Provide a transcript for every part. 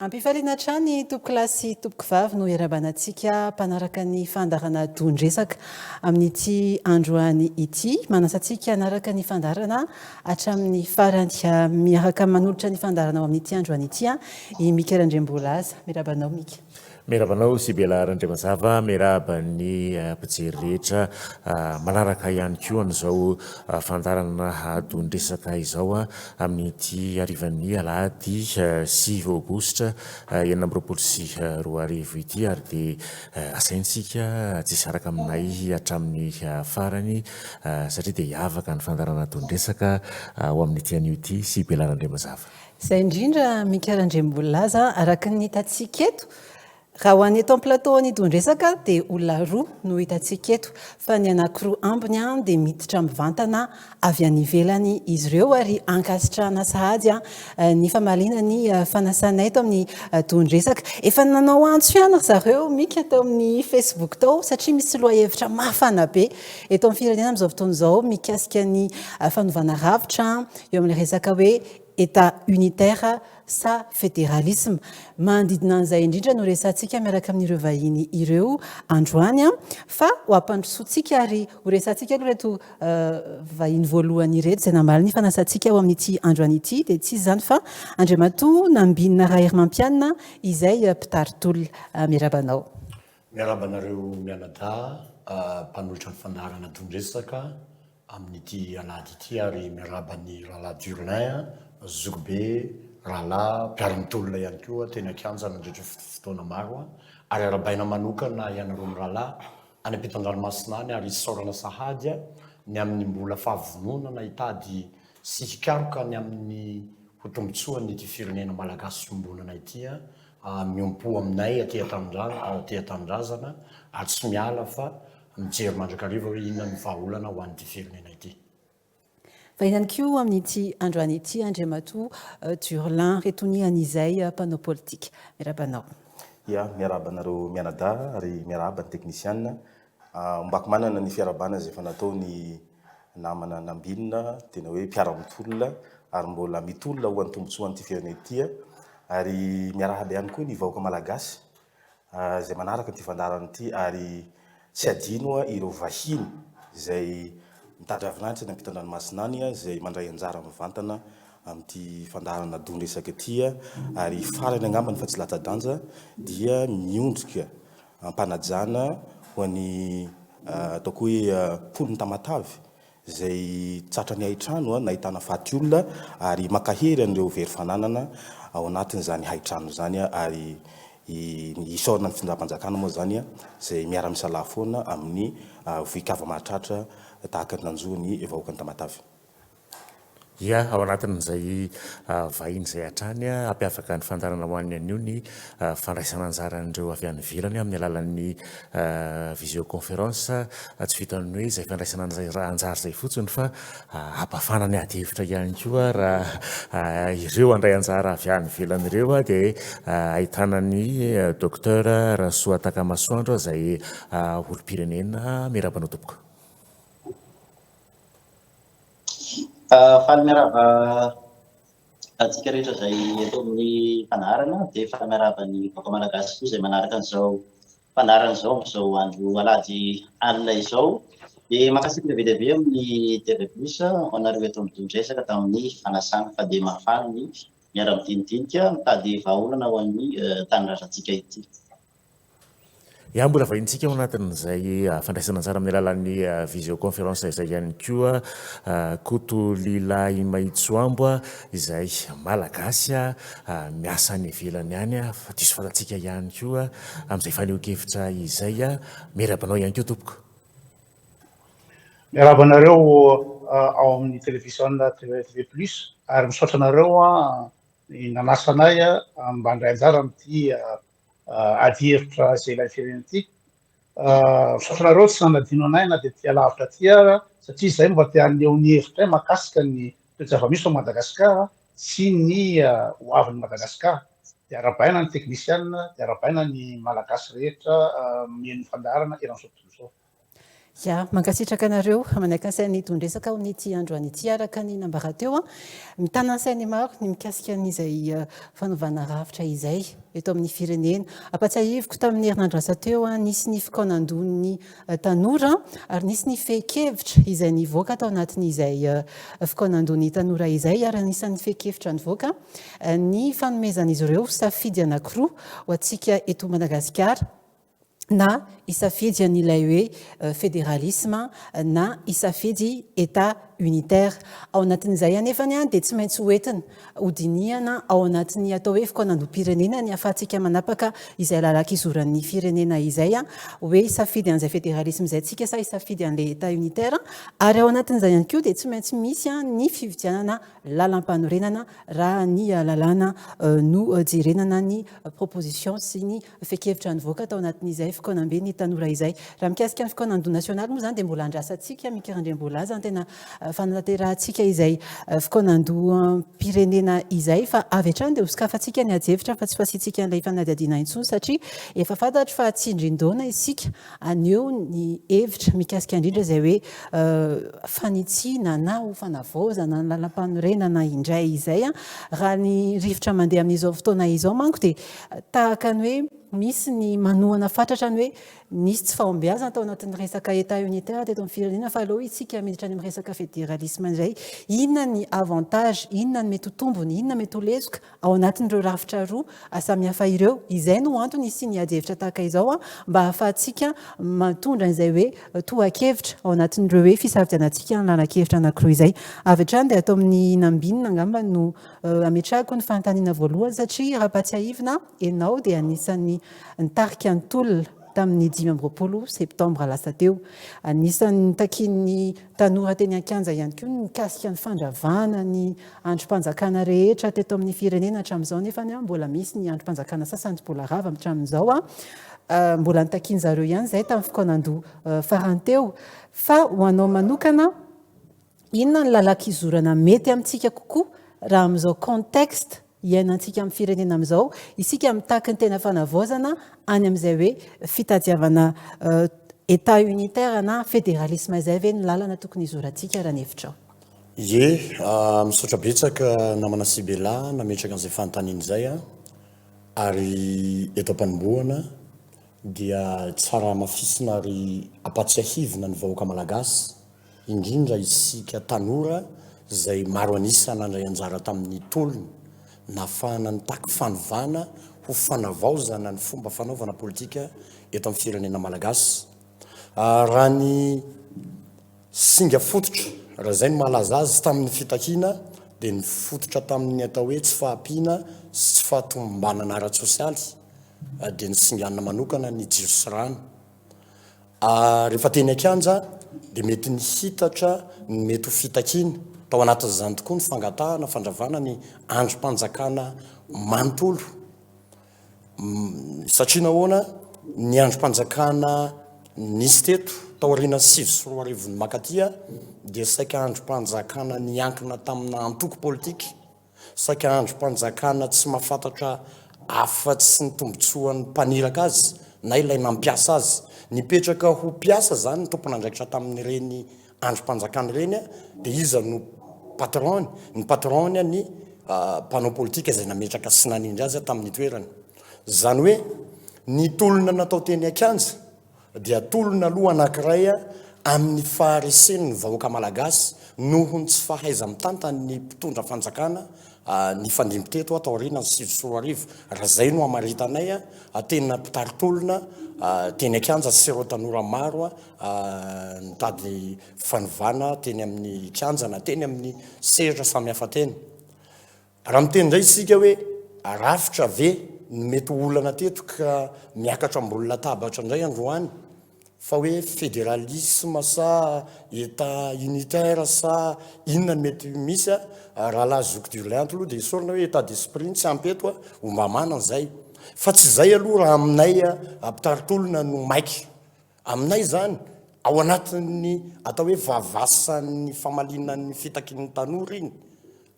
Ampifaliana hatrany tompokolahy sy tompokovavy no iarahabana antsika mpanaraka ny fandaharana Don-dresaka amin'ity androany ity. Manasa antsika hanaraka ny fandaharana hatramin'ny farany. Miaraka manolotra ny fandaharana ho amin'ity androany ity i Mika Randriambolaza. Miarahaba anao Mika. Miarahaba anao Sibela Randriamazava, miarahaba ny mpijery rehetra manaraka ihany koa an'izao fandaharana don-dresaka izao amin'ity harivan'ny alahady 9 aogositra 2026 ity ary dia asaintsika tsy hisaraka aminay hatramin'ny farany satria dia hiavaka ny fandaharana don-dresaka ho amin'ity anio ity Sibela Randriamazava. Izay indrindra Mika Randriambolilaza, araka ny hitantsika eto, raha ho an'ny eto amin'ny plateau an'Idondresaka dia olona roa no hitantsika eto, fa ny anankiroa ambiny dia miditra mivantana avy any ivelany izy ireo ary ankasitrahana sahady ny famaliana ny fanasanay eto amin'ny Dondresaka. Efa nanao antso ihany ry zareo Mika tao amin'ny Facebook tao satria misy lohahevitra mafana be eto amin'ny firenena amin'izao fotoana izao mikasika ny fanovana rafitra eo amin'ilay resaka hoe Etat unitaire sa fédéralisme? Manodidina an'izay indrindra no resahantsika miaraka amin'ireo vahiny ireo androany fa ho ampandrosoantsika ary ho resahantsika aloha ireto vahiny voalohany ireto izay namaly ny fanasantsika ho amin'ity androany ity dia tsy iza izany fa Andriamatoa Nambinina Raherimampianina izay mpitari-tolona. Miarahaba anao. Miarahaba anareo mianadahy mpanolotra ny fandaharana Don-dresaka amin'ity alahady ity ary miarahaba an'i Rahalahy Durlin, zokibe, rahalahy, mpiara-mitolona ihany koa teny an-kianja nandritra ny fotoana maro ary arahabaina manokana ianareo mirahalahy any ampitan-dranomasina any ary isaorana sahady ny amin'ny mbola fahavononana hitady sy hikaroka ny amin'ny ho tombontsoan'ity firenena malagasy iombonana ity miombom-po aminay aty an-tanindrazana ary tsy miala fa mijery mandrakariva hoe inona no vahaolana ho an'ity firenena ity. Fa ihany koa amin'ity androany ity Andriamatoa Durlin Retoniany izay mpanao politika. Miarahaba anao. Ya, miarahaba anareo mianadahy ary miarahaba ny teknisiana. Ombako manana ny fiarahabana izay efa natao ny namana Nambinina, tena hoe mpiara-mitolona ary mbola mitolona ho an'ny tombontsoan'ity firenena ity. Ary miarahaba ihany koa ny vahoaka malagasy izay manaraka ity fandaharana ity ary tsy adino ireo vahiny izay mitady ravinahitra any ampitan-dranomasina any izay mandray anjara mivantana amin'ity fandaharana don-dresaka ity ary farany angambany fa tsy latsa-danja dia miondrika am-panajana ho an'ny ataoko hoe mponin'i Tamatave izay tratran'ny haintrano nahitana faty olona ary mankahery an'ireo very fananana ao anatin'izany haintrano izany ary isaorana ny fitondram-panjakana moa izany izay miara-misalahy foana amin'ny vohi-kava mahatratra tahaka ny nanjo ny vahoakan'i Tamatave. Ia, ao anatin'izay vahiny izay hatrany, hampiavaka ny fandaharana ho an'ny anio ny fandraisana anjaran'ireo avy any ivelany amin'ny alalan'ny visioconférence. Tsy vitan'ny hoe izay fandraisana anjara izay fotsiny fa hampafana ny adihevitra ihany koa raha ireo handray anjara avy any ivelany ireo dia ahitana ny Docteur Rasoataka Masoandro izay olom-pirenena. Miarahaba anao tompoko. Faly miarahaba antsika rehetra izay eto amin'ny fandaharana dia faly miarahaba ny vahoaka malagasy koa izay manaraka an'izao fandaharana izao amin'izao andro alahady alina izao. Dia mankasitraka be dia be amin'ny TV Plus ho anareo eto amin'ny Don-dresaka tamin'ny fanasana fa dia mahafaly ny miara-midinidinika mitady vahaolana ho an'ny tanindrazantsika ity. Ya, mbola vahintsika ao anatin'izay fandraisana anjara amin'ny alalan'ny visioconférence izay ihany koa Koto Lilahy Mahitsoambo izay Malagasy miasa any ivelany any, fa diso fantatsika ihany koa amin'izay fanehoan-kevitra izay. Miarahaba anao ihany koa tompoko. Miarahaba anareo ao amin'ny televiziona TV Plus ary misaotra anareo nanasa anay mba handray anjara amin'ity adihevitra izay ilain'ny firenena ity. Misaotra anareo tsy nanadino anay na dia aty alavitra aty ara satria izay mba te haneho ny hevitray mahakasika ny toe-java-misy ao Madagasikara sy ny ho avin'i Madagasikara. Dia arahabaina ny teknisianina, dia arahabaina ny Malagasy rehetra mihaino ny fandaharana eran'izao tontolo izao. Ya, mankasitraka anareo manaiky ny sain'ny don-dresaka ao amin'ity androany ity araka ny nambara teo. Mitana ny sain'ny maro ny mikasika an'izay fanovana rafitra izay eto amin'ny firenena. Ampatsiahiviko tamin'ny herinandro lasa teo, nisy ny fikaonandohan'ny tanora ary nisy ny fehin-kevitra izay nivoaka tao anatin'izay fikaonandohan'ny tanora izay ary anisan'ny fehin-kevitra nivoaka ny fanomezan'izy ireo safidy anankiroa ho antsika eto Madagasikara. na hisafidy an'ilay hoe fédéralisme na hisafidy Etat unitaire. Ao anatin'izay anefany dia tsy maintsy hoentina hodinihana ao anatin'ny atao hoe fikaonandoham-pirenena ny ahafahantsika manapaka izay lalan-kizoran'ny firenena izay hoe hisafidy an'izay fédéralisme izay tsika sa hisafidy an'ilay Etat unitaire. Ary ao anatin'izay ihany koa dia tsy maintsy misy ny fividianana lalampanorenana raha ny lalàna no jerena na ny proposition sy ny Fehin-kevitra nivoaka tao anatin'izay fikaonambe ny tanora izay. Raha mikasika ny fikaonandoha nasionaly moa izany dia mbola andrasantsika Mika Randriambolaza ny tena fanatanterahantsika izay fikaonandoham-pirenena izay fa avy hatrany dia hosokafantsika ny adihevitra fa tsy ho asiantsika an'ilay fanadihadiana intsony satria efa fantatro fa tsindrin-daona isika haneho ny hevitra mikasika indrindra izay hoe fanitsiana na ho fanavaozana ny lalampanorenana indray izay. Raha ny rivotra mandeha amin'izao fotoana izao manko dia Tahaka ny hoe misy ny manohana fatratra ny hoe nisy tsy fahombiazana tao anatin'ny resaka Etat unitaire teto amin'ny firenena fa aleo isika miditra any amin'ny resaka fédéralisme indray. Inona ny avantage, inona ny mety ho tombony, inona mety ho lesoka ao anatin'ireo rafitra roa samihafa ireo. Izay no antony hisian'ny adihevitra tahaka izao mba hahafahantsika mitondra an'izay hoe tohan-kevitra ao anatin'ireo hoe fisafidianantsika ny lalan-kevitra anankiroa izay. Avy hatrany dia atao amin'ny Nambinina angamba no Ametrahako ny fanontaniana voalohany satria raha ampatsiahivina ianao dia anisan'ny nitarika ny tolona tamin'ny 25 septambra lasa teo. Anisan'ny nitakian'ny tanora teny an-kianja ihany koa ny mikasika ny fandravana ny andrim-panjakana rehetra teto amin'ny firenena hatramin'izao nefa mbola misy ny andrim-panjakana sasany tsy mbola rava hatramin'izao. Mbola nitakian-jareo ihany izay tamin'ny fikaonandoha farany teo. Fa ho anao manokana, Inona ny lalan-kizorana mety amintsika kokoa raha amin'izao contexte iainantsika amin'ny firenena amin'izao, isika mitaky ny tena fanavaozana any amin'izay hoe fitadiavana Etat unitaire na fédéralisme izay ve ny lalana tokony hizorantsika raha ny hevitrao? Ie, misaotra betsaka namana Sibella nametraka an'izay fanontaniana izay an! Ary eto am-panombohana dia tsara hamafisina ary ampatsiahivina ny vahoaka malagasy indrindra isika tanora izay maro an'isa nandray anjara tamin'ny tolona nahafahana nitaky fanovana ho fanavaozana ny fomba fanaovana politika eto amin'ny firenena malagasy. Raha ny singa fototra, raha izay no mahalaza azy, tamin'ny fitakiana dia nifototra tamin'ny atao hoe tsy fahampiana sy tsy fahatomombanana ara-tsosialy dia nisinganina manokana ny jiro sy rano. Rehefa teny an-kianja dia mety nihitatra ny mety ho fitakiana, tao anatin'izany tokoa ny fangatahana fandravana ny andrim-panjakana manontolo. Satria nahoana? Ny andrim-panjakana nisy teto taorian'ny 2009 ny mankaty dia saika andrim-panjakana niankina tamina antoko politika. Saika andrim-panjakana tsy mahafantatra afa-tsy ny tombontsoan'ny mpaniraka azy na ilay nampiasa azy. Nipetraka ho mpiasa izany ny tompon'andraikitra tamin'ireny andrim-panjakana ireny dia iza no patron-ny? Ny patron-ny ny mpanao politika izay nametraka sy nanindry azy tamin'ny toerany. Izany hoe ny tolona natao teny an-kianja dia tolona aloha anankiray amin'ny faharesen'ny vahoaka malagasy noho ny tsy fahaiza-mitantan'ny mpitondra fanjakana nifandimby teto taorian'ny 2009, raha izay no hamaritanay, tena mpitari-tolona teny an-kianja sy ireo tanora maro nitady fanovana teny amin'ny kianja na teny amin'ny sehatra samihafa teny. Raha miteny indray isika hoe rafitra ve no mety ho olana teto ka miakatra ambony latabatra indray androany fa hoe fédéralisme sa Etat unitaire sa inona no mety misy a, rahalahy zoky Durlin aloha dia esorina hoe état d'esprit ny tsy ampy eto a, ho mba manana izay. Fa tsy izay aloha raha aminay mpitari-tolona no maika. Aminay izany, ao anatin'ny atao hoe vavasan'ny famaliana ny fitakian'ny tanora iny,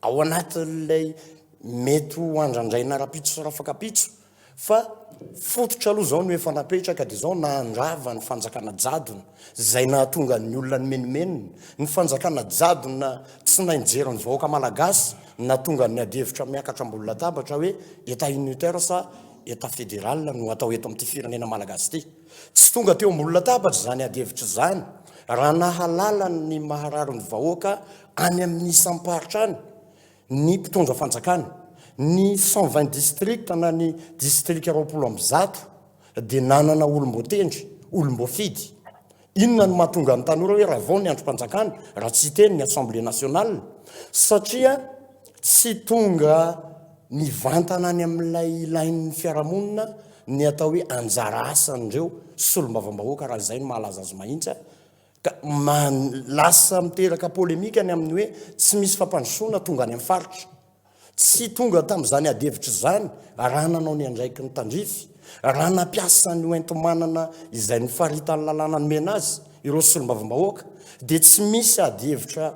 ao anatin'ilay mety ho andrandraina rahampitso sy rafakampitso. Fa fototra aloha izao no efa napetraka dia izao nandrava ny fanjakana jadona izay nahatonga ny olona nimenomenona, ny fanjakana jadona tsy nahay nijery ny vahoaka malagasy nahatonga ny adihevitra miakatra ambony latabatra hoe Etat unitaire sa Etat fédéral no atao eto amin'ity firenena malagasy ity. Tsy tonga teo ambony latabatra izany adihevitra izany raha nahalala ny maharary ny vahoaka any amin'ny isam-paritra any ny mpitondra fanjakana. Ny 120 districts na ny distrika 120 dia nanana olom-boatendry, olom-boafidy. Inona no mahatonga ny tanora hoe ravao ny andrim-panjakana raha tsy hiteny ny Assemblée nationale? Satria tsy tonga mivantana any amin'ilay ilain'ny fiarahamonina ny atao hoe anjara asan'ireo solombavambahoaka raha izay no mahalaza azy mahitsy. Ka lasa miteraka polemika ny amin'ny hoe tsy misy fampandrosoana tonga any amin'ny faritra. Tsy tonga tamin'izany adihevitra izany raha nanao ny andraikiny tandrify, raha nampiasa ny hoenti-manana izay nofaritan'ny lalàna nomena azy ireo solombavambahoaka, dia tsy misy adihevitra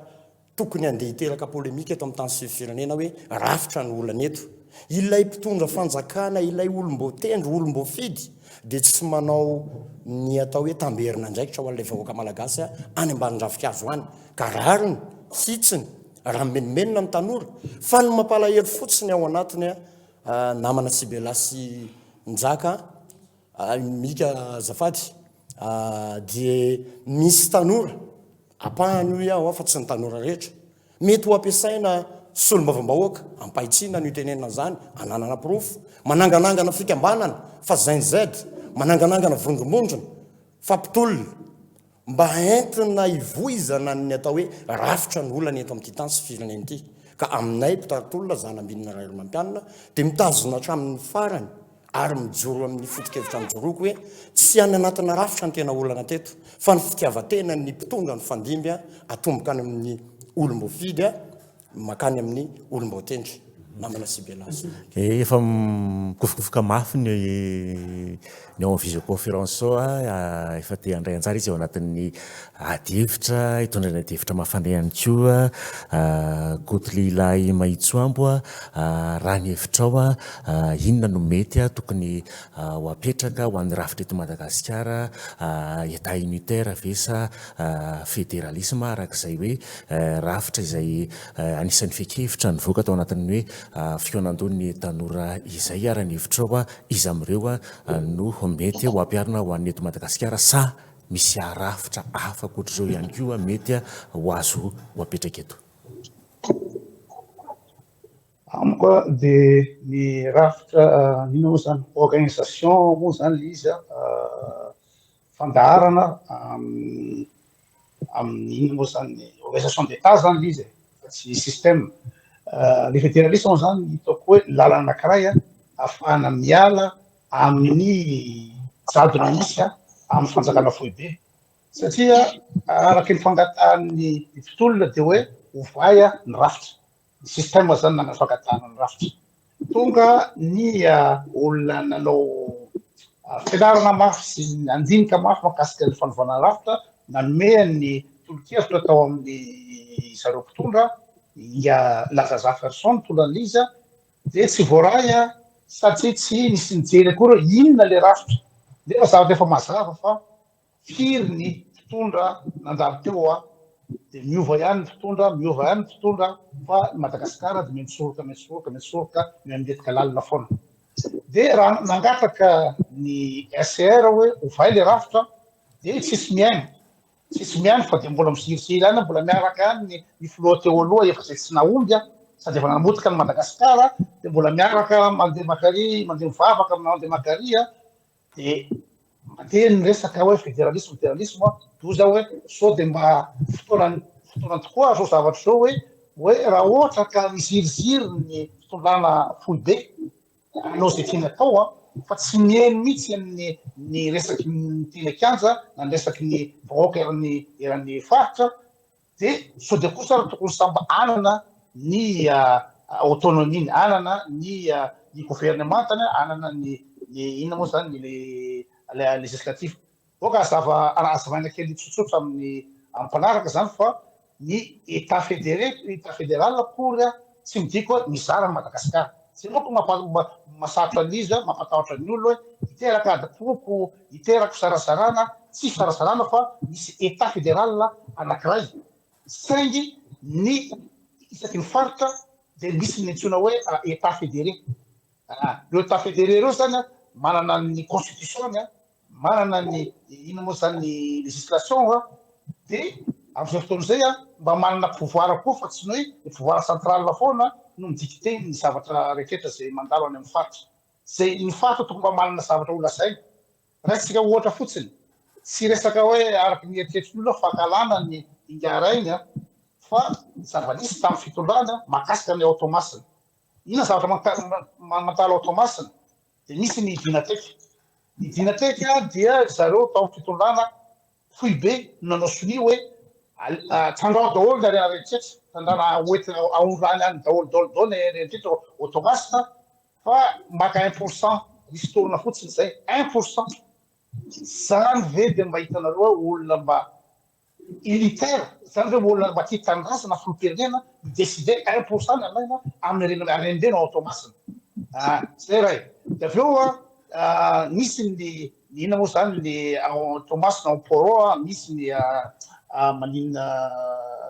tokony handeha hiteraka polemika eto amin'ny tany sy firenena hoe rafitra ny olana eto. Ilay mpitondra fanjakana, ilay olom-boatendry, olom-boafidy dia tsy manao ny atao hoe tamberin'andraikitra ho an'ilay vahoaka malagasy any ambanin'ny ravinkazo any. Ka rariny, hitsiny, raha mimenomenona ny tanora. Fa ny mampalahelo fotsiny ao anatiny, namana Sibela sy Njaka, Mika azafady, dia misy tanora, ampahany hoy aho fa tsy ny tanora rehetra, mety ho ampiasaina solombavambahoaka, ampahitsiana no itenenana an'izany, ananana porofo, mananganangana fikambanana fa Gen Z, mananganangana vondrombondrona fa mpitolona, mba entina hivoizana ny atao hoe rafitra ny olana eto amin'ity tany sy firenena ity. Ka aminay mpitari-tolona Zanambinina Raherimampianina dia mitazona hatramin'ny farany ary mijoro amin'ny foto-kevitra nijoroako hoe tsy any anatina rafitra ny tena olana teto fa ny fitiavan-tenan'ny mpitondra nifandimby atomboka any amin'ny olom-boafidy Makany amin'ny olom-boatendry, namana Sibelazo. Efa mikofokofoka mafy ny ny ao amin'ny visioconférence ao, efa te handray anjara izy ao anatin'ny ady hevitra, hitondra ny ady hevitra mafana ihany koa. Koto lehilahy Mahitsoambo, raha ny hevitrao, inona no mety tokony ho apetraka ho an'ny rafitra eto Madagasikara, Etat unitaire ve sa federalisme araka izay hoe rafitra izay anisan'ny fehin-kevitra nivoaka tao anatin'ny hoe fihaonandohan'ny tanora izay ary ny hevitrao iza amin'ireo no mety ho ampiharina ho an'ny eto Madagasikara sa misy rafitra hafa ankoatr'ireo ihany koa mety ho azo ho apetraka eto? Amiko dia ny rafitra inona moa izany organisation moa izany ilay izy fandaharana amin'ny inona moa izany organisation d'Etat izany ilay izy e, fa tsy système. Le fédéralisme moa izany hitako hoe lalana anankiray ahafahana miala amin'ny jadona misy amin'ny fanjakana foibe. Satria araka ny fangatahan'ny mpitolona dia hoe ovay ny rafitra. Ny système zany nanao fangatahana ny rafitra. Tonga ny olona nanao fianarana mafy sy nandinika mafy mahakasika ny fanovana rafitra, nanome ny tolo-kevitra tao amin'ny zareo mpitondra, Ingahy Laza Zaferson nitondra an'ilay izy, dia tsy voaray satria tsy nisy nijery akory hoe inona ilay rafitra. Nefa zavatra efa mazava fa Firy ny mpitondra nandalo teo a! Dia miova ihany ny mpitondra, miova ihany ny mpitondra fa i Madagasikara dia miantsoroka, miantsoroka, miantsoroka, mihamilentika lalina foana. Dia raha nangataka ny SCR hoe ovay ilay rafitra dia tsisy mihaino, tsisy mihaino fa dia mbola miziriziry ihany, mbola miaraka ihany ny filoha teo aloha efa izay tsy nahomby sady efa namotika an'i Madagasikara dia mbola miaraka mandeha mankary, mandeha mivavaka, mandeha mankary Dia mandeha ny resaka hoe federalisme federalisme, doza hoe sao dia mba fotoana fotoana tokoa izao zavatra izao hoe hoe raha ohatra ka miziriziry ny fitondrana foibe hanao izay tiany atao an, fa tsy mihaino mihitsy ny ny resaky ny teny an-kianja na ny resaky ny vahoaka eran'ny eran'ny faritra Dia sao dia kosa ary tokony samy mba hanana ny autonomie-ny, hanana ny ny governemantany, hanana ny ny inona moa izany ny le législatif. Aoka hazava hazavaina kely tsotsotra amin'ny amin'ny mpanaraka izany fa ny Etat fédéré, Etat fédéral akory tsy midika hoe mizara an'i Madagasikara. Zay manko mahasarotra an'izy, mampatahotra ny olona hoe hiteraka adim-poko, hiteraka fizarazarana, tsy fizarazarana fa misy Etat fédéral anakiray saingy ny isaky ny faritra dia misy ny antsoina hoe Etat fédéré. Ireo Etat fédéré ireo zany manana ny constitution-ny, manana ny inona moa zany ny législation an, de amin'izay fotoana izay an mba manana pouvoir koa fa tsy ny hoe ny pouvoir central foana no mi-dicter ny zavatra rehetra izay mandalo any amin'ny faritra. Izay ny faritra tokony mba manana zavatra ho lazaina. Raisitsika ohatra fotsiny, tsy resaka hoe araka ny eritreritry ny olona fankahalana ny Ingahy Rainy an, fa ny zava-nisy tamin'ny fitondrana mahakasika ny ao Toamasina. Inona ny zavatra mandalo ao Toamasina? Dia misy ny Dynatec. Ny Dynatec dia ry zareo tao amin'ny fitondrana foibe no nanao sonia hoe trandraho daholo ny harena rehetra, trandrana hoentina aondrany any daholo daholo daholo ny harena rehetra ao Toamasina fa maka un pour cent ristourne fotsiny izay, un pour cent. Zany ve dia mba hitanareo hoe olona mba Unitaire, zany ve olona mba tia tanindrazana filoham-pirenena mi-decider un pour cent ny alaina amin'ny harena harem-be no ao Toamasina. Ah, zay ray. De avy eo ah, nisy ny ny inona moa zany ny ao Toamasina ao Poro ah, misy ny ah, maninona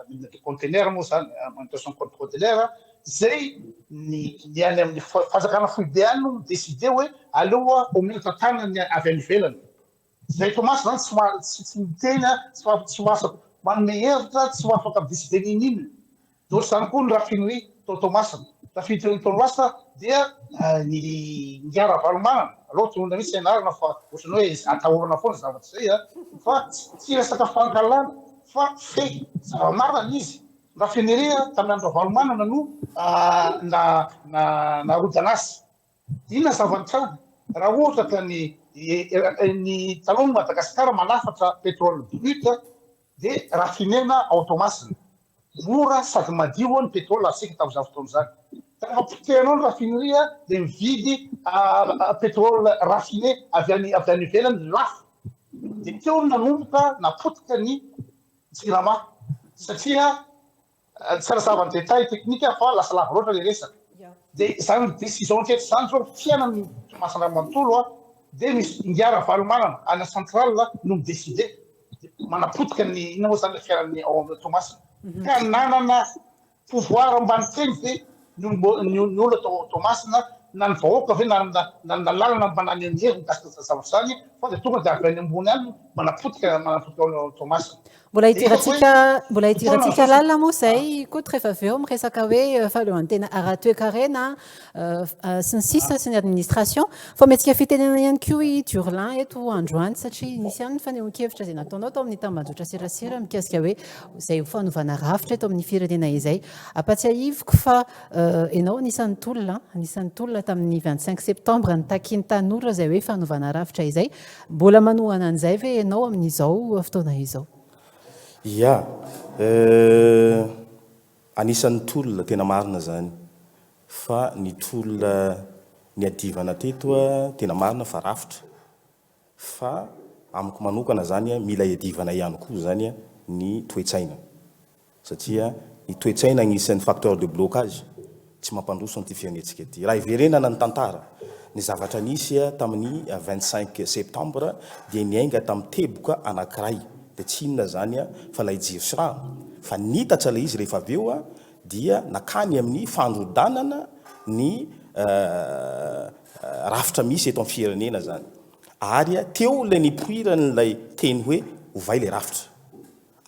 mine de conteneur moa zany, manutention conteneur, zay ny ny any amin'ny fanjakana foibe any no mi-decider hoe aleo omena tantanana ny avy any ivelany. Zay Tomasy zany tsy ma tsy tsy miteny a, tsy ma tsy afaka manome hevitra, tsy ho afaka mi-decider n'inon'inona. De ohatr'izany koa ny raffinerie tao Toamasina. Raffinerie Toamasina dia ny Ingahy Ravalomanana, aleo tononina mihitsy ny anarana fa ohatran'ny hoe atahorana foana izay zavatra izay a, fa tsy resaka fankahalana fa fait, zava-marina ilay izy. Ny raffinerie tamin'ny andro Ravalomanana no na na narodana azy. Inona ny zava-nitranga raha ohatra ka ny ny taloha Madagascar manafatra pétrole brut dia raffinena ao Toamasina. Mora sady madio ny pétrole azontsika tamin'izany fotoana izany. Ka rehefa potehinao ny raffinerie dia mividy pétrole raffiné avy any avy any ivelany lafo. Dia teo no nanomboka napotika ny Jirama satria Tsy hanazava ny détail technique aho fa lasa lava loatra le resaka. Dia izany décision rehetra izany zao fiainan'ny Toamasina iray manontolo an, dia misy Ingahy Ravalomanana any central no mi-décider manapotika ny inona moa zany le fiainan'ny ao amin'ny Toamasina. Ka nanana pouvoir mba niteny ve ny ny olona tao Toamasina na ny vahoaka ve nanana nanana lalana mba naneho ny heviny mikasika izany zavatra izany fa dia tonga dia avy any ambony any manapotika manapotika ao Toamasina. Mbola hidirantsika mbola hidirantsika lalina moa izay Koto rehefa avy eo miresaka hoe fahaleovantena ara-toekarena sy ny sisa sy ny administration. Fa omentsika fitenenana ihany koa i Durlin eto androany satria nisy ihany ny fanehoan-kevitra izay nataonao tao amin'ny tambajotra serasera mikasika hoe izay ho fanovana rafitra eto amin'ny firenena izay. Ampatsiahiviko fa ianao anisan'ny tolona, anisan'ny tolona tamin'ny 25 septembre nitakian'ny tanora izay hoe fanovana rafitra izay. Mbola manohana an'izay ve ianao amin'izao fotoana izao? Ya. Anisan'ny tolona, tena marina izany. Fa ny tolona niadivana teto tena marina fa rafitra. Fa amiko manokana izany mila iadivana ihany koa izany ny toe-tsaina. Satria ny toe-tsaina agnisan'ny facteur de blocage tsy mampandroso an'ity firenentsika ity. Raha hiverenana ny tantara, ny zavatra nisy tamin'ny 25 septembre dia niainga tamin'ny teboka anankiray, dia tsy inona izany fa ilay jiro sy rano. Fa niitatra ilay izy rehefa avy eo dia nakany amin'ny fandrodanana ny rafitra misy eto amin'ny firenena izany. Ary teo ilay nipoiran'ilay teny hoe ovay ilay rafitra.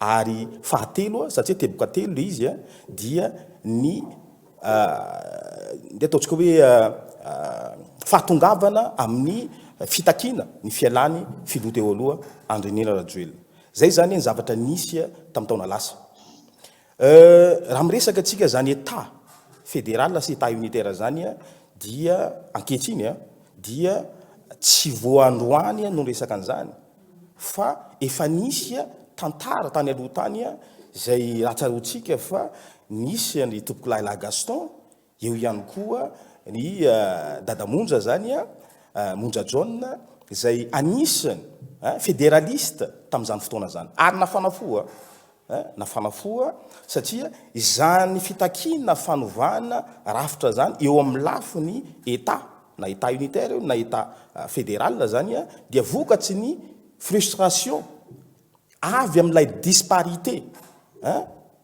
Ary fahatelo, satria teboka telo ilay izy, dia ny ndeha ataontsika hoe fahatongavana amin'ny fitakiana ny fialan'ny filoha teo aloha Andry Nirina Rajoelina. Izay izany ny zavatra nisy tamin'ny taona lasa. Raha miresaka antsika izany Etat fédéral sy Etat unitaire izany dia ankehitriny dia tsy vao androany no niresaka an'izany fa efa nisy tantara tany aloha tany izay raha tsaroantsika fa nisy an'i Tompokolahy Lahy Gaston, eo ihany koa ny Dada Monja izany, Monja John, izay anisany fédéraliste tamin'izany fotoana izany ary nafana fo. Nafana fo satria izany fitakiana fanovana rafitra izany eo amin'ny lafiny Etat, na Etat unitaire io na Etat fédéral izany dia vokatry ny frustration avy amin'ilay disparité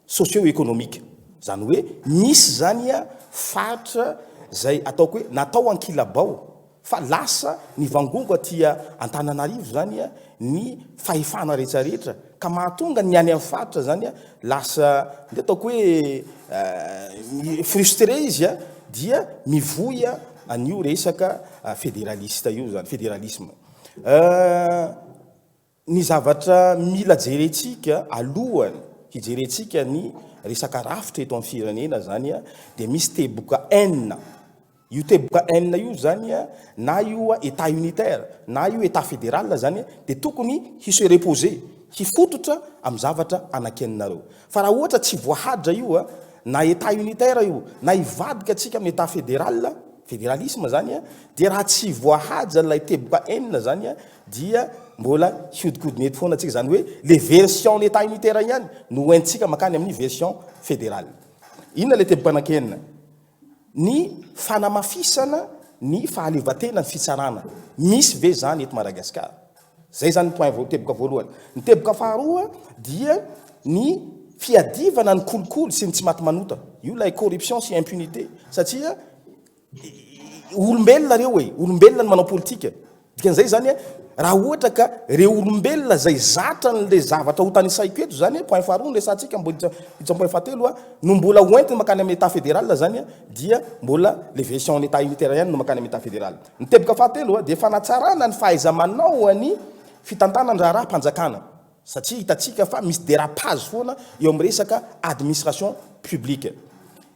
socio-économique. Izany hoe misy izany faritra izay ataoko hoe natao ankilabao Fa lasa nivangongo aty Antananarivo zany ny fahefana rehetra rehetra ka mahatonga ny any amin'ny faritra zany lasa ndeha ataoko hoe frustré izy dia mivoy an'io resaka federaliste io zany, federalisme. Ny zavatra mila jerentsika alohany hijerentsika ny resaka rafitra eto amin'ny firenena zany dia misy teboka enina. Io teboka enina io zany na io Etat unitaire na io Etat fédéral zany dia tokony hi se reposer, hifototra amin'ny zavatra anankienina reo. Fa raha ohatra tsy voahaja io na Etat unitaire io na hivadika antsika amin'ny Etat fédéral, fédéralisme zany dia raha tsy voahaja ilay teboka enina zany dia mbola hiodikodina eto foana tsika, izany hoe le version ny Etat unitaire ihany no hoentintsika mankany amin'ny version fédérale. Inona le teboka anankienina? Ny fanamafisana ny fahaleovantena ny fitsarana. Misy ve izany eto Madagasikara? Zay izany ny point voa- teboka voalohany. Ny teboka faharoa dia ny fiadivana ny kolikoly sy ny tsy maty manota. Io ilay corruption sy impunité satria Olombelona reo e, olombelona no manao politika. Dikan'izay zany raha ohatra ka reo olombelona zay zatra an'le zavatra ho tanisaiko eto zany, point faharoa no resahantsika mbo hiditra amin'ny point fahatelo a, no mbola hoentiny mankany amin'ny état fédéral zany dia mbola le version ny état unitaire ihany no mankany amin'ny état fédéral. Ny teboka fahatelo dia fanatsarana ny fahaiza-manao ny fitantanan-draharaham-panjakana. Satria hitantsika fa misy dérapage foana eo amin'ny resaka administration publique.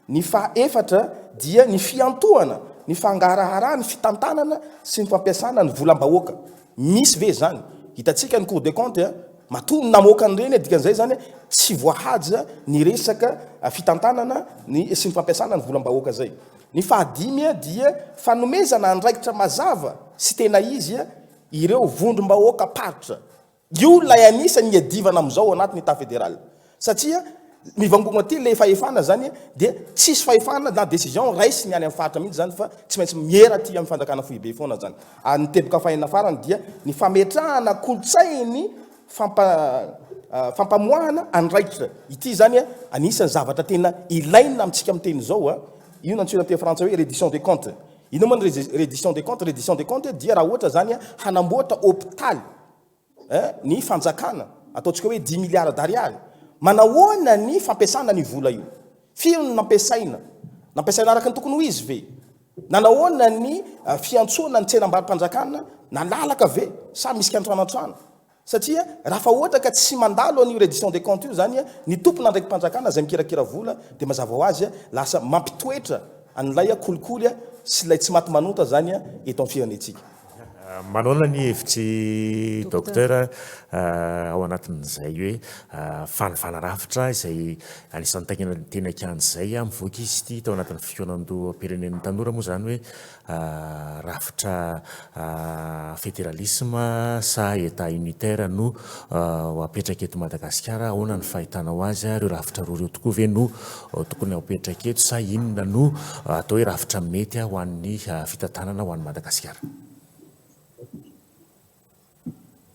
Ny faha efatra dia ny fiantohana ny fangaraharahan'ny fitantanana sy ny fampiasana ny volam-bahoaka. Misy ve izany? Hitantsika ny cour des comptes matoa namoaka an'ireny, dikan'izay izany tsy voahaja ny resaka fitantanana ny sy ny fampiasana ny volam-bahoaka izay. Ny fahadimy dia fanomezana andraikitra mazava sy tena izy ireo vondrom-bahoakam-paritra. Io ilay anisan'ny iadivana amin'izao ao anatin'ny Etat fédéral. Satria mivangongo aty ilay fahefana zany dia tsisy fahefana na décision raisiny any amin'ny faritra mihitsy zany fa tsy maintsy miera aty amin'ny fanjakana foibe foana zany. Ary ny teboka fahenina farany dia ny fametrahana kolontsain'ny fampa fampamoahana andraikitra. Ity zany anisan'ny zavatra tena ilaina amintsika miteny izao a. Io no antsoina amin'ny teny frantsay hoe reddition des comptes. Inona moa ny reddition des comptes? Reddition des comptes dia raha ohatra zany hanamboatra hopitaly ny fanjakana, ataontsika hoe dix milliards d'ariary, manahoana ny fampiasana an'io vola io? Firy no nampiasaina? Nampiasaina araka ny tokony ho izy ve? Nanahoana ny fiantsoana ny tsenambaro-panjakana? Nalalaka ve sa misy kiantranoantrano? Satria raha fa ohatra ka tsy mandalo an'io reddition des comptes io izany ny tompon'andraiki-panjakana izay mikirakira vola dia mazava ho azy lasa mampitoetra an'ilay kolikoly sy ilay tsy maty manota izany eto amin'ny firenentsika. Manaona ny hevitr'i Docteur ao anatin'izay hoe fanovana rafitra izay anisan'ny taingina teny an-kianja izay, mivoaka izy ity tao anatin'ny fikaonandoham-pirenen'ny tanora moa izany hoe Rafitra federalisme sa Etat unitaire no ho apetraka eto Madagasikara? Ahoana ny fahitanao azy? Ireo rafitra roa ireo tokoa ve no tokony hapetraka eto sa inona no atao hoe rafitra mety ho an'ny fitantanana ho an'i Madagasikara?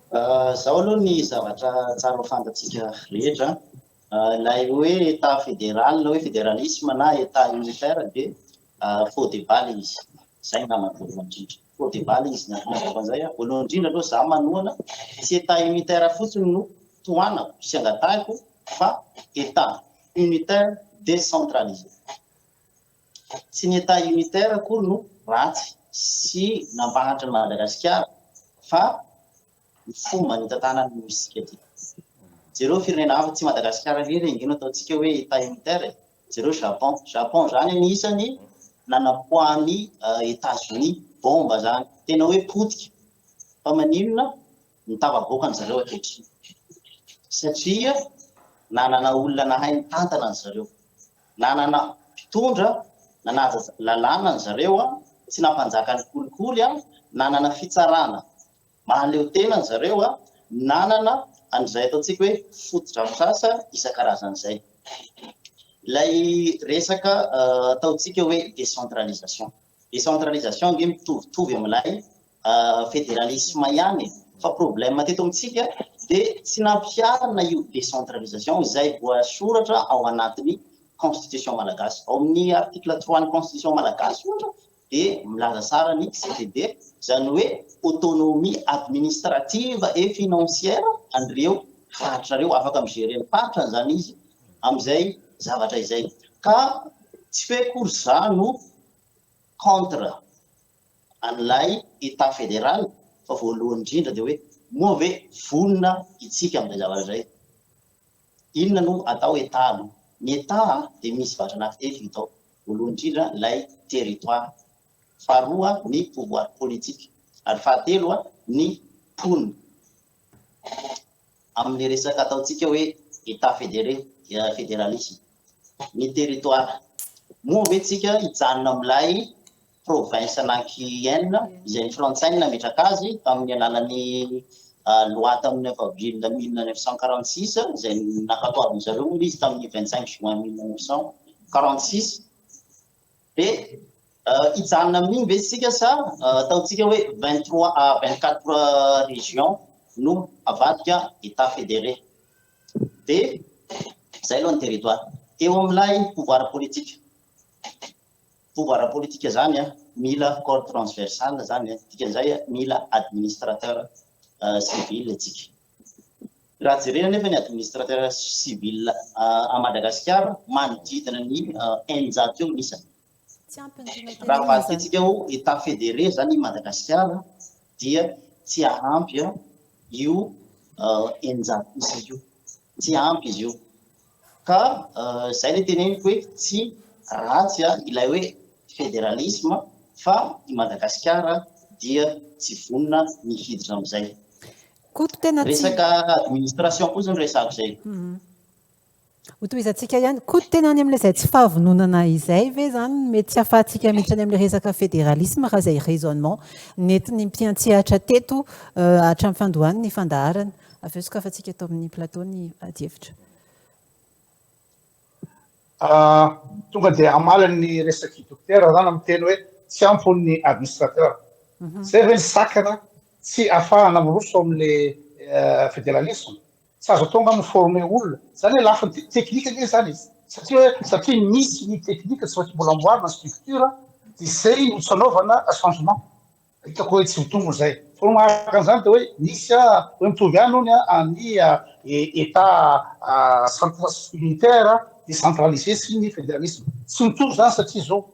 Izao aloha ny zavatra tsara ho fantatsika rehetra, ilay hoe Etat fédéral hoe fédéralisme na Etat unitaire dia Faux débat ilay izy. Izay angamba no voalohany indrindra. Faux débat ilay izy ny antony nanaovako an'izay. Voalohany indrindra aloha izaho manohana, tsy Etat unitaire fotsiny no tohanako sy angatahiko fa Etat unitaire décentralisé. Tsy ny Etat unitaire akory no ratsy sy nampahantra an'i Madagasikara fa ny fomba nitantanany ny Nosy-tsika ity. Jereo firenena hafa, tsy Madagasikara irery ange no ataontsika hoe Etat unitaire e. Jereo Japon, Japon zany anisany nanapoahan'i Etats Unis bomba zany, tena hoe potika, fa maninona no tafavoaka an zareo ankehitriny? Satria nanana olona nahay nitantana an zareo, nanana mpitondra nanaja lalàna an zareo, tsy nampanjaka ny kolikoly, nanana fitsarana mahaleo tena an zareo, nanana an'izay ataontsika hoe fotodrafitrasa isan-karazany izay. Ilay resaka ataontsika hoe décentralisation. Décentralisation ange mitovitovy amin'ilay fédéralisme ihany e. Fa problème teto amintsika dia tsy nampiharina io décentralisation izay voasoratra ao anatin'ny constitution malagasy. Ao amin'ny article trois ny constitution malagasy ohatra dia milaza tsara ny CTD, izany hoe autonomie administrative et financière an'ireo faritra ireo, afaka mi-gérer ny faritra izany izy amin'izay zavatra izay. Ka tsy hoe akory za no contre an'ilay Etat fédéral fa voalohany indrindra dia hoe moa ve vonona itsika amin'izay zavatra izay? Inona no atao Etat aloha? Ny Etat dia misy zavatra anankitelo hita ao. Voalohany indrindra ilay territoire, faharoa ny pouvoir politique ary fahatelo ny mponina. Amin'ny resaka ataontsika hoe Etat fédéré, fédéralisme, ny territoire. Moa ve tsika hijanona amin'ilay province ananky enina izay ny frantsay no nametraka azy tamin'ny alalan'ny loi tamin'ny 9 avril 1946 izay nankatoavin'ny zareo moa izy tamin'ny 25 juin 1946, dia hijanona amin'iny ve isika sa ataontsika hoe 23 à 24 régions no avadika État fédéré? Dia izay aloha ny territoire. Eo amin'ilay pouvoir politique. Pouvoir politique zany a mila corps transversal zany a, dikan'izay mila administrateur civil tsika. Raha jerena nefa ny administrateur civil à Madagasikara manodidina ny 600 eo ny isany. Raha avadika ho État fédéré zany Madagasikara dia tsy ampy io 600 isa io, tsy ampy izy io. Ka zay le teneniko hoe tsy ratsy ilay hoe fédéralisme fa i Madagasikara dia tsy vonona ny hiditra amin'izay. Koto tena tsy Resaka administration koa zany resako zay. Hotohizantsika ihany. Koto, tena any amin'ilay tsy fahavononana izay ve zany mety tsy ahafahantsika miditra any amin'ilay resaka fédéralisme raha izay raisonnement nentin'ny mpiantsehatra teto hatramin'ny fandohany ny fandaharana? Avy eo sokafantsika eto amin'ny plateau ny adihevitra. Tonga dia hamaly ny resaky dokotera zany amin'ny teny hoe tsy ampy ny administrateur. Zay ve ny sakana tsy ahafahana miroso amin'le fédéralisme? Tsy azo atao angamba mi-former olona. Zany hoe lafiny teknika anie zany izy. Satria hoe satria misy ny teknika tsy maintsy mbola amboarina ny structure, dia zay no tsy anaovana changement. Hitako hoe tsy mitombina zay. Fa manaraka an'izany dia hoe misy hoe mitovy ihany hono ny état unitaire décentralisé sy ny fédéralisme. Tsy mitovy zany satria zao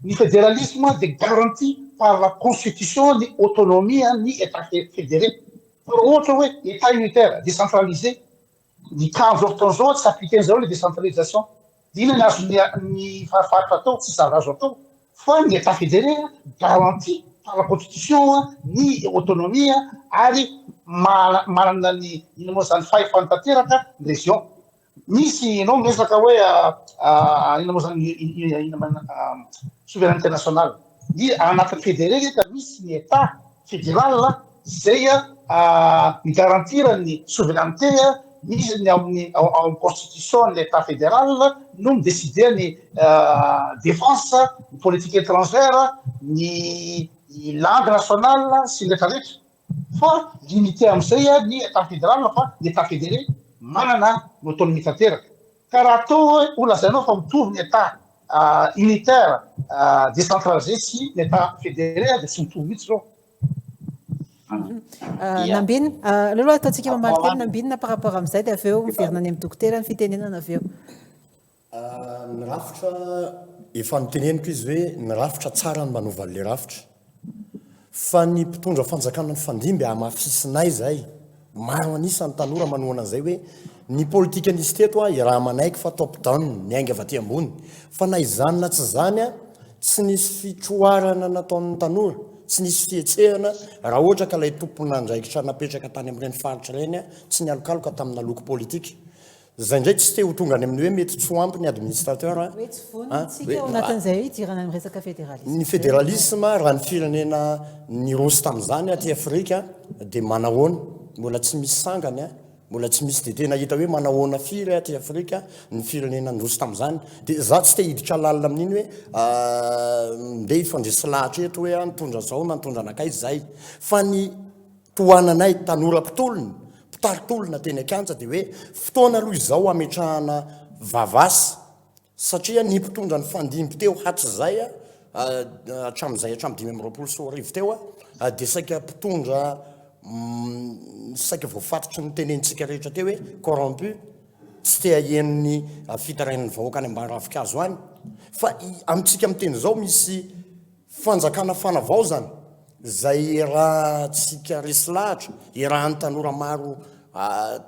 ny fédéralisme dia garanti par la constitution ny autonomie ny état fédéré. Fa raha ohatra hoe état unitaire décentralisé, ny cas am'izao fotoana zao tsy appliqué zareo le décentralisation. Inona ny azony ny faritra atao? Tsy zavatra azo atao. Fa ny état fédéré garanti par la constitution ny autonomie ary manana ny ino moa zany fahefany tanteraka ny région. Misy ianao miresaka hoe ino moa zany ino souveraineté nationale. Ny anatin'ny fédéré ka misy ny état fédéral zay mi-garantir ny souveraineté, misy ny amin'ny ao amin'ny constitution ny état fédéral no mi-décider ny défense, ny politique étrangère, ny langue nationale sy ny rehetrarehetra. Fa limité am'izay ny état fédéral, fa ny état fédéré manana ny autonomie tanteraka. Ka raha atao hoe ho lazainao fa mitovy ny état unitaire décentralisé sy ny état fédéré dia tsy mitovy mihitsy zao. Nambina, aleo aloha ataontsika mamaly kely Nambinina par rapport amin'izay, dia avy eo miverina any amin'ny dokotera ny fitenenana avy eo. Ny rafitra efa noteneniko izy hoe ny rafitra tsara ny manova an'ilay rafitra. Fa ny mpitondra fanjakana ny fandimby hamafisinay zay. Maro an'isa ny tanora manohana an'izay hoe ny politika nisy teto a raha manaiky fa top down miainga avy aty ambony. Fa na izany na tsy izany a tsy nisy fitroarana nataon'ny tanora, tsy nisy fihetsehana raha ohatra ka ilay tompon'andraikitra napetraka tany amin'ireny faritra ireny a tsy nialokaloka tamina loko politika. Zay indray tsy te ho tonga any amin'ny hoe mety tsy ho ampy ny administrateur. Hoe tsy vonona tsika ao anatin'izay hidirana amin'ny resaka fédéralisme. Ny fédéralisme raha ny firenena niroso tamin'izany aty Afrika dia manahoana? Mbola tsy misy sangany a. Mbola tsy misy dia tena hita hoe manahoana firy aty Afrika ny firenena nandroso tamin'izany. Dia izaho tsy te hiditra lalina amin'iny hoe ndeha hifandresy lahatra eto hoe nitondra izao na nitondra nankaiza izahay. Fa ny tohananay tanora mpitolona, mpitari-tolona teny an-kianja dia hoe fotoana aloha izao hametrahana vavasy Satria ny mpitondra nifandimby teo hatrizay, hatramin'izay hatramin'ny 2025 teo, dia saika mpitondra saika voafatotry ny tenenintsika rehetra teo hoe corrompu, tsy te haheno ny fitarainan'ny vahoaka any ambany ravinkazo any. Fa amintsika miteny izao misy fanjakana fanavaozana izay iarahantsika resy lahatra, iarahan'ny tanora maro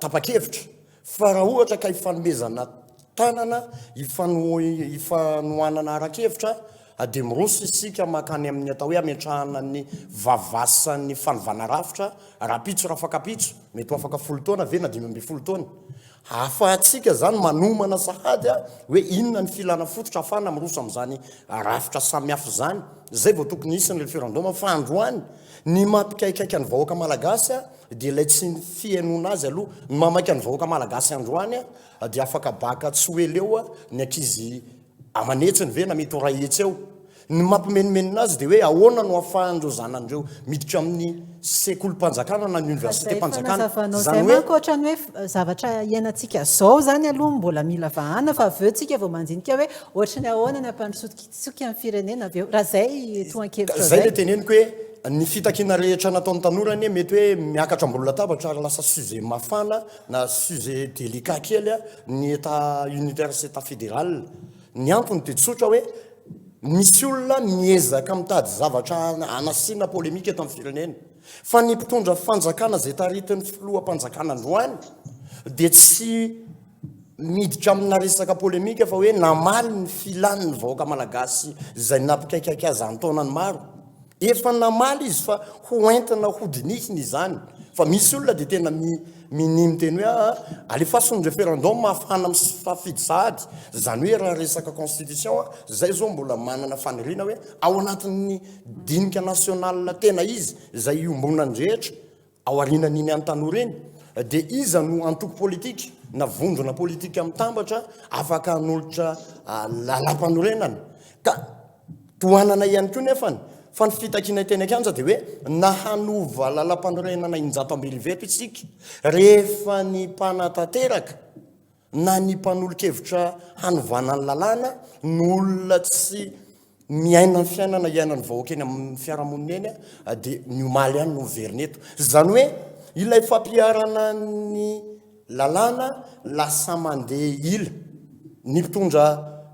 tapa-kevitra Fa raha ohatra ka ifanomezana tanana, ifanohanana ara-kevitra, dia miroso isika mankany amin'ny atao hoe hametrahana ny vavasan'ny fanovana rafitra rahampitso rafakampitso, mety ho afaka folo taona ve na 15 taona. Ahafahantsika izany manomana sahady hoe inona ny filana fototra ahafahana miroso amin'izany rafitra samihafa izany. Izay vao tokony hisy ny referendum. Fa androany, ny mampikaikaika ny vahoaka malagasy Dia ilay tsy fihainoana azy aloha. Ny mahamaika ny vahoaka malagasy androany dia afaka baka tsy ho ela eo ny ankizy aman'hetsiny ve na mety ho iray hetsy eo. Ny mampimenomenona azy dia hoe ahoana no ahafahan'ireo zanany ireo miditra amin'ny sekolim-panjakana na ny oniversitem-panjakana. Fanazavanao izay manko ohatran'ny hoe zavatra iainantsika izao izany aloha mbola mila vahana fa avy eo tsika vao mandinika hoe ohatran'ny ahoana ny hampandrosoantsika ny firenena avy eo. Raha izay tohan-kevitrao izay. Izay ilay teneniko hoe Ny fitakiana rehetra nataon'ny tanora anie mety hoe miakatra ambony latabatra ary lasa sujet mafana na sujet délicat kely ny état unitaire sy état fédéral. Ny antony dia tsotra hoe misy olona miezaka mitady zavatra hanasiana polémique eto amin'ny firenena. Fa ny mpitondra fanjakana izay taritin'ny filoham-panjakana androany dia tsy miditra amina resaka polémique fa hoe namaly ny filan'ny vahoaka malagasy izay nampikaikaika azy an-taonany maro. Efa namaly izy fa ho entina hodinihina izany. Fa misy olona dia tena minia miteny hoe aa alefaso ny referendum ahafahana misafidy sahady. Izany hoe raha resaka constitution zay zao mbola manana faniriana hoe ao anatin'ny dinika national tena izy izay iombonan'ny rehetra Ao aorianan'iny Antanora iny dia iza no antoko politika na vondrona politika mitambatra afaka hanolotra lalàmpanorenana? Ka tohanana ihany koa nefany fa ny fitakiana teny an-kianja dia hoe na hanova lalàmpanorenana injato amberiveto isika rehefa ny mpanatanteraka na ny mpanolo-kevitra hanovana ny lalàna no olona tsy miaina ny fiainana iainan'ny vahoaka eny amin'ny fiarahamonina eny dia ny omaly ihany no miverina eto. Izany hoe ilay fampiharana ny lalàna lasa mandeha ila. Ny mpitondra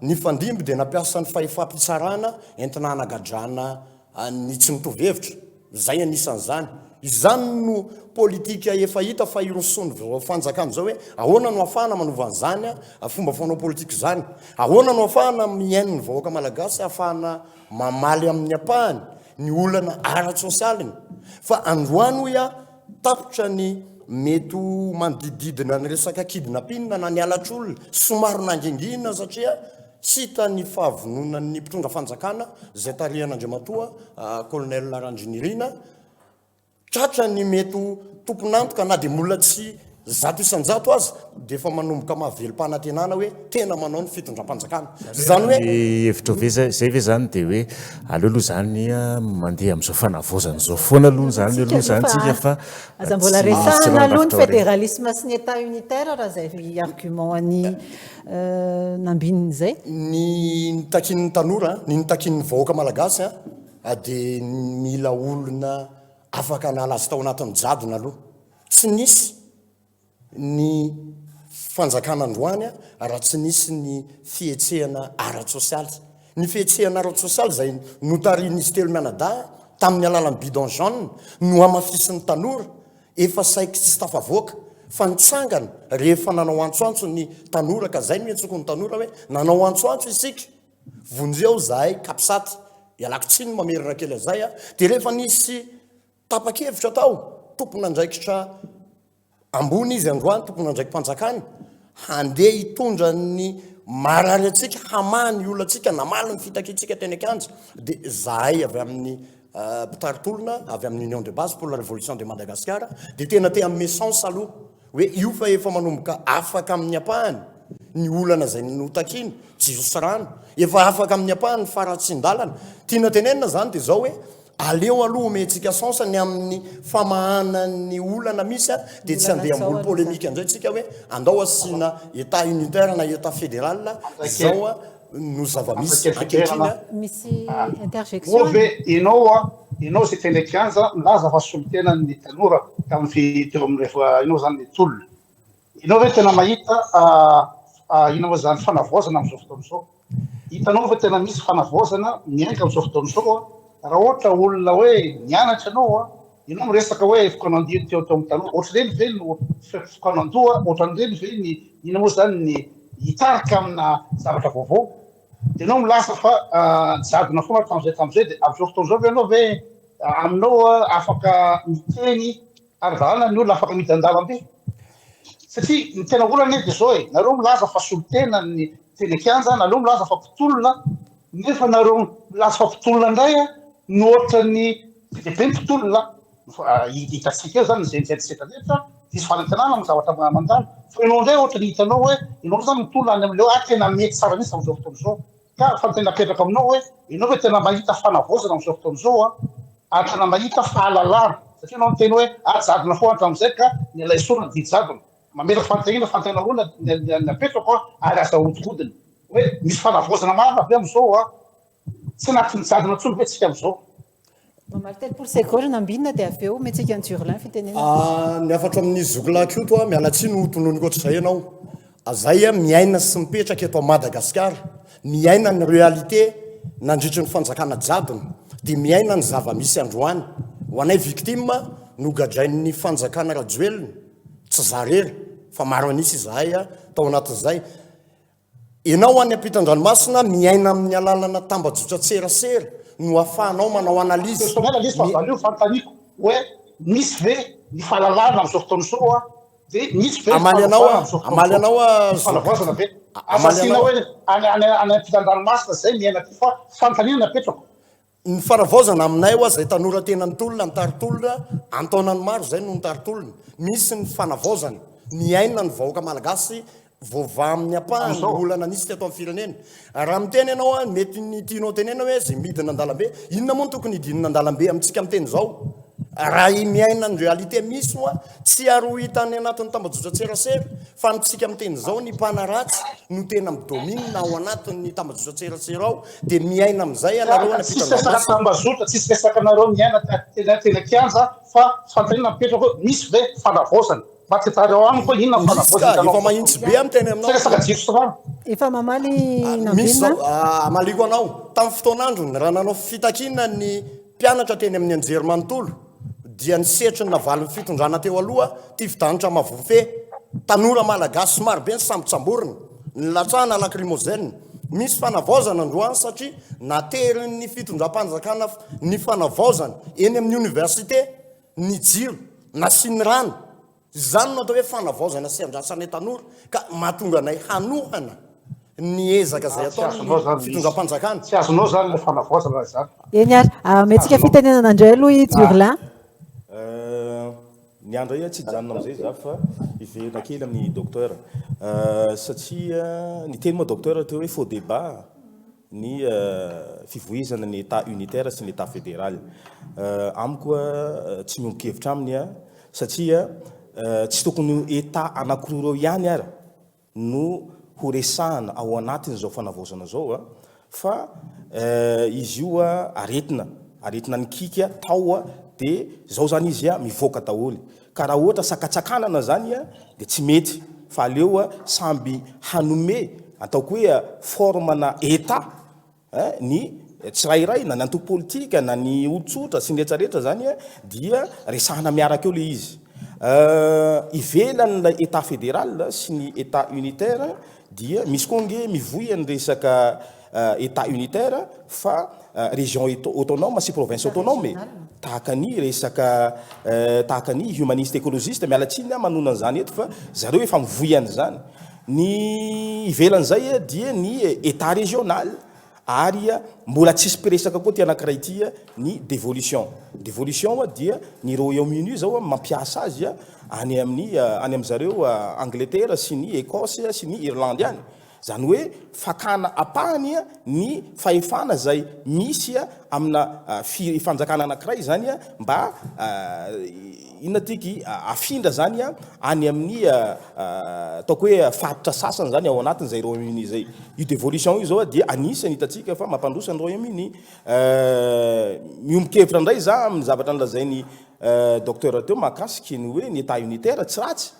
nifandimby dia nampiasa ny fahefam-pitsarana entina hanagadrana ny tsy mitovy hevitra. Izay anisan'izany. Izany no politika efa hita fa hirosoan'izao fanjakana izao hoe ahoana no ahafahana manova an'izany fomba fanao politika izany. Ahoana no ahafahana mihaino ny vahoaka malagasy ahafahana mamaly amin'ny ampahany ny olana ara-tsosialiny. Fa androany hoy aho tapitra ny mety ho manodidididina ny resaka kidnapping na ny halatr'olona somary nangingina satria Tsy hita ny fahavononan'ny mpitondra fanjakana izay tarihan'Andriamatoa Colonel Randrinirina, tratra ny mety ho tompon'antoka na dia mbola tsy 100% aza dia efa manomboka mahavelom-panantenana hoe tena manao ny fitondram-panjakana. Izany hoe. Ny hevitrao ve izay ve izany dia hoe aleo aloha izany mandeha amin'izao fanavaozana izao foana aloha izany aloha izany tsika fa Aza mbola resahana aloha ny fédéralisme sy ny état unitaire raha izay argument an'i Nambinina izay. Ny nitakian'ny tanora, ny nitakian'ny vahoaka malagasy dia mila olona afaka hanala azy tao anatin'ny jadona aloha. Tsy nisy ny fanjakana androany raha tsy nisy ny fihetsehana ara-tsosialy. Ny fihetsehana ara-tsosialy izay notarihin'izy telo mianadahy tamin'ny alalan'ny bidon jaune nohamafisin'ny tanora Efa saiky tsy tafavoaka fa nitsangana rehefa nanao antsoantso ny tanora ka zay no iantsoko ny tanora hoe nanao antsoantso isika vonjeo zahay capsat ialako tsiny mamerina kely an'izay a dia rehefa nisy tapa-kevitra tao tompon'andraikitra ambony izy androany tompon'andraiki-panjakana handeha hitondra ny marary antsika hamaha ny olantsika namaly ny fitakiantsika teny an-kianja dia zahay avy amin'ny mpitari-tolona avy amin'ny Union de base pour la révolution de Madagascar dia tena te hanome sens aloha. Hoe io fa efa manomboka afaka amin'ny ampahany ny olana izay notakiana, jiro sy rano. Efa afaka amin'ny ampahany ny faharatsian-dalana. Tiana tenenina izany dia izao hoe aleo aloha omentsika chance ny amin'ny famahana ny olana misy dia tsy handeha hamboly polémique indray tsika hoe andao asiana Etat unitaire na Etat fédéral izao no zava-misy ankehitriny. Misy interjection Moa ve ianao a, ianao izay teny an-kianja milaza fa solontenan'ny tanora tamin'ny fi, teo amin'ny rehefa ianao izany ny tolona. Ianao ve tena mahita inona moa izany fanavaozana amin'izao fotoana izao? Hitanao ve tena misy fanavaozana miainga amin'izao fotoana izao a? Raha ohatra olona hoe nianatra ianao a, ianao miresaka hoe fikaonandoha teo teo amin'ny tanora, ohatr'ireny ve no fikaonandoha, ohatran'ireny ve ny inona moa izany ny hitarika amina zavatra vaovao? Dia ianao milaza fa jadona foana hatramin'izay hatramin'izay dia amin'izao fotoana izao ve ianao ve aminao afaka miteny ara-dalàna ny olona afaka midina an-dalambe? Satria ny tena olana anie dia izao e, nareo milaza fa solontena ny teny an-kianja, nareo milaza fa mpitolona, nefa nareo milaza fa mpitolona indray no ohatran'ny be dia be ny mpitolona, hitantsika eo izany izay misetrasetra rehetra, diso fanantenana amin'ny zavatra mandalo, fa ianao indray ohatran'ny hitanao hoe ianao indray izany mitolona any amin'ilay hoe ah tena mety tsara mihitsy amin'izao fotoana izao. Ka fanontaniana apetrako aminao hoe, ianao ve tena mahita fanavaozana amin'izao fotoana izao an? Ary tena mahita fahalalana? Satria ianao niteny hoe, ah jadona foana hatramin'izay ka ny ilay sorona dia jadona. Mametraka fanontaniana, fanontaniana roa ny apetrako an, ary aza ahodikodina. Hoe misy fanavaozana marina ve amin'izao an? Tsy anatin'ny jadona intsony ve tsika amin'izao? Mamaly 30 segaondra Nambinina dia avy eo omentsika an'i Durlin fitenenana. Ny hafatro amin'ny zokilahy Koto a, miala tsiny ho tononiko ohatr'izay ianao. Zay a miaina sy mipetraka eto Madagasikara, miaina ny réalité nandritry ny fanjakana jadona, dia miaina ny zava-misy androany. Ho anay victime nogadrain'ny fanjakana Rajoelina, tsy za rery fa maro an'isa izahay tao anatin'izay. Ianao any ampitan-dranomasina miaina amin'ny alalana tambajotran-tserasera no afahanao manao analyse. Personnel anie fa valio fanontaniako hoe misy ve ny fahalalana amin'izao fotoana izao a dia misy ve ny Hamaly anao fanovana aho, amin'izao fotoana hamaly izao? anao aho Misy zoky. fanavaozana ve? Aza Hamaly asiana anao hoe aho. any any any ampitan-dranomasina izay miaina aty fa fanontaniana napetrako. Ny fanavaozana aminay hoa zay tanora tena nitolona nitari-tolona antaonany maro zay no nitari-tolona. Misy ny fanavaozana, miaina ny vahoaka malagasy voavaha amin'ny ampahany ny olana nisy teto amin'ny firenena. Raha miteny ianao hoa mety ny tianao tenena hoe zay midina an-dalambe, inona moa no tokony hidinina an-dalambe amintsika miteny izao? Raha miaina ny réalité misy hoa tsy ary ho hita any anatin'ny tambajotran-tserasera fa amintsika miteny izao ny mpanaratsy no tena mi-domine ao anatin'ny tambajotran-tserasera ao dia miaina amin'izay ianareo any Tsisy resaka ampitan-dranomasina. tambazotra, tsisy resaka anareo miaina tena tena kianja fa fanontaniana mipetraka hoe misy ve fanavaozana? Mba tantaraho amiko hoe inona ny Misy fanavaozana ka, hitanao efa amin'izao mahitsy fotoana be izao. miteny Tsy aminao. resaka jiro sy rano. Efa mamaly Misy Nambinina. izao, hamaliako anao, tamin'ny fotoan'androny raha nanao fitakiana ny mpianatra teny amin'ny anjerimanontolo dia ny setrin'ny navalin'ny fitondrana teo aloha tifi-danitra mavofe, tanora malagasy marobe ny sambotsamborina, nilatsahana lacrymogène. Misy fanavaozana androany satria naterin'ny fitondram-panjakana ny fanavaozana eny amin'ny oniversite ny jiro nasiany rano. Izany no atao hoe fanavaozana sy andrasanay tanora ka mahatonga anay hanohana ny ezaka izay Tsy ataon'ny azonao zany le izy. fitondram-panjakana. Tsy azonao zany le fanavaozana raha izany. Eny ary, ametrika Azonao. fitenenana indray aloha i Durlin. Ny ahy indray tsy hijanona amin'izay za fa hiverina kely amin'ny docteur satria niteny moa docteur teo hoe faux débat ny fivoizana ny état unitaire sy ny état fédéral. Amiko tsy miombon-kevitra aminy aho satria tsy tokony ho état anankiroa ireo ihany ara no ho resahana ao anatin'izao fanavaozana izao fa izy io aretina, aretina nikiky tao dia izao izany izy mivoaka daholo. Ka raha ohatra sakatsakanana izany dia tsy mety fa aleo samby hanome ataoko hoe forme-na Etat ny tsirairay na ny antoko politika na ny olon-tsotra sy ny rehetra rehetra zany dia resahana miaraka eo le izy. Ivelan'ilay Etat fédéral sy ny Etat unitaire dia misy koa ange mivoy ny resaka Etat unitaire fa région autonome sy province autonome e. Tahaka ny resaka tahaka ny humaniste écologiste, miala tsiny aho manonona an'izany eto fa zareo efa mivoy an'izany. Ny ivelan'izay dia ny Etat régional. Ary mbola tsisy mpiresaka koa ity anankiray ity ny dévolution. Dévolution dia ny Royaume-Uni zao mampiasa azy any amin'ny any amin'zareo Angletera sy ny Ecosse sy ny Irlande any. Izany hoe fakana ampahany ny fahefana izay misy amina fanjakana anankiray izany mba inona tiky afindra izany any amin'ny ataoko hoe faritra sasany izany ao anatin'izay Royaume-Uni izay. Io dévolution io izao dia anisany hitantsika fa mampandroso an'i Royaume-Uni. Miombon-kevitra indray za amin'ny zavatra nolazain'i Docteur teo mahakasika ny hoe ny État unitaire tsy ratsy.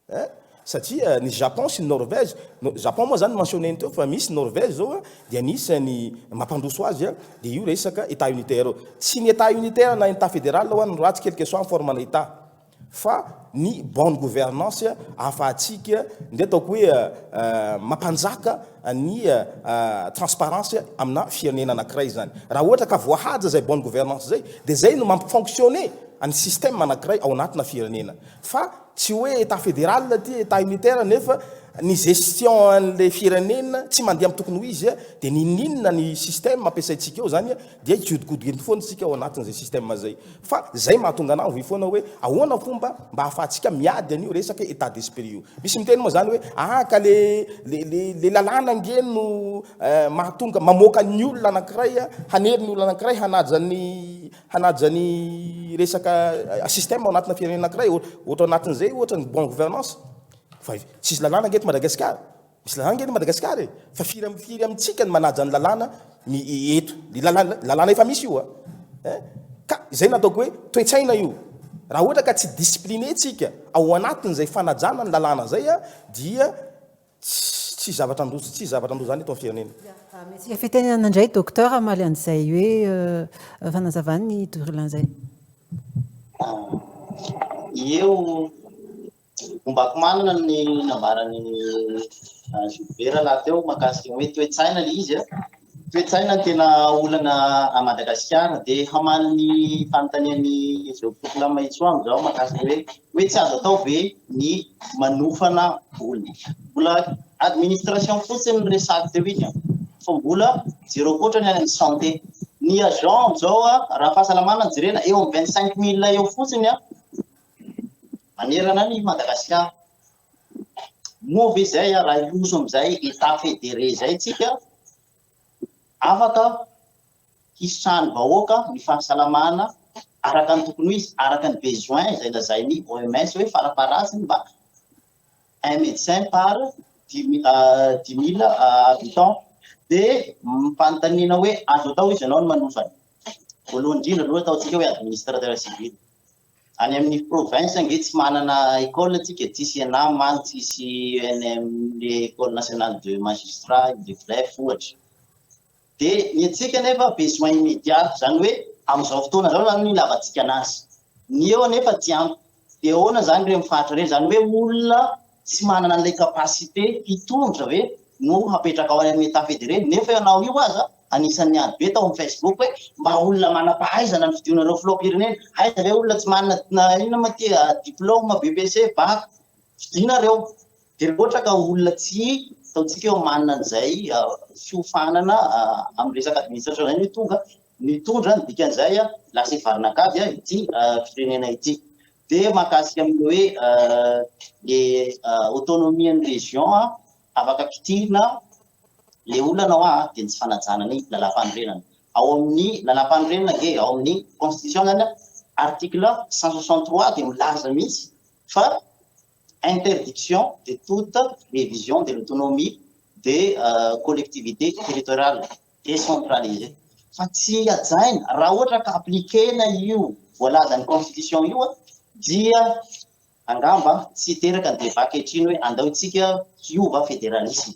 Eh? Satria ny Japon sy ny Norvège, Japon moa zany mentionner-ny teo fa misy Norvège zao dia anisany mampandroso azy dia io resaka Etat unitaire io. Tsy ny Etat unitaire na Etat fédéral ho'a no ratsy quelque soit en forme ana Etat fa ny bonne gouvernance ahafahantsika ndeha ataoko hoe mampanjaka ny transparence amina firenena anakiray zany. Raha ohatra ka voahaja zay bonne gouvernance zay dia zay no mampi-fonctionner ny système anakiray ao anatina firenena. Fa tsy hoe Etat fédéral ity, Etat unitaire nefa ny gestion an'ilay firenena tsy mandeha amin'ny tokony ho izy dia n'inon'inona ny système ampiasaintsika eo zany dia hiodikodiny foana isika ao anatin'izay système zay. Fa zay mahatonga anah hoy foana hoe ahoana fomba mba ahafahantsika miady an'io resaka état d'esprit io. Misy miteny moa zany hoe ah ka le le le le lalàna ange no mahatonga mamoaka ny olona anankiray hanery ny olona anankiray hanaja ny Hanaja ny resaka système ao anatina firenena anankiray, ohatra ao anatin'izay ohatra ny bonne gouvernance. Fa tsisy lalàna ange eto Madagasikara. Misy lalàna ange eto Madagasikara e. Fa firy am firy amintsika ny manaja ny lalàna ny eto. Ny lalàna lalàna efa misy io a. Hein? Ka izay no ataoko hoe toe-tsaina io. Raha ohatra ka tsy discipliné tsika ao anatin'izay fanajana ny lalàna izay a dia Tsy zavatra handroso, tsy zavatra handroso izany eto amin'ny firenena. Mihetsika fitenenana indray Docteur hamaly an'izay hoe fanazavan'i Dorlin izay. Eo ombako manana ny nambaran'i Gilbert lahateo mahakasika ny hoe toe-tsaina ilay izy. Toe-tsaina no tena olana à Madagasikara. Dia hamaly ny fanontanian'i Zoky Mahitsoa amin'izao mahakasika hoe hoe tsy azo atao ve ny manofana olona. Mbola administration fotsiny no resahako teo iny fa mbola jereo koa ny any amin'ny santé. Ny agent amin'izao raha fahasalamana no jerena eo amin'ny 25 000 eo fotsiny manerana an'i Madagasikara. Moa ve izay raha hiroso amin'izay Etat fédéré izay tsika, afaka hisitrahan'ny vahoaka ny fahasalamana araka ny tokony ho izy, araka ny besoin izay lazain'ny OMS hoe farafaharatiny mba un médecin par 10 000 habitants. Dia fanontaniana hoe azo atao izy ianao ny manofana. Voalohany indrindra aloha ataontsika hoe administrateur civil. Any amin'ny province ange tsy manana école tsika, tsisy ENAM any, tsisy ENM, école nationale de magistrat, de greffe ohatra. Dia ny antsika nefa besoin immédiat, izany hoe amin'izao fotoana izao izany no ilavantsika anazy. Ny eo anefa tsy ampy. Dia ahoana izany ireny faritra ireny? Izany hoe olona tsy manana an'ilay capacité hitondra ve no hapetraka ao any amin'ny état fédéré? Nefa ianao io aza anisan'ny ady be tao amin'ny Facebook hoe mba olona manam-pahaizana no fidinareo filoham-pirenena. Aiza ve olona tsy manana na inona moa ity diplôme, BEPC, bac, fidinareo. Dia raha ohatra ka olona tsy ataontsika hoe manana an'izay fiofanana amin'ny resaka administration izay no tonga mitondra, ny dikan'izay lasa hivarina an-kady ity firenena ity. Dia mahakasika amin'ny hoe le autonomie an'ny région afaka kitihina le olana hoa dia ny tsy fanajana ny lalàmpanorenana. Ao amin'ny lalàmpanorenana ange, ao amin'ny constitution zany article 163 dia milaza mihitsy fa interdiction de toute révision de l'autonomie des collectivités territoriales décentralisées. Fa tsy hajaina, raha ohatra ka appliquer-na io voalazan'ny constitution io dia angamba tsy hiteraka ny débat ankehitriny hoe andao isika hiova fédéralisme.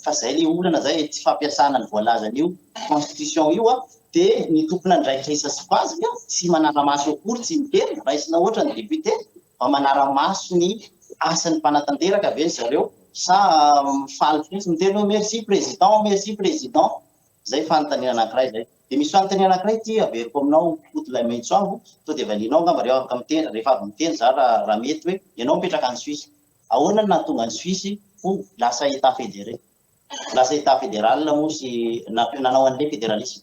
Fa zay le olana zay, tsy fampiasana ny voalazan'io constitution io dia ny tompon'andraikitra isan-tsokajiny tsy manara-maso akory, tsy miteny, raisina ohatra ny député mba manara-maso ny asan'ny mpanatanteraka ve ry zareo sa mifaly fotsiny miteny hoe merci président, merci président. Zay fanontaniana anankiray zay. Dia misy fanontaniana anankiray ity averiko aminao Koto Lahimaitsoavo, sao dia valianao angamba rehefa afaka miteny, rehefa avy miteny za raha raha mety hoe ianao mipetraka any Suisse. Ahoana no nahatonga an'i Suisse ho lasa Etat fédéré? Lasa Etat fédéral moa sy nanao an'ilay fédéralisme.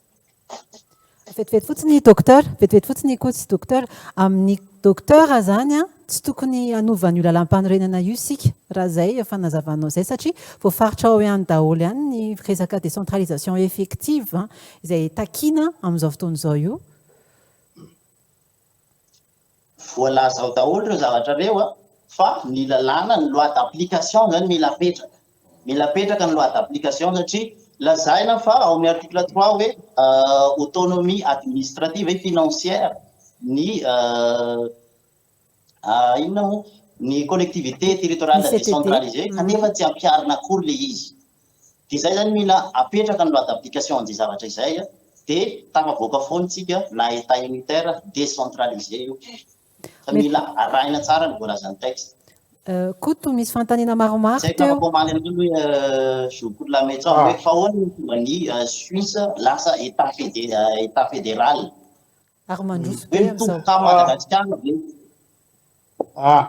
Vetivety fotsiny Docteur, vetivety fotsiny Coach Docteur, amin'ny Docteur zany an, tsy tokony hanova an'io lalam-panorenana io isika raha izay fanazavanao izay satria voafaritra ao ihany daholo ihany ny resaka décentralisation effective izay takiana amin'izao fotoana izao io. Voalaza ao daholo ireo zavatra ireo a, fa ny lalàna, ny loi d'application zany mila apetraka. Mila apetraka ny loi d'application satria lazaina fa ao amin'ny article 3 hoe autonomie administrative et financière ny inona moa ny collectivité territoriale décentralisée kanefa tsy ampiharina akory le izy. Dia izay zany mila apetraka ny loi d'application an'izay zavatra izay dia tafavoaka foana isika na état unitaire décentralisé io. Fa mila arahina tsara ny voalazan'ny texte. Koto, misy fanontaniana maromaro teo. Tsy haiko afaka omaly an'io aloha Zoky Lametsa hoe fa ahoana no tonga ny Suisse lasa état état fédéral? Ary mandroso be amin'izao. Hoe mitovy tamin'i Madagasikara ve? Ah,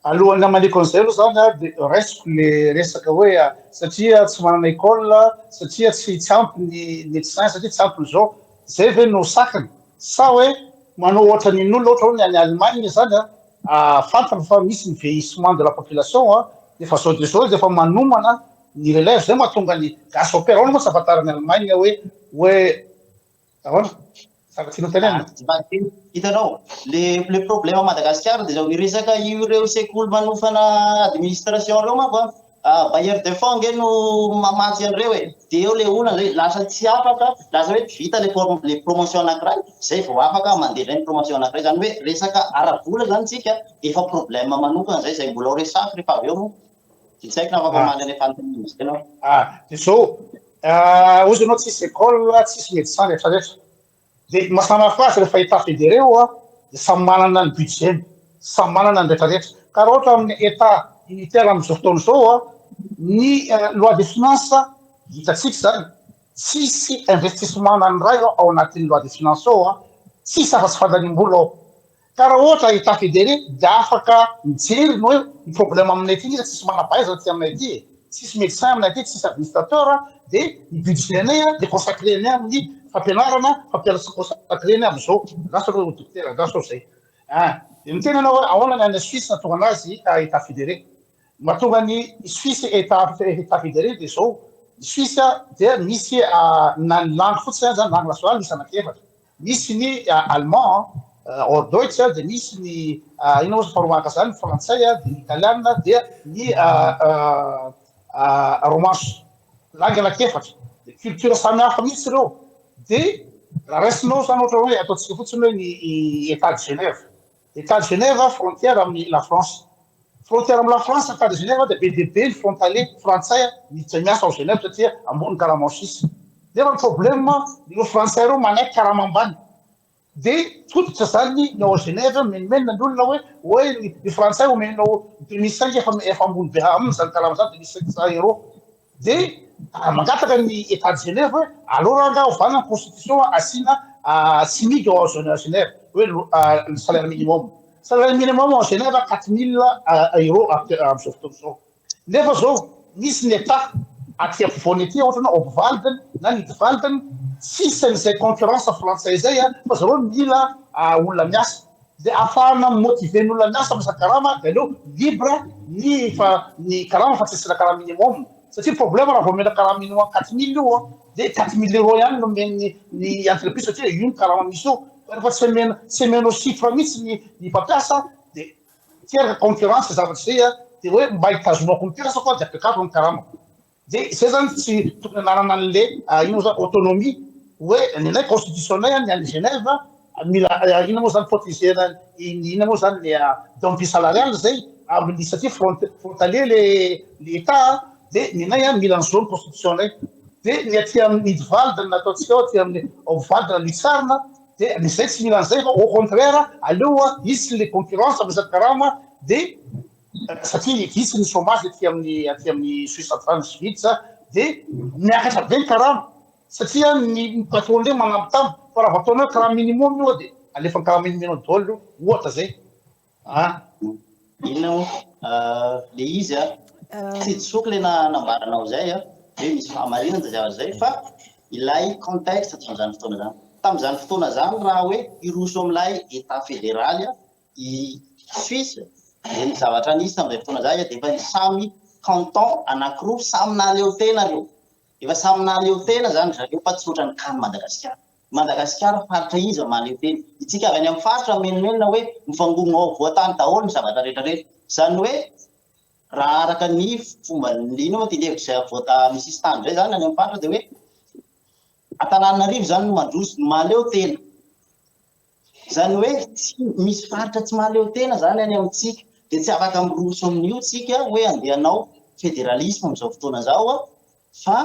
alohan'ny hamaliako an'izay aloha zany ah, dia raisiko le resaka hoe satria tsy manana école, satria tsy tsy ampy ny médecin, satria tsy ampy ny zao, zay ve no sakana? Sa hoe manao ohatra ny olona ohatra hoe ny any Allemagne zany ah, fantany fa misy ny vieillissement de la population ah, dia efa zao dia zao izy efa manomana ny relève, zay mahatonga ny gasy au pair, ahoana moa tsy ahafantaran'i Allemagne hoe hoe Ahoana? Zavatra tianao tenenina? Hitanao, le le problème à Madagasikara dia zao, miresaka ireo sekoly manofana administration ireo manko an, bailleur de fonds ange no mamatsy an'ireo e, dia eo le olana zay, lasa tsy afaka, lasa hoe tsy vita le form le promotion anankiray, zay vao afaka mandeha indray ny promotion anankiray, zany hoe resaka ara-bola zany tsika efa problème manokana zay, zay mbola ho resahako rehefa avy eo moa. Dia tsy haiko na afaka mamaly an'ilay fanontaniana izay ianao. Ah, dia zao, hozy ianao tsisy école, tsisy médecin rehetra rehetra. Dia ny maha samy hafa azy rehefa état fédéré oa, dia samy manana ny budget-ny, samy manana ny rehetra rehetra. Ka raha ohatra amin'ny état unitaire amin'izao fotoana izao oa, ny loi de finance hitantsika izany, tsisy investissement na ny iray ao anatin'ny loi de finance ao, tsisy afa-tsy fandaniam-bola ao. Ka raha ohatra état fédéré dia afaka mijery ny hoe ny problème aminay aty nge tsisy manam-pahaizana aty aminay aty e, tsisy médecin aminay aty, tsisy administrateur dia ny budget-nay dia consacrer-nay amin'ny fampianarana, fampianarana consacrer-nay amin'izao, andraso aloha dokotera, andraso aho zay. An, dia miteny ianao hoe ahoana ny any Suisse nahatonga anazy état fédéré. Ny mahatonga ny Suisse état état fédéré dia izao, ny Suisse dia misy na ny langue fotsiny aza, langue nationale misy anankiefatra. Misy ny allemand, Hochdeutsch, dia misy ny inona moa faharoa manaraka izany, ny frantsay, dia ny italiana, dia ny romanche. Langue anankiefatra. Dia culture samy hafa mihitsy ireo. Dia raha raisinao izany ohatra hoe ataontsika fotsiny hoe ny Etat de Genève. Etat de Genève frontière amin'ny la France. Frontière amin'ny la France Etat de Genève dia be dia be ny frontalier frantsay miditra miasa ao Genève satria ambony ny karama ao Suisse. Nefa ny problème ireo frantsay ireo manaiky karama ambany. Dia tototra zany ny ao Genève mimenomenona ny olona hoe hoe ny frantsay omenao 2500 efa efa ambony be aminy zany karama zany 2500 euros. Dia mangataka ny Etat de Genève hoe aleo rangaha ovana ny constitution asiana SMIG ao Genève hoe ny salaire minimum. Salaire minimum ao Genève 4000 euros amin'izao fotoana izao. Nefa izao misy ny Etat aty afovoany aty ohatra hoe Obwalden na Nidwalden tsisy an'izay concurrence frantsay izay fa zareo mila olona miasa. Dia ahafahana mi-motiver ny olona miasa amin'ny karama dia aleo libre ny fa ny karama fa tsy asiana karama minimum satria problème raha vao omena karama minimum 4000 io an dia 4000 euros ihany no omen'ny ny entreprise satria io ny karama misy eo fa rehefa tsy omena tsy omenao chiffre mihitsy ny ny mpampiasa dia miteraka concurrence zavatra izay an dia hoe mba hitazomako ny mpiasako aho dia ampiakariko ny karamako. Dia izay zany tsy tokony ananana an'le inona moa zany autonomie hoe ny anay constitution-nay ny any Genève mila inona moa zany protéger-na ny inona moa zany ny dumping salarial zay amin'ny satria front frontalier le le état dia ny anay mila ny zone constitution-nay dia ny aty amin'ny Nidwald na ataontsika hoe aty amin'ny Obwald na Lutsarna dia ny zay tsy mila an'izay fa au contraire aleo hisy le concurrence amin'ny resaka karama dia satria vitsy ny chômage aty amin'ny aty amin'ny Suisse centrale sy Schwyz dia miakatra be ny karama satria ny patron ndray manambitamby fa raha vao ataonao hoe karama minimum io dia alefa ny karama minimum daholo io ohatra zay a. Inona moa le izy a? Tsy disoako le nambaranao zay a. Hoe misy fahamarinana izay zavatra izay fa ilay contexte tamin'izany fotoana izany. Tamin'izany fotoana izany raha hoe hiroso amin'ilay Etat federaly i Suisse dia ny zavatra nisy tamin'izay fotoana izay dia efa samy canton anankiroa samy nahaleo tena ireo. Efa samy nahaleo tena izany ry zareo fa tsy ohatran'ny cas an'i Madagasikara. Madagasikara faritra iza mahaleo tena? Itsika avy any amin'ny faritra mimenomenona hoe mivangongo ao afovoan-tany daholo ny zavatra rehetra rehetra. Izany hoe Raha araka ny fomba inona moa ity hevitra izay avoaka amin'ny sisintany indray izany any amin'ny faritra dia hoe Antananarivo izany no mandroso, no mahaleo tena. Izany hoe tsy misy faritra tsy mahaleo tena izany any amintsika. Dia tsy afaka miroso amin'io tsika hoe andeha hanao fédéralisme amin'izao fotoana izao fa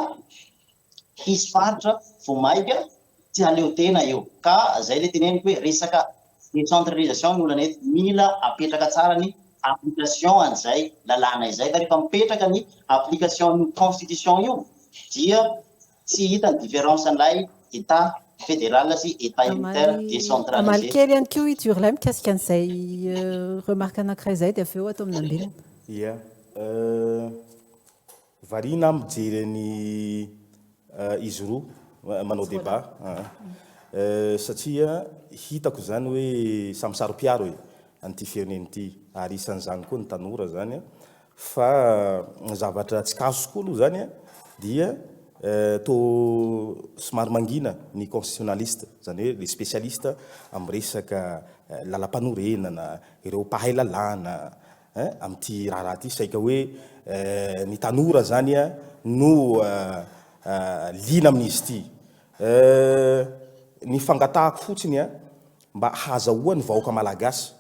hisy faritra vao maika tsy haleo tena eo. Ka zay le teneniko hoe resaka décentralisation ny olana eto. Mila apetraka tsara ny application an'izay lalàna izay fa rehefa mipetraka ny application an'io constitution io dia tsy hita ny différence an'ilay Etat fédéral sy Etat unitaire Hamaly décentralisé. kely ihany koa i Durlin mikasika an'izay remarque anankiray izay dia avy eo atao amin'ny Nambinina. Ia. Variana aho mijery an'i izy roa manao débat satria hitako izany hoe samy saro-piaro e an'ity firenena ity ary isan'izany koa ny tanora izany fa ny zavatra tsikaritro koa aloha izany dia toa somary mangina ny constitutionnaliste izany hoe les spécialistes amin'ny resaka lalam-panorenana, ireo mpahay lalàna Hein, amin'ity raharaha ity saika hoe ny tanora zany no liana amin'izy ity. Ny fangatahako fotsiny mba hahazahoan'ny vahoaka malagasy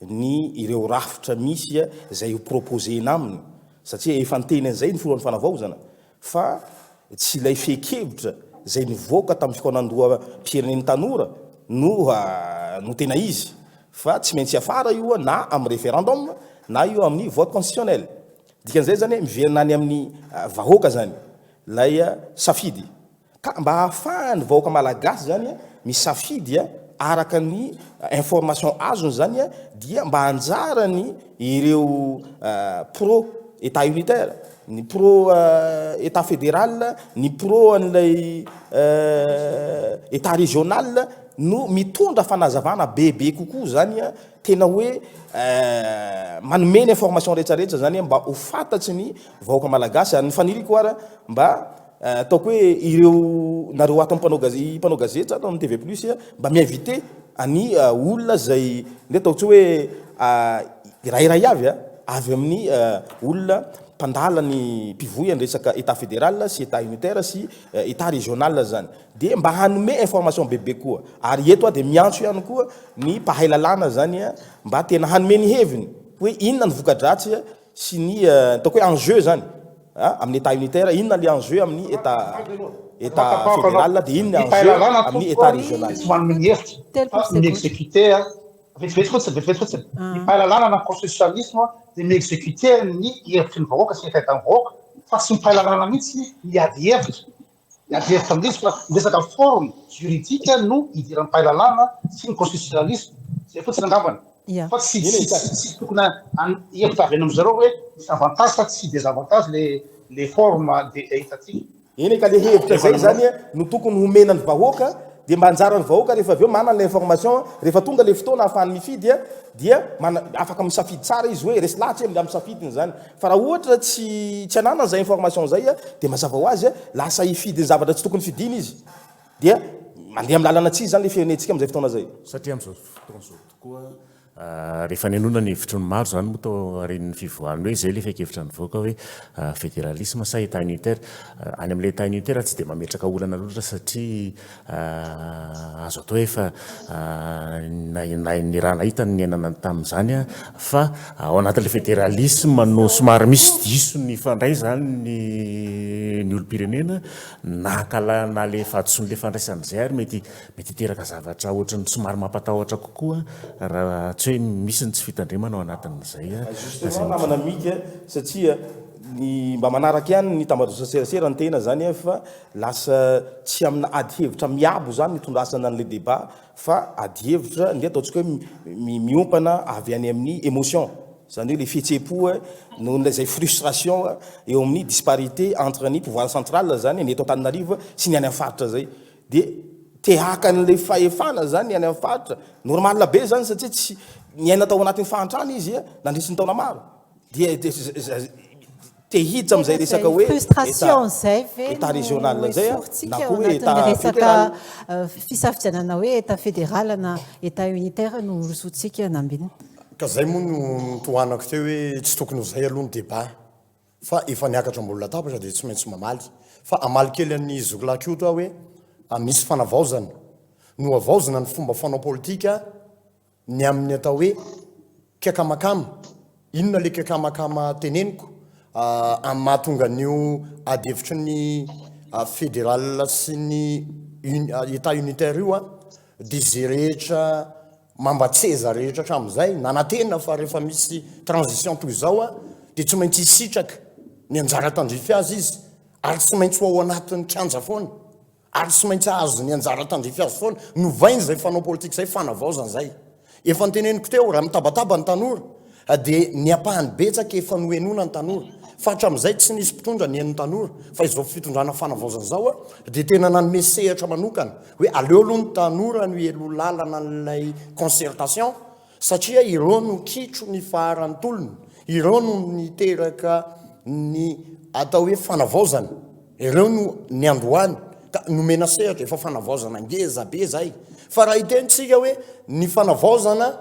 ny ireo rafitra misy izay ho proposer-na aminy satria efa niteny an'izay ny filohan'ny fanavaozana fa tsy ilay fehin-kevitra izay nivoaka tamin'ny fikaonandoham-pirenen'ny tanora no no tena izy fa tsy maintsy hiafara io na amin'ny référendum na io amin'ny vote constitutionnel. Dikan'izay zany hoe miverina any amin'ny vahoaka zany ilay safidy. Ka mba ahafahan'ny vahoaka malagasy zany misafidy araka ny information azony zany dia mba anjarany ireo pro Etat unitaire, ny pro Etat fédéral, ny pro an'ilay Etat régional no mitondra fanazavana bebe kokoa zany tena hoe manome ny information rehetra rehetra zany mba ho fantatry ny vahoaka malagasy ary ny faniriako ara mba Ataoko hoe ireo nareo ato mpanao gazety mpanao gazety ato amin'ny TV plus mba mi-inviter an'i olona izay ndeha ataoko tsy hoe iray iray avy a, avy amin'ny olona mpandala ny mpivoy ny resaka Etat fédéral sy Etat unitaire sy Etat régional zany dia mba hanome information bebe koa ary eto aho dia miantso ihany koa ny mpahay lalàna zany mba tena hanome ny heviny hoe inona ny voka-dratsy sy ny ataoko hoe enjeu zany a amin'ny état unitaire, inona le enjeu amin'ny état état fédéral dia inona Ny enjeu amin'ny état régional. Tsy manome ny hevitra fa mi-exécuter vetivety fotsiny vetivety fotsiny. Ny mpahay lalàna na ny constitutionnalisme dia mi-exécuter ny hevitry ny vahoaka sy ny hetahetan'ny vahoaka fa tsy ny mpahay lalàna mihitsy miady hevitra. Miady hevitra amin'izy fa ny resaka forme juridique no idiran'ny mpahay lalàna sy ny constitutionnalisme. Izay fotsiny angambany. Fa tsy tsy tokony hevitra avy any amin-dry zareo hoe misy avantage sa tsy désavantage le le forme de étatique. Eny e, ka le hevitra zay zany no tokony homena ny vahoaka dia mba anjaran'ny vahoaka rehefa avy eo manana le information rehefa tonga le fotoana ahafahany mifidy dia mana afaka misafidy tsara izy hoe resy lahatra izy amin'ny safidiny zany. Fa raha ohatra tsy tsy ananany izay information izay dia mazava ho azy lasa hifidy ny zavatra tsy tokony fidiana izy. Dia mandeha amin'ny lalana tsy izy izany ilay firenentsika amin'izay fotoana izay. Satria amin'izao fotoana izao tokoa rehefa nihenoana ny hevitry ny maro izany moa tao aorian'ny fivoahan'ny hoe izay ilay fehin-kevitra nivoaka hoe fédéralisme sa état unitaire. Any amin'ilay état unitaire tsy dia mametraka olana loatra satria Azo atao hoe efa na raha nahita ny niainana tamin'izany fa ao anatin'ilay fédéralisme no somary misy diso nifandray izany ny ny olom-pirenena na kala na le fahadisoan'ilay fandraisana izay ary mety mety hiteraka zavatra ohatran'ny somary mampatahotra kokoa raha tsy hoe misy ny tsy fitandremana ao anatin'izay. Justement namana Mika satria ny mba manaraka ihany ny tambajotran-tserasera ny tena zany fa Lasa tsy amina ady hevitra miabo zany ny itondrasana an'ilay débat fa ady hevitra ndeha ataontsika hoe miompana avy any amin'ny émotion. Izany hoe ilay fihetseham-po noho ny izay frustration eo amin'ny disparité entre ny pouvoir central izany, ny eto Antananarivo sy ny any amin'ny faritra izay. Dia te haka an'ilay fahefana izany ny any amin'ny faritra. Normal be izany satria tsy niaina tao anatin'ny fahantrana izy nandritry ny taona maro. Dia te hiditra amin'izay resaka hoe Frustration izay ve état no régional izay esorintsika na ao koa hoe anatin'ny état resaka fédéral. fisafidianana hoe état fédéral na état unitaire no rosoantsika Nambinina? Ka zay moa no notohanako teo hoe tsy tokony ho zay aloha ny débat fa efa niakatra ambony latabatra dia tsy maintsy mamaly. Fa hamaly kely an'i Zoky Lahy Koto aho hoe misy fanavaozana. Nohavaozina ny fomba fanao politika ny amin'ny atao hoe kiakamakama. Inona ilay kiakamakama teneniko? Amin'ny mahatonga an'io ady hevitry ny fédéral sy ny état unitaire io dia izay rehetra Mambatseza rehetra hatramin'izay, nanantena fa rehefa misy transition toy izao dia tsy maintsy hisitraka ny anjara tandrify azy izy ary tsy maintsy ho ao anatin'ny kianja foana ary tsy maintsy hahazo ny anjara tandrify azy foana. Novainy izay fanao politika izay, fanavaozana izay. Efa noteneniko teo, raha mitabataba ny tanora dia ny ampahany betsaka efa nohenoina ny tanora fa hatramin'izay tsy nisy mpitondra nihaino ny tanora fa izao fitondrana fanavaozana izao dia tena nanome sehatra manokana hoe aleo aloha ny tanora no hialoha lalana an'ilay concertation satria ireo no kitro ny faharan'ny tolona, ireo no niteraka ny atao hoe fanavaozana, ireo no niandohany ka nomena sehatra, efa fanavaozana ngeza be zay. Fa raha hiteny tsika hoe ny fanavaozana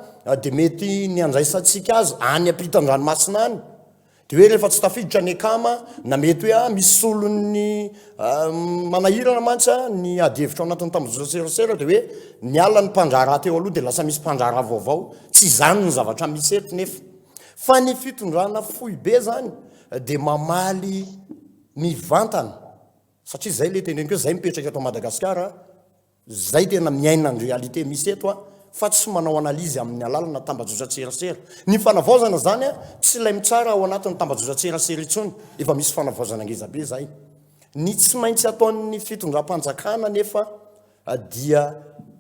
dia mety ny andraisantsika azy any ampitan-dranomasina any, Dia hoe rehefa tsy tafiditra ny akama na mety hoe ah misy solon'ny manahirana mantsy ah ny ady hevitra ao anatin'ny tambajotran-tserasera dia hoe niala ny mpandraharaha teo aloha dia lasa misy mpandraharaha vaovao. Tsy izany ny zavatra misy eto nefa. Fa ny fitondrana foibe izany dia mamaly mivantana satria izay ilay teneniko hoe izay mipetraka eto Madagasikara Zay tena miaina ny réalité misy eto a, fa tsy manao analyse amin'ny alalana tambajotran-tserasera. Ny fanavaozana zany a, tsy ilay mitsara ao anatin'ny tambajotran-tserasera intsony, efa misy fanavaozana ngeza be zay. Ny tsy maintsy ataon'ny fitondram-panjakana anefa dia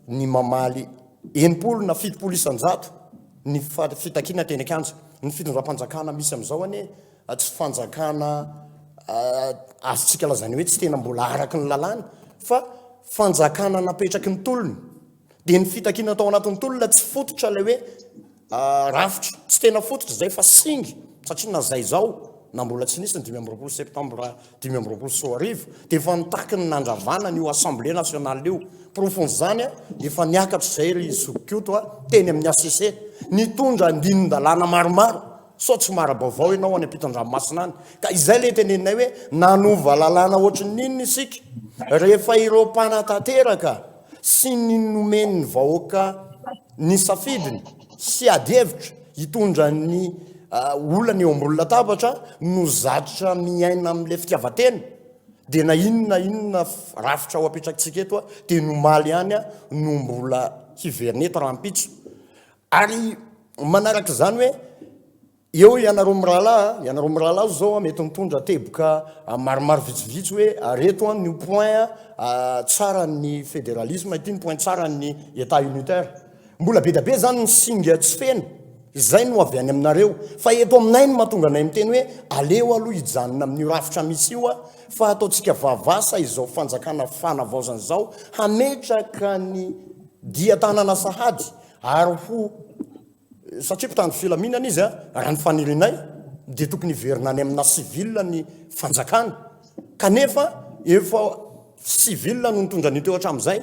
ny mamaly 60 na 70% ny fitakiana teny an-kianja. Ny fitondram-panjakana misy amin'izao anie tsy fanjakana azontsika lazaina hoe tsy tena mbola araka ny lalàna fa fanjakana napetraky ny tolona. Dia ny fitakiana tao anatin'ny tolona tsy fototra ilay hoe rafitra, tsy tena fototra izay fa singa, satria na izay izao na mbola tsy nisy ny 25 septambra 2025 dia efa nitaky ny nandravana an'io assemblée nationale io. Porofon'izany, efa niakatra izay ry Zoky Koto teny amin'ny HCC, nitondra andinin-dalàna maromaro. Sao tsy mahara-baovao ianao any ampitan-dranomasina any. Ka izay ilay teneninay hoe nanova lalàna ohatry ny inona isika rehefa ireo mpanatanteraka sy ny nomen'ny vahoaka ny safidiny sy ady hevitra hitondra ny olana eo ambony latabatra no zatra miaina amin'ilay fitiavan-tena dia na inona na inona rafitra ho apetrakitsika eto dia ny omaly ihany no mbola hiverina eto rahampitso. Ary manaraka izany hoe eo ianareo mirahalahy, ianareo mirahalahy zao mety mitondra teboka maromaro vitsivitsy hoe areto ny point tsara ny fédéralisme, ity ny point tsara ny état unitaire. Mbola be dia be zany ny singa tsy feno, izay no avy any aminareo. Fa eto aminay no mahatonga anay miteny hoe aleo aloha hijanona amin'io rafitra misy io fa ataontsika vavasa izao fanjakana fanavaozana izao hametraka ny dian-tanana sahady Ary ho, satria mpitandro filaminana izy, raha ny fanirianay dia tokony hiverina any amina civil ny fanjakana, kanefa efa civil no nitondra an'io teo hatramin'izay,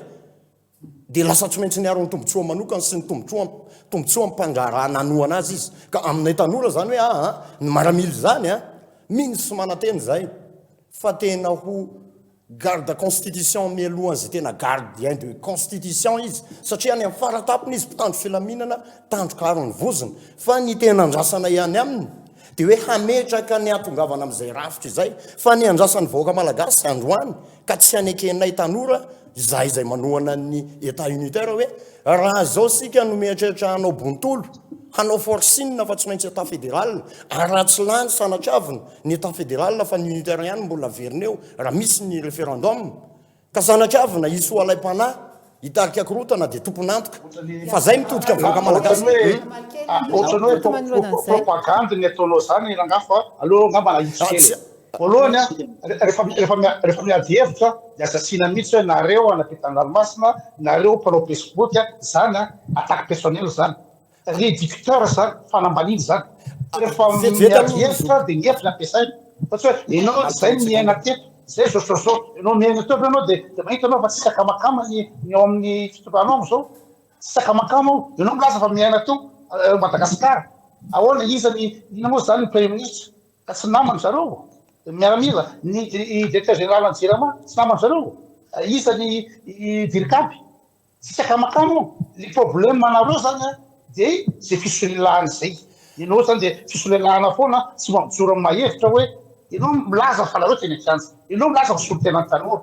dia lasa tsy maintsy niaro ny tombontsoa manokany sy ny tombontsoa tombontsoa mpandraharaha nanohana azy izy. Ka aminay tanora izany hoe aa ny maramila izany a, mino sy manantena izay fa tena ho Garde constitution mialohan'izay tena gardien de constitution izy satria any amin'ny faratapony izy mpitandro filaminana tandroka aro ny vozona fa ny tena andrasana ihany aminy dia hoe hametraka ny hatongavana amin'izay rafitra izay fa ny andrasan'ny vahoaka malagasy androany ka tsy hanekenay tanora izahay izay manohana ny état unitaire hoe raha izao isika no mieritreritra hanao bontolo hanao forcing fa tsy maintsy état fédéral ary raha tsy lany sanatriavina ny état fédéral fa ny unitaire ihany mbola averina eo raha misy ny référendum ka sanatriavina hisy ho alaim-panahy. Hitarika korontana dia tompon'antoka fa zay mitodika vahoaka malagasy. Ohatran'ny hoe propagande ny ataonao zany rangaha fa aleo angamba nahitsy kely e. Voalohany a, rehefa rehefa rehefa miady hevitra dia aza asiana mihitsy hoe nareo any ampitan-dranomasina, nareo mpanao facebook, zany a attaque personnelle zany. Réducteur zany, fanambaniana zany. Rehefa miady hevitra dia ny hevitra ampiasaina. Fa tsy hoe ianao zay no niaina teto, zay zao zao zao. Ianao miaina teo ve ianao dia dia mahita ianao fa tsisy akamakama ny ny ao amin'ny fitondrana ao amin'izao. Tsisy akamakama ao. Ianao milaza fa miaina teo Madagasikara. Ahoana iza ny inona moa zany ny premier ministre? Ka tsy naman-dry zareo? Ny miaramila, ny directeur général ny jirama tsy naman-dry zareo? Iza ny dircab? Tsisy akamakama ao. Ny problème anareo zany an de ze fisolelahana zay. Ianao zany de fisolelahana foana tsy mba mijoro amin'ny maha hevitra hoe ianao milaza fa nareo teny an-kianja. Ianao milaza fa solontenan'ny tanora.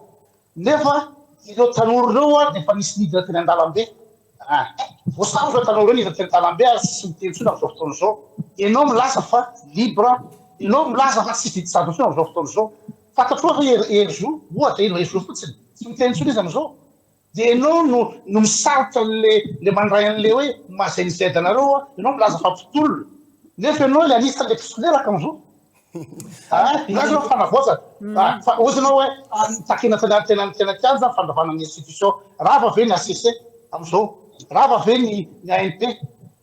Nefa ireo tanora ireo an efa nisy nidina teny an-dalambe. Ah. Voasambotra ireo tanora ireo nidina teny an-dalambe ary tsy miteny intsony amin'izao fotoana izao. Ianao milaza fa libre, ianao milaza fa tsisy didy jadona intsony amin'izao fotoana izao. Fantatrao ve Herizo, ohatra Herizo fotsiny, tsy miteny intsony izy amin'izao. Dia ianao no no misarika an'le le mandray an'le hoe maha Gen Z anareo a, ianao milaza fa mpitolona nefa ianao le anisan'le mpisolelaka amzao a, milaza ianao fanavaozana a, fa ozy ianao hoe takiana tena tena tena kianja fandravana ny institution, rava ve ny HCC amzao, rava ve ny ny ANP,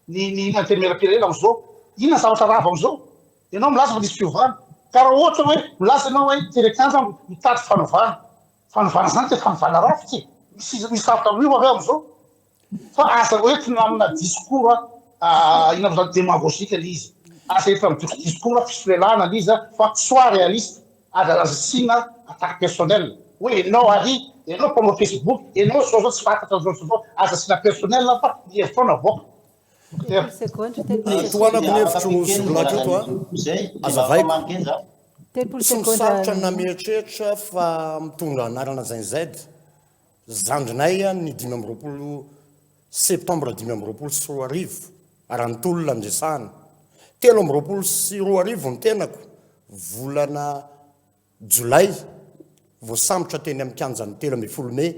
ny ny antenimierampirenena amzao, inona ny zavatra rava amzao? Ianao milaza fa nisy fiovana, ka raha ohatra hoe milaza ianao hoe tena kianja mitady fanovana, Fanovana zany dia fanovana rafitra e! Misy misy sarotra miova ve amin'izao? Fa aza hoentina amina discours inona moa zany demagogique le izy. Aza entina amin'ny discours fisolelahana le izy fa sois réaliste, aza asiana attaque personnelle hoe enao ary, enao mpanao facebook, enao zao zao tsy fantatra zao zao zao, aza asiana personnel fa ny hevitrao no avoaka. Tohanako ny hevitro Zokilahy Koto a. Azavaiko. Tsy misarotra na mieritreritra fa mitondra anarana Gen Z. Zandrinay ny 25 septembre 2025 raha ny tolona andresahana. 2023 ny tenako, volana jolay, voasambotra teny amin'ny kianjan'ny 13 mey.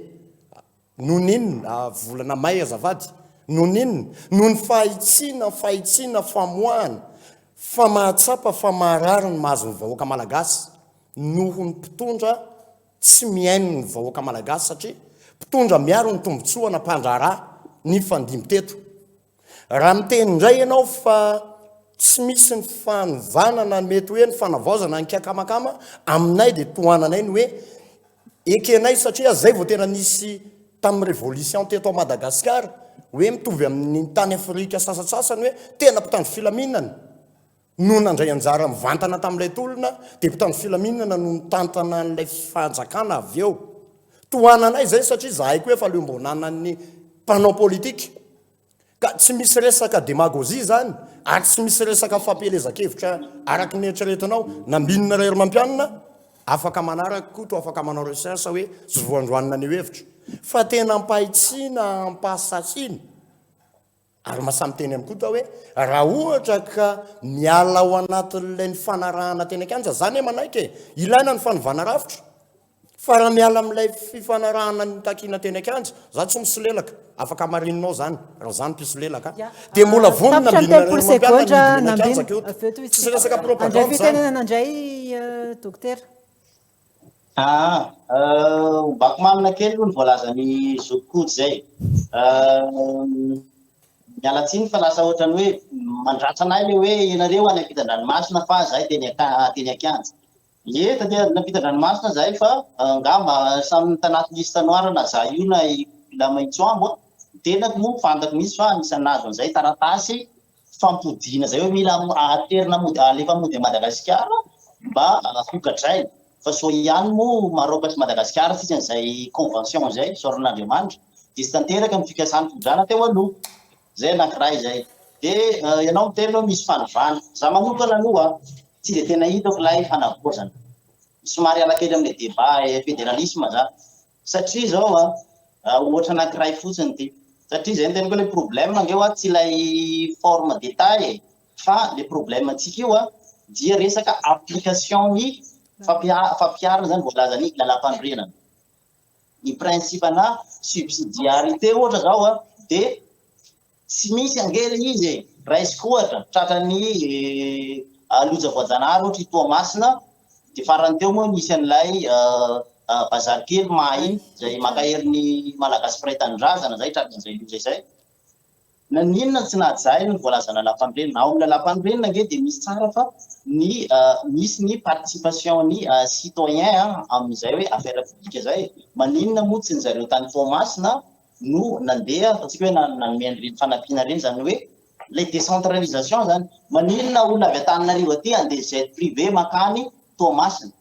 Noho ny inona? Volana may azafady. Noho ny inona? Noho ny fahitsiana, fahitsiana, famoahana fa mahatsapa fa maharary ny mahazo ny vahoaka malagasy noho ny mpitondra tsy mihaino ny vahoaka malagasy satria mpitondra miaro ny tombotsoana mpandraharaha nifandimby teto. Raha miteny indray ianao fa tsy misy ny fanovana na mety hoe ny fanavaozana ny kiakamakama, aminay dia tohananay ny hoe ekenay satria zay vao tena nisy tamin'ny révolution teto à Madagasikara hoe mitovy amin'ny tany Afrika sasantsasany hoe tena mpitandro filaminana no nandray anjara mivantana tamin'ilay tolona dia mpitandro filaminana no nitantana an'ilay fanjakana avy eo. Tohananay izay satria izahay koa efa leom-bonanan'ny mpanao politika. Ka tsy misy resaka demagogie izany ary tsy misy resaka fampielezan-kevitra araka ny eritreretinao. Nambinina Raherimampianina, afaka manaraka Koto, afaka manao recherche hoe tsy voandroany naneho hevitra. Fa tena ampahitsiana, ampahasahiana. Ary mahasahy miteny amiko Koto aho hoe raha ohatra ka miala ao anatin'ilay nifanarahana teny an-kianja, za anie manaiky e, ilaina ny fanovana rafitra, fa raha miala amin'ilay fifanarahana nitakiana teny an-kianja, za tsy misolelaka, afaka hamarininao zany raha za no mpisolelaka, dia mbola vonona Tapitra ny ambinina 30 ray mampianina segondra ny hidina eny Nambina. an-kianja Koto. Avy eo Tsisy tohizintsika. resaka Handray propagande zany. fitenenana indray Dokotera. Aa, ombako manana kely aloha ny voalazan'i Zoky Koto izay. Miala tsiny fa lasa ohatran'ny hoe mandratra anay ilay hoe ianareo any ampitan-dranomasina fa zahay teny teny an-kianja. Ie, taty ampitan-dranomasina zahay fa angamba samy tanaty liste noire na za io na i Lamaitsoambo an. Ny tenako moa fantako mihitsy fa anisan'ny nahazo an'izay taratasy fampodiana izay hoe mila aterina mody alefa mody à Madagasikara mba hogadraina fa soa ihany moa Maroc sy Madagasikara tsisy an'izay convention izay isaorana an'Andriamanitra dia tsy tanteraka ny fikasan'ny fitondrana teo aloha izay anankiray izay dia ianao miteny hoe misy fanovana za manokana aloha tsy dia tena hitako ilay fanavaozana somary hiala kely amin'ilay débat fédéralisme za Satria izao an, ohatra anankiray fotsiny ity, satria izay no teniko hoe ilay problème ange hoa tsy ilay forme d'état e, fa ilay problème antsika io an dia resaka application ny fampiharana izany voalazan'ny lalàmpanorenana. ny principe-na subsidiarité ohatra zao a, dia tsy misy ange le izy e! Raisiko ohatra, tratran'ny loza voajanahary ohatra i Toamasina, dia farany teo moa nisy an'ilay bazary kely Maha iny, izay mankahery ny Malagasy mpiray tanindrazana izay tratran'izay loza izay. Naninona tsy nahajaina ny voalazan'ny lalàmpanorenana? Ao amin'ny lalàmpanorenana ange dia misy tsara fa ny misy ny participation ny citoyen amin'izay hoe affaire publique izay. Maninona moa tsy ny zareo tany Toamasina no nandeha, ataontsika hoe nanome an'ireny fanampiana ireny, izany hoe ilay décentralisation izany. Maninona olona avy Antananarivo aty handeha jet privé mankany Toamasina?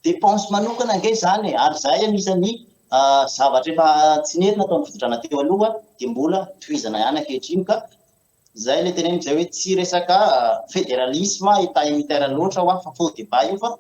Dépense manokana ange izany e! Ary izahay anisan'ny zavatra efa tsy nety nataon'ny fitondrana teo aloha dia mbola tohizana ihany ankehitriny ka izay ilay teneniko izay hoe tsy resaka fédéralisme état unitaire loatra hoa fa faux débat io fa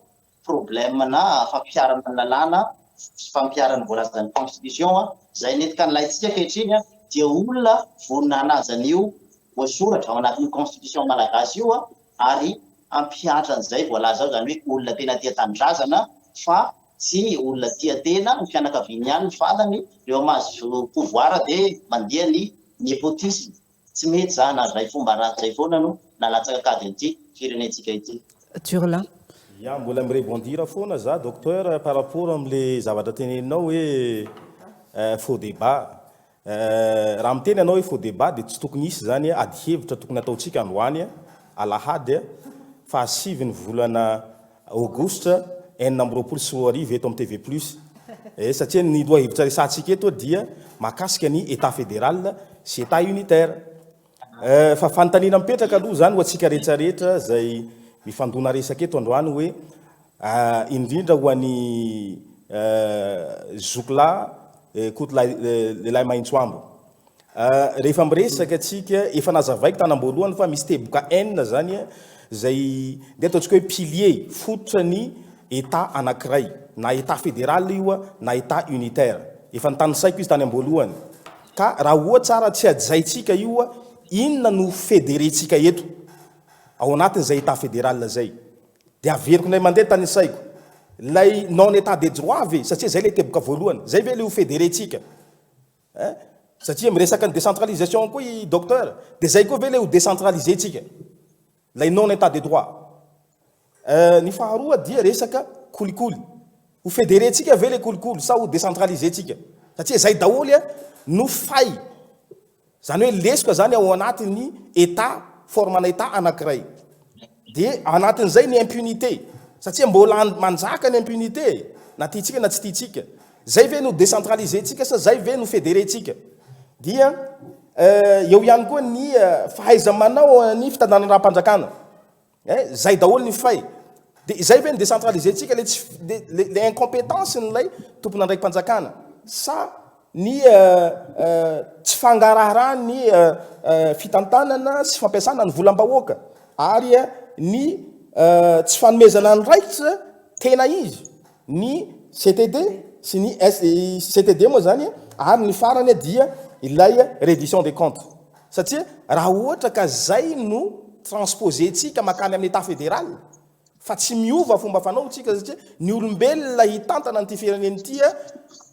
problème na fampiharana ny lalàna sy fampiharana ny voalazan'ny constitution izay nety ka nilaintsika ankehitriny dia olona vonona hanaja an'io voasoratra ao anatin'io constitution malagasy io ary hampihatra an'izay voalaza ao, izany hoe olona tena tia tanindrazana fa tsy olona tia tena, ny fianakaviany ihany no fantany, rehefa mahazo pouvoir dia mandeha ny nepotisme, tsy mety izany ary izay fomba ratsy izay foana no nalatsaka an-kady an'ity firenentsika ity. Durlin. Ya, mbola mi-rebondir foana za docteur par rapport amle zavatra teneninao hoe faux débat. Raha miteny ianao hoe faux débat dia tsy tokony hisy izany ady hevitra tokony hataontsika androany alahady faha sivy ny volana aogositra 2026 eto amin'ny TV plus eh, satria ny lohahevitra resahantsika eto dia mahakasika ny Etat fédéral sy Etat unitaire. Eh, fa fanontaniana mipetraka aloha izany ho antsika rehetrarehetra izay mifandona resaka eto androany hoe Indrindra ho an'i Zokilahy Kotolahy Lehilahy Mahintsoambo. Rehefa miresaka tsika, efa nazavaiko tany am-boalohany fa misy teboka enina zany izay ndeha ataontsika hoe pilier, fototra ny Etat anankiray, na Etat fédéral io na Etat unitaire. Efa notanisaiko izy tany am-boalohany. Ka raha ohatra ara tsy hajaintsika io, inona no fédérer-tsika eto ao anatin'izay Etat fédéral izay? Dia averiko indray mandeha tanisaiko, ilay non état de droit ve, satria izay ilay teboka voalohany, izay ve ilay ho fédérer-tsika? Hein? Satria miresaka ny décentralisation koa i docteur, dia izay koa ve ilay ho décentraliser-tsika? Ilay non état de droit. Euh, ny faharoa dia resaka kolikoly. Ho fédérer-tsika ve ilay kolikoly sa ho décentraliser-tsika? Satria izay daholo no faille. Zany hoe lesoka zany ao anatin'ny Etat, forme-na Etat anankiray. Dia anatin'izay ny impunité, satria mbola manjaka ny impunité e, na tiantsika na tsy tiantsika. Zay ve no décentraliser-tsika sa zay ve no fédérer-tsika? Dia eo ihany koa ny fahaiza-manao ny fitantanam-panjakana. Eh, zay daholo ny fay. De izay ve ny décentraliser-tsika le tsy le le incompétence n'ilay tompon'andraiki-panjakana sa ny tsy fangaraharahan'ny fitantanana sy fampiasana ny volam-bahoaka ary ny tsy fanomezana andraikitra tena izy ny CTD sy ny CTD moa zany ary ny farany dia ilay reddition des comptes. Satria raha ohatra ka zay no transposer-tsika makany amin'ny Etat fédéral, fa tsy miova fomba fanao tsika satria ny olombelona hitantana an'ity firenena ity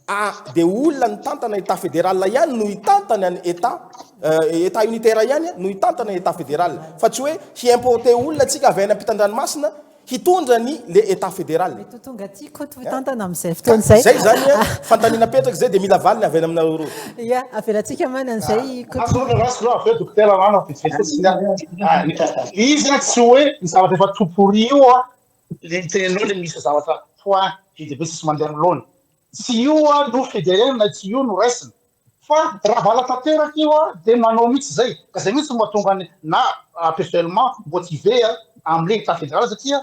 a dia olona nitantana Etat fédéral ihany no hitantana ny Etat Etat unitaire ihany no hitantana Etat fédéral fa tsy hoe hi-importer olona tsika avy any ampitan-dranomasina Hitondra ny le Etat fédéral. Mety ho tonga aty Koto hitantana amin'izay fotoana izay. Zay zany a, fanontaniana apetraka zay dia mila valiny avy any aminareo roa. Ia, avelantsika mana an'izay Koto. Azo aloha raisiko aloha avy eo Dokotera Rano vetivety fotsiny a. Le izy a tsy hoe ny zavatra efa tout pourri io a, le niteneninao le misy zavatra point be dia be tsisy mandeha amin'ny laoniny. Tsy io a no federena, tsy io no raisina. Fa raha vala tanteraka io dia manao mihitsy izay, ka izay mihitsy no mahatonga ny na personnellement motivé amin'ilay état fédéral satria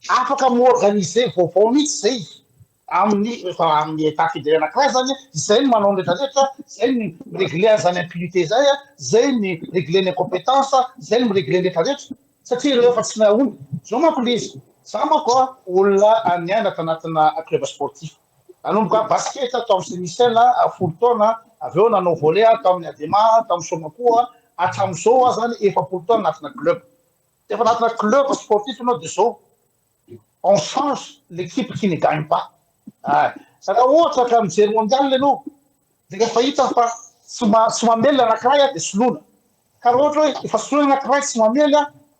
afaka mi-organiser vaovao mihitsy izay amin'ny efa amin'ny état fédéral anankiray izany, izay no manao ny rehetra rehetra, izay no mi-régler an'izany impunité izay, izay ny mi-régler ny incompétence, izay no mi-régler ny rehetra rehetra satria ireo efa tsy nahomby. Izao manko ilay izy, za manko olona niaina tanatina club sportif. Nanomboka basket tao amin'ny Semichel aho folo taona, avy eo nanao volley aho tao amin'ny Adema, tao amin'ny Somakoa, hatramin'izao aho zany 40 taona anatina club. Rehefa anatina club sportif ianao dia izao, on change l'équipe qui ne gagne pas. Raha ohatra ka mijery mondial ianao dia rehefa hita fa tsy tsy mamely anankiray dia soloina. Ka raha ohatra hoe efa soloina anankiray tsy mamely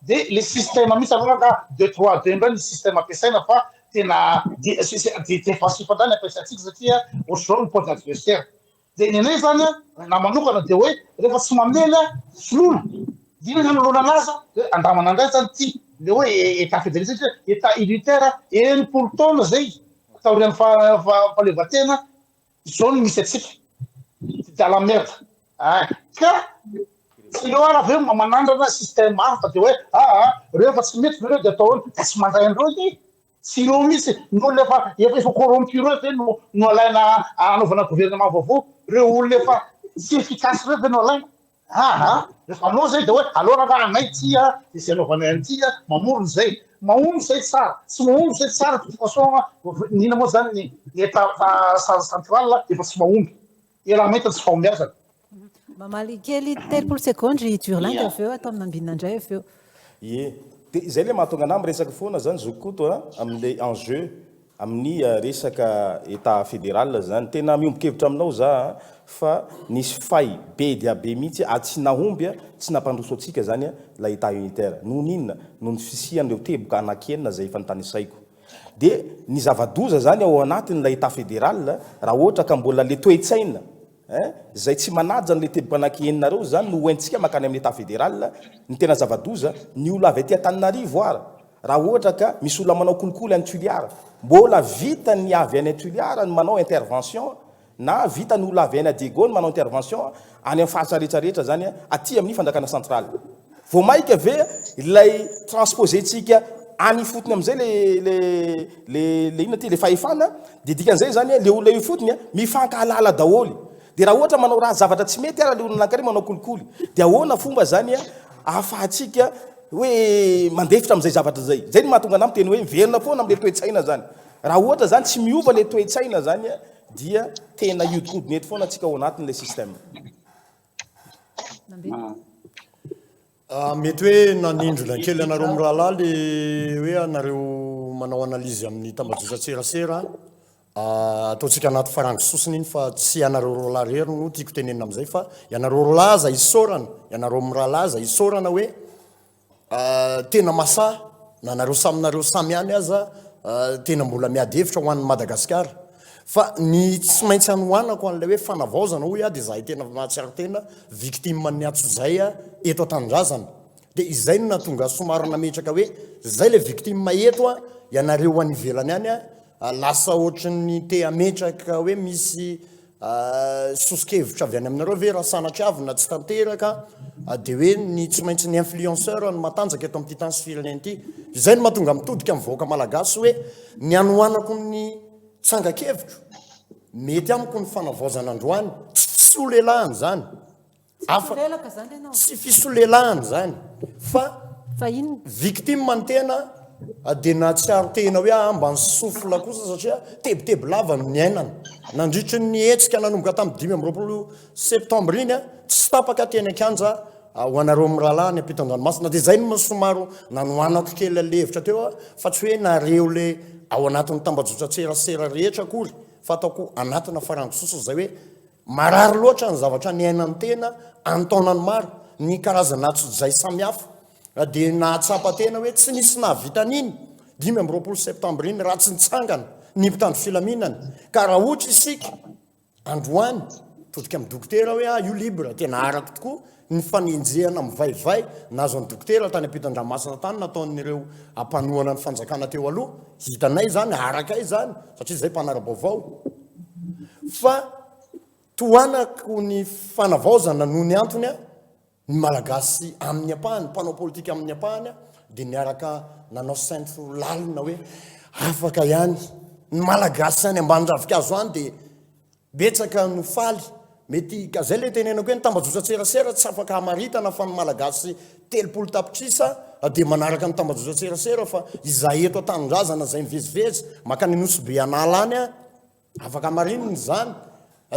dia le système mihitsy aloha angaha deux trois deux indray ny système ampiasaina fa tena défensif indray ny ampiasaintsika satria ohatr'izao ny poids adversaire. Dia ny anay izany an, na manokana dia hoe rehefa tsy mamely an, soloina. Dia inona no anoloana anazy an? Dia hoe andramana indray izany ity, ilay hoe état fédéré satria état unitaire 60 taona izay taorian'ny fahaleovantena, izao no misy antsika. C'est à la merde. Ay, ka tsy ireo ary avy eo manandrana système hafa dia hoe aa ireo efa tsy mety ve ireo dia atao ahoana? Dia tsy mandray an'ireo anie. Tsy ireo mihitsy, ny olona efa efa efa corrompu ireo ve no no alaina hanaovana gouvernement vaovao? Ireo olona efa tsy efficace ireo ve no alaina? Aa rehefa anao zay dia hoe aleo rangaha anay ity a, dia izay anaovanay an'ity a, mamorona izay. Mahomby izay tsara, tsy mahomby izay tsara de toute façon ny inona moa zany ny ny état central efa tsy mahomby. Ela mainty ny tsy fahombiazana. Mamaly kely 30 segondra i Durlin dia avy eo atao Nambinina indray avy eo. Ie. Dia izay ilay mahatonga anah miresaka foana zany zoky Koto a, amin'ilay enjeu amin'ny resaka Etat fédéral zany. Tena miombon-kevitra aminao za a, fa nisy faille be dia be mihitsy ary tsy nahomby tsy nampandroso antsika zany ilay Etat unitaire. Noho ny inona? Noho ny fisian'ireo teboka anankienina izay efa notanisaiko. Dia ny zava-doza zany ao anatin'ilay Etat fédéral raha ohatra ka mbola le toe-tsaina Hein? Izay tsy manaja an'ilay teboka anankienina ireo izany no hoentintsika mankany amin'ny Etat fédéral, ny tena zava-doza, ny olona avy aty Antananarivo ara, raha ohatra ka misy olona manao kolikoly any Toliara, mbola vitan'ny avy any Toliara ny manao intervention, na vitan'ny olona avy any Diego ny manao intervention any amin'ny faritra rehetra rehetra izany aty amin'ny fanjakana centrale. Vao maika ve ilay transposer-tsika any ifotony amin'izay le le le le inona ty le fahefana dia dikan'izay zany le olona eo ifotony a mifankahalala daholo dia raha ohatra manao raha zavatra tsy mety ara le olona anankiray manao kolikoly dia ahoana fomba zany a ahafahantsika hoe mandefitra amin'izay zavatra izay zay no mahatonga anah miteny hoe miverina foana amin'le toe-tsaina zany raha ohatra zany tsy miova le toe-tsaina zany a dia tena hiodikodina eto foana tsika ao anatin'ilay système. Ah, mety hoe nanindrona kely anareo mirahalahy le hoe anareo manao analyse amin'ny tambajotran-tserasera. Ah, ataontsika anaty farango sosona iny fa tsy ianareo roalahy irery no tiako tenenina amin'izay fa ianareo roalahy aza isaorana, ianareo mirahalahy aza isaorana hoe Tena masaha na nareo samy nareo samy ihany aza tena mbola miady hevitra ho an'i Madagasikara. Fa ny tsy maintsy hanohanako an'ilay hoe fanavaozana hoy aho dia izahay tena mahatsiaro tena victime ny antsojay eto an-tanindrazana. Dia izay no nahatonga ahy somary nametraka hoe izay ilay victime eto an, ianareo any ivelany any an, lasa ohatran'ny te hametraka hoe misy Soso-kevitra avy any aminareo ve raha sanatriavina tsy tanteraka dia hoe ny tsy maintsy ny influenceur no matanjaka eto amin'ity tany sy firenena ity. Izay no mahatonga mitodika amin'ny vahoaka malagasy hoe ny hanohanako ny tsangan-kevitro, mety amiko ny fanavaozana androany, tsy fisolelahana izany. Afa tsy fisolelahana izany fa victime ny tena dia nahatsiaro tena hoe ah mba nisouffle kosa satria tebiteby lava no niainana nandritry ny hetsika nanomboka tamin'ny 25 septembre iny tsy tapaka teny an-kianja ho anareo mirahalahy any ampitan-dranomasina dia izay no somary nanohanako kely le hevitra teo fa tsy hoe nareo le ao anatin'ny tambajotran-tserasera rehetra akory fa ataoko anatina farango sosona izay hoe Marary loatra ny zavatra niainan'ny tena an-taonany maro, ny karazana antsojay samihafa, dia nahatsapa tena hoe tsy nisy nahavita an'iny 25 septambra iny raha tsy nitsangana ny mpitandro filaminana. Ka raha ohatra isika androany mitodika amin'ny dokotera hoe ah io libre, tena arako tokoa ny fanenjehana mivaivay nahazo an'i dokotera tany ampitan-dranomasina tany nataon'ireo mpanohana ny fanjakana teo aloha, hitanay izany, arakay izany satria izay mpanara-baovao. Fa tohanako ny fanavaozana noho ny antony a, ny Malagasy amin'ny ampahany, mpanao politika amin'ny ampahany dia niaraka nanao sento lalina hoe afaka ihany ny Malagasy any ambany ravinkazo any dia betsaka no faly. Mety ka zay le tenenako hoe ny tambajotran-tserasera tsy afaka hamaritana fa ny Malagasy 30 tapitrisa dia manaraka ny tambajotran-tserasera fa izahay eto an-tanindrazana izay mivezivezy makany Nosy Be an'ala any a, Afaka marinina izany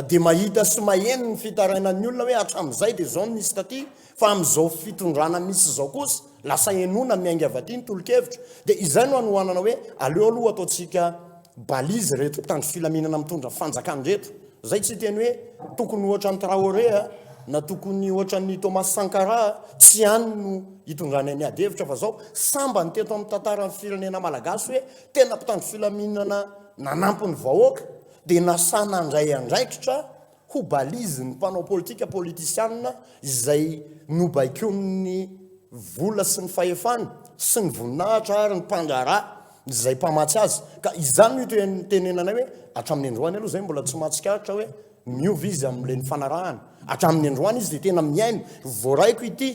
dia mahita sy maheno ny fitarainan'ny olona hoe hatramin'izay dia izao no nisy taty fa amin'izao fitondrana misy izao kosa lasa henoina miainga avy aty ny tolo-kevitra. Dia izay no hanohanana hoe aleo aloha ataontsika. balise ireto mpitandro filaminana mitondra fanjakana ireto. Zay tsy hiteny hoe tokony ohatran'i Traoré a, na tokony ohatran'i Thomas Sankara a, tsy any no hitondranay ny ady hevitra fa zao sambany teto amin'ny tantaran'ny firenena malagasy hoe tena mpitandro filaminana nanampy ny vahoaka dia nasahy nandray andraikitra ho balise ny mpanao politika politisianina izay nobaikoin'ny vola sy ny fahefana sy ny voninahitra ary ny mpandraharaha izay mpamatsy azy. Ka izany no itenenanay hoe hatramin'ny androany aloha izay mbola tsy mahatsikaritra hoe miova izy amin'ilay nifanarahana. Hatramin'ny androany izy dia tena mihaino, voaraiko ity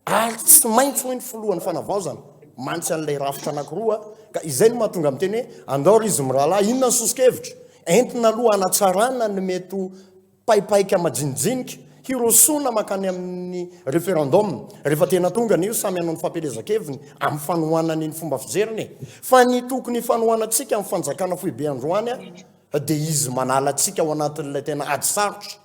ary tsy maintsy hoy ny filohan'ny fanavaozana mantsy an'ilay rafitra anankiroa ka izay no mahatonga miteny hoe andao ry izy mirahalahy, inona ny soso-kevitra? Entina aloha hanatsarana ny mety ho paipaika majinijinika hirosoana mankany amin'ny referendum rehefa tena tonga anie io samy hanao ny fampielezan-keviny amin'ny fanohanany ny fomba fijeriny e! Fa ny tokony hifanohanantsika amin'ny fanjakana foibe androany dia izy manala antsika ao anatin'ilay tena ady sarotra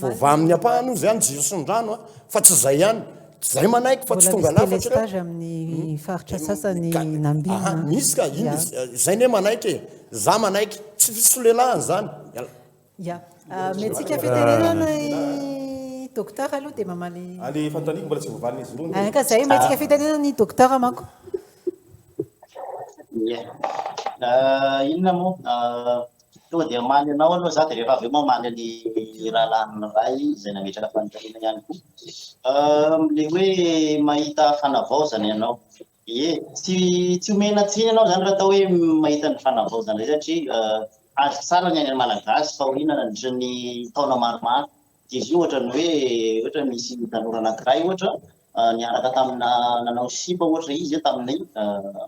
Voavaha amin'ny ampahany ozy ihany jiro sy ny rano a, fa tsy izay ihany. Zay manaiky fa tsy tonga lafatra ireo. Mbola misy délestage amin'ny faritra sasany Nambina. Aha, misy ka, iny izay ne manaiky e. Za manaiky, tsy fisolelahana izany. Ya. Omentsika fitenenana i Docteur aloha dia mamaly. Ilay fanontaniako mbola tsy voavalin'izy roa ny. Ka zay, omentsika fitenenana i Docteur manko. Ie. Inona moa? Tonga dia hamaly anao aloha za dia rehefa avy eo mamaly an'i rahalahin'ny ray izay nametraka fanontaniana ihany koa. Ilay hoe mahita fanavaozana ianao. Ie, tsy tsy omena tsiny ianao izany raha atao hoe mahita ny fanavaozana izay satria azo tsara ny ain'ny Malagasy fahoriana nandritra ny taona maromaro. Dia izy io ohatran'ny hoe ohatra misy tanora anankiray ohatra niaraka tamina nanao sipa ohatra izy tamin'ny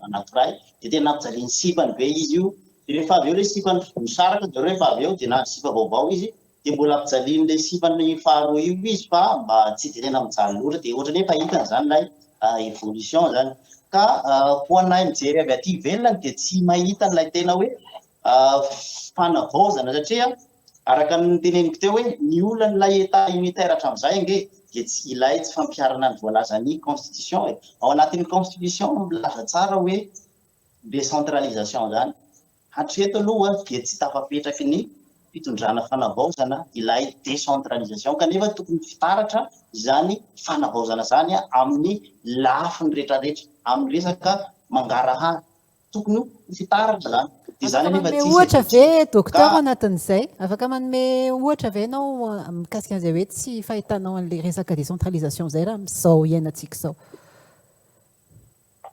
anankiray dia tena nampijalian'ny sipany be izy io. Dia rehefa avy eo ilay sipany nisaraka zareo rehefa avy eo dia nahazo sipa vaovao izy dia mbola ampijalian'ilay sipany faharoa io izy fa mba tsy dia tena mijaly loatra dia ohatran'ny hoe efa hitany izany ilay évolution izany. Ka ho anay mijery avy aty ivelany dia tsy mahita an'ilay tena hoe fanavaozana satria araka ny noteneniko teo hoe ny olan'ilay état unitaire hatramin'izay ange dia tsy ilay tsy fampiharana ny voalazan'ny constitution e. Ao anatin'ny constitution milaza tsara hoe décentralisation izany. Hatreto aloha dia tsy tafapetraky ny fitondrana fanavaozana ilay décentralisation kanefa tokony fitaratra izany fanavaozana izany amin'ny lafiny rehetrarehetra, amin'ny resaka mangarahara. Tokony ho fitaratra izany. Dia izany Afaka anefa manome tsisy ohatra ankehitriny. ve docteur Ka ao anatin'izay? Afaka manome ohatra ve ianao mikasika an'izay hoe tsy fahitanao an'ilay resaka décentralisation izay raha amin'izao iainantsika izao?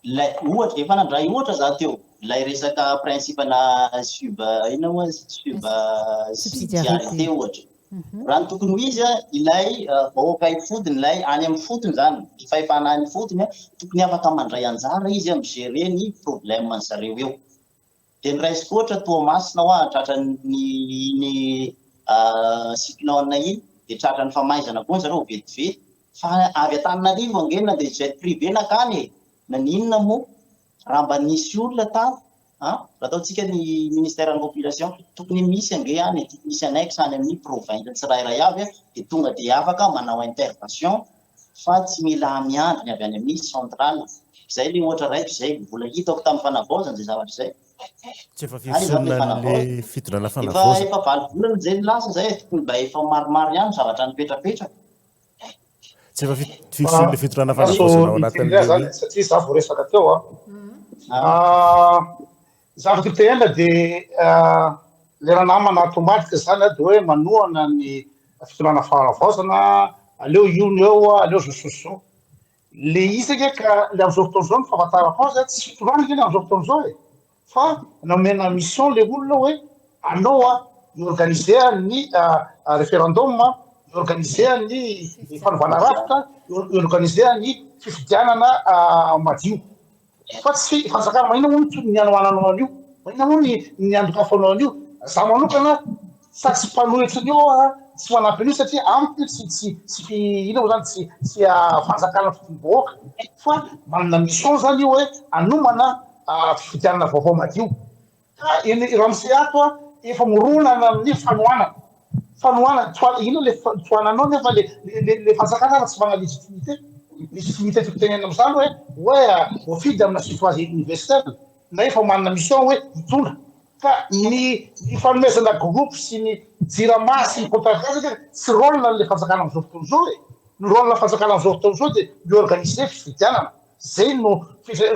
Ilay ohatra, efa nandray ohatra za teo, ilay resaka principe-na sub, inona moa izy, sub Subsidiarité. subsidiarité ohatra. Raha ny tokony ho izy, ilay vahoaka ifotony, ilay any amin'ny fotony izany, ny fahefana any ifotony, tokony afaka mandray anjara izy mi-gérer ny problème-ny zareo eo. Dia ny raisiko ohatra Toamasina hoa tratran'ny iny cyclone iny, dia tratran'ny famaizana koa zareo vetivety, fa avy Antananarivo ange na dia jet privé nakany e, naninona moa raha mba nisy olona tany An! Raha ataontsika ny ministère ny population, tokony misy ange any e, tokony hisy annexe any amin'ny province tsirairay avy dia tonga dia afaka manao intervention fa tsy mila miandry ny avy any amin'ny centrale. Izay ilay ohatra raiko izay mbola hitako tamin'ny fanavaozana izay zavatra izay. Tsy efa Any izany ilay firosoana fanavaozana. ny fitondrana Efa fanavaozana. efa valo volana izay no lasa izay e, tokony mba efa maromaro ihany ny zavatra nipetrapetraka. Tsy efa fisian'ny fitondrana Fa fanavaozana ao miteny indray anatin'ilay zany hoe. satria za voaresaka teo a. Zavatra tena dia le raha namana ato ambadika zany a dia hoe manohana ny fitondrana fanavaozana, aleo io no eo, aleo zao sy zao. Le izy ange ka le am'zao fotoana zao ny fahafantarako azy a, tsy fitondrana ange le am'zao fotoana zao e. Fa nomena mission le olona hoe anao a hi-organiser ny referendum, hi-organiser ny fanovana rafitra, hi-organiser ny fifidianana madio. Fa tsy fanjakana maninona moa no ny anohananao an'io? Maninona moa ny ny andokafanao an'io? Za manokana sady tsy mpanohitra an'io aho a, tsy manampy an'io satria amiko io tsy tsy tsy inona moa zany tsy tsy fanjakana fidim-bahoaka fa manana mission zany io hoe hanomana fifidianana vaovao madio. Ka eny ramose ato a, efa mirona any amin'ny fanohanana. Fanohanana, toa inona le tohananao nefa le le le fanjakana ary tsy manana légitimité. Légitimité tiako tenenina amin'izany hoe hoe voafidy amina suffrage universel na efa manana mission hoe hitondra. Ka ny ny fanomezana groupe sy ny jirama sy ny comptabilité zany tsy rôle an'le fanjakana am'zao fotoana zao e! Ny rôle fanjakana am'zao fotoana zao de mi-organiser fifidianana, zay no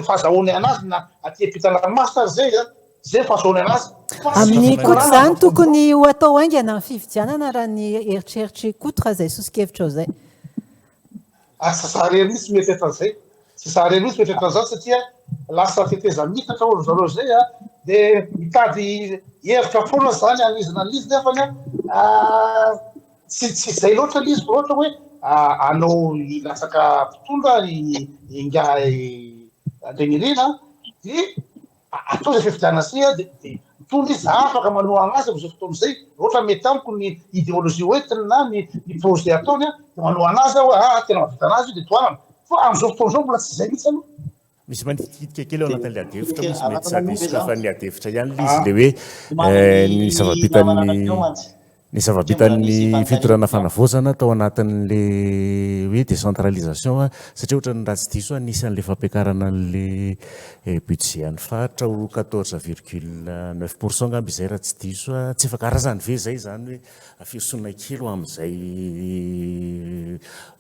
fahazahoany anazy na aty ampitan-dranomasina ary zay an, zay ny fahazahoany anazy fa tsy Amin'ny Koto fitondrana izany am'zao fotoana zao. tokony ho atao haingana ny fifidianana raha ny eritreritr'i Koto raha izay soso-kevitrao izay. Ary tsy za irery mihitsy mieritreritra an'izay, tsy za irery mihitsy mieritreritra an'izany satria lasa tetezamiitatra hoy ry zareo izay a, dia mitady hevitra foana zany an'izina an'izy nefany a tsy tsy izay loatra ilay izy fa ohatra hoe hanao hilatsaka mpitondra i ingahy Andrianirina dia Atao izay fifidianana izay an, dia mitondra izy, za afaka manohana azy amin'izao fotoana izay, raha ohatra mety amiko ny idéologie hoentiny na ny ny projet ataony an, dia manohana azy aho hoe aa tena mahavita an'azy io dia tohanana, fa amin'izao fotoana izao mbola tsy izay mihitsy aloha. Misy manitikitika kely ao anatin'ilay adihevitra moa, mety sady sokafan'ny adihevitra ihany ilay izy, ilay hoe ny zava-bitan'ny Ny zava-bitan'ny fitondrana fanavaozana tao anatin'le hoe décentralisation satria ohatran'ny raha tsy diso aho nisy an'le fampiakarana an'le budget an'ny faritra ho 14 virgule 9 pour cent angamba izay raha tsy diso aho, tsy efa karazany ve izay izany hoe firosoana kely ho amin'izay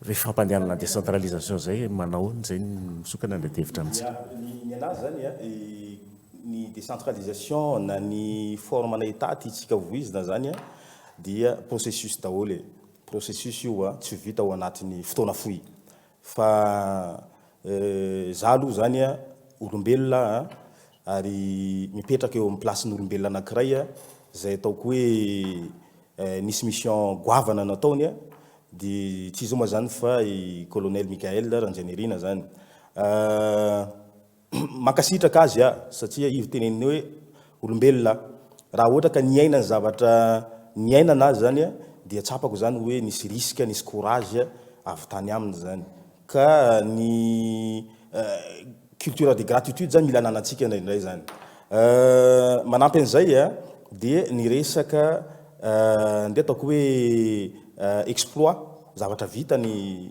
hoe fampandehanana décentralisation izay, manao ahoana izay ny misokana ny adihevitra amintsika? Ny anazy izany Ny décentralisation na ny forme ana Etat tiantsika voizina zany dia processus daholo e. Processus io a, tsy ho vita ao anatin'ny fotoana fohy. Fa za aloha zany a, olombelona aho a, ary mipetraka eo amin'ny place-n'olombelona anankiray a, zay ataoko hoe nisy mission goavana nataony a, dia tsy iza moa zany fa i Colonel Mickaël Randrianirina zany. Mankasitraka azy aho satria izy teneniny hoe olombelona aho. Raha ohatra ka niaina ny zavatra niainana azy zany dia tsapako zany hoe nisy risque, nisy courage avy tany aminy zany. Ka ny culture de gratitude zany mila ananantsika indraindray zany. Manampy an'izay dia ny resaka ndeha ataoko hoe exploit, zavatra vita ny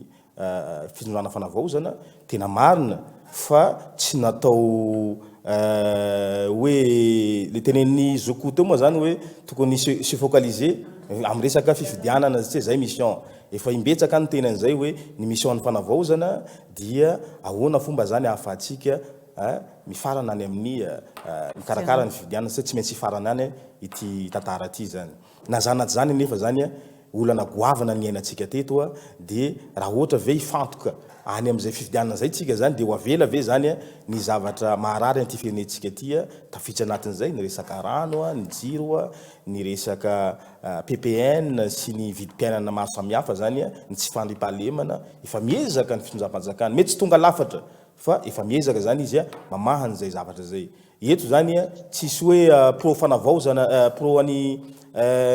fitondrana fanavaozana, tena marina fa tsy natao hoe le tenenin'i Zoky teo moa zany hoe tokony se focaliser amin'ny resaka fifidianana satria zay mission, efa imbetsaka aho niteny an'izay hoe ny mission ny fanavaozana dia ahoana fomba zany ahafahantsika mifarana any amin'ny mikarakara ny fifidianana satria tsy maintsy hifarana any ity tantara ity zany. Na zany na tsy zany anefa zany olana goavana niainantsika teto dia raha ohatra ve hifantoka any amin'izay fifidianana izay tsika zany dia ho avela ve zany ny zavatra maharary an'ity firenentsika ity tafiditra anatin'izay ny resaka rano, ny jiro, ny resaka ppn sy ny vidim-piainana maro samihafa zany, ny tsy fandriampahalemana, efa miezaka ny fitondram-panjakana, mety tsy tonga lafatra fa efa miezaka zany izy mamaha an'izay zavatra izay. Eto zany tsisy hoe pro fanavaozana, pro an'i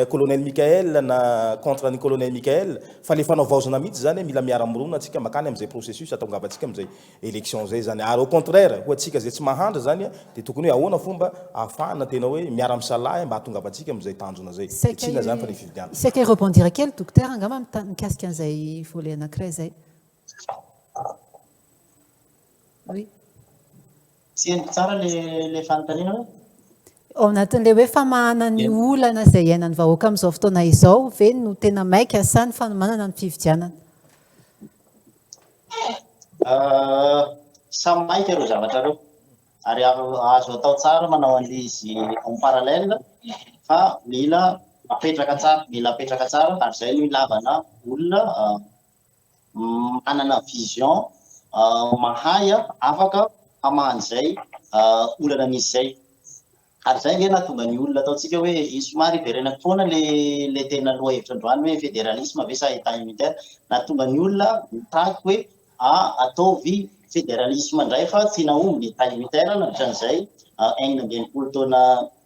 colonel Mickaël na contre an'i colonel Mickaël fa le fanavaozana mihitsy zany mila miara-mirona antsika makany amzay processus ahatongavantsika amzay election zay zany ary au contraire ho antsika zay tsy mahantra zany de tokony hoe ahoana fomba ahafahana tena hoe miara-misalahy mba ahatongavantsika amzay tanjona zay, de tsy inona zany fa le fifidianana. Saika hi-rebondir kely Dokotera angamba mikasika an'izay volet anankiray izay. Oui. Tsy henoko tsara le le fanontaniana hoe? Ao anatin'ilay hoe famahana ny olana izay iainan'ny vahoaka amin'izao fotoana izao ve no tena maika sa ny fanomanana ny fifidianana? Samy maika ireo zavatra ireo ary azo atao tsara manao an'ilay izy en parallèle fa mila apetraka tsara, mila apetraka tsara ary izay no ilavana olona manana vision mahay afaka hamaha an'izay olana misy izay. Ary izay ange nahatonga ny olona ataontsika hoe somary hiverenako foana le le tena lohahevitra androany hoe fédéralisme ve sa état unitaire. Nahatonga ny olona nitaky hoe a ataovy fédéralisme indray fa tsy nahomby ny état unitaire nandritra an'izay 66 taona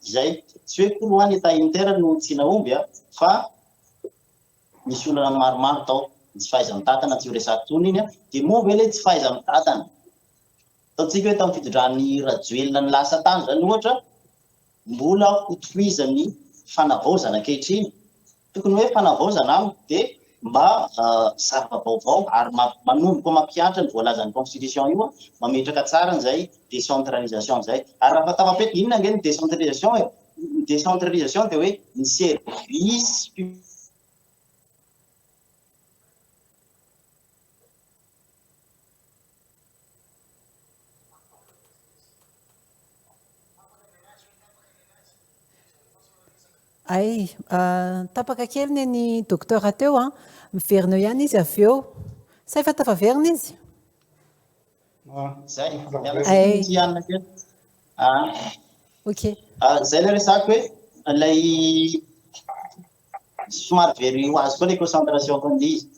izay. Tsy hoe koa aloha ny état unitaire no tsy nahomby fa Nisy olana maromaro tao, ny tsy fahaiza-mitantana tsy ho resahako intsony iny an, dia moa ve ilay tsy fahaiza-mitantana, ataontsika hoe tamin'ny fitondran'i Rajoelina ny lasa tany izany ohatra, mbola ho tohizan'ny fanavaozana ankehitriny, tokony hoe fanavaozana amiko dia mba zava-baovao ary manomboka mampihatra ny voalazan'ny constitution io, mametraka tsara an'izay décentralisation izay, ary raha tafapeta, inona ange ny décentralisation e? Ny décentralisation dia hoe ny service Hay, tapaka kely ny an'i Docteur teo an. Miverina eo ihany izy avy eo. Sa efa tafaverina izy? Zay, miala tsiny ity anona kely. Ah. Ok. Zay ilay resako hoe ilay somary very ho azy koa ilay concentration amin'ilay izy.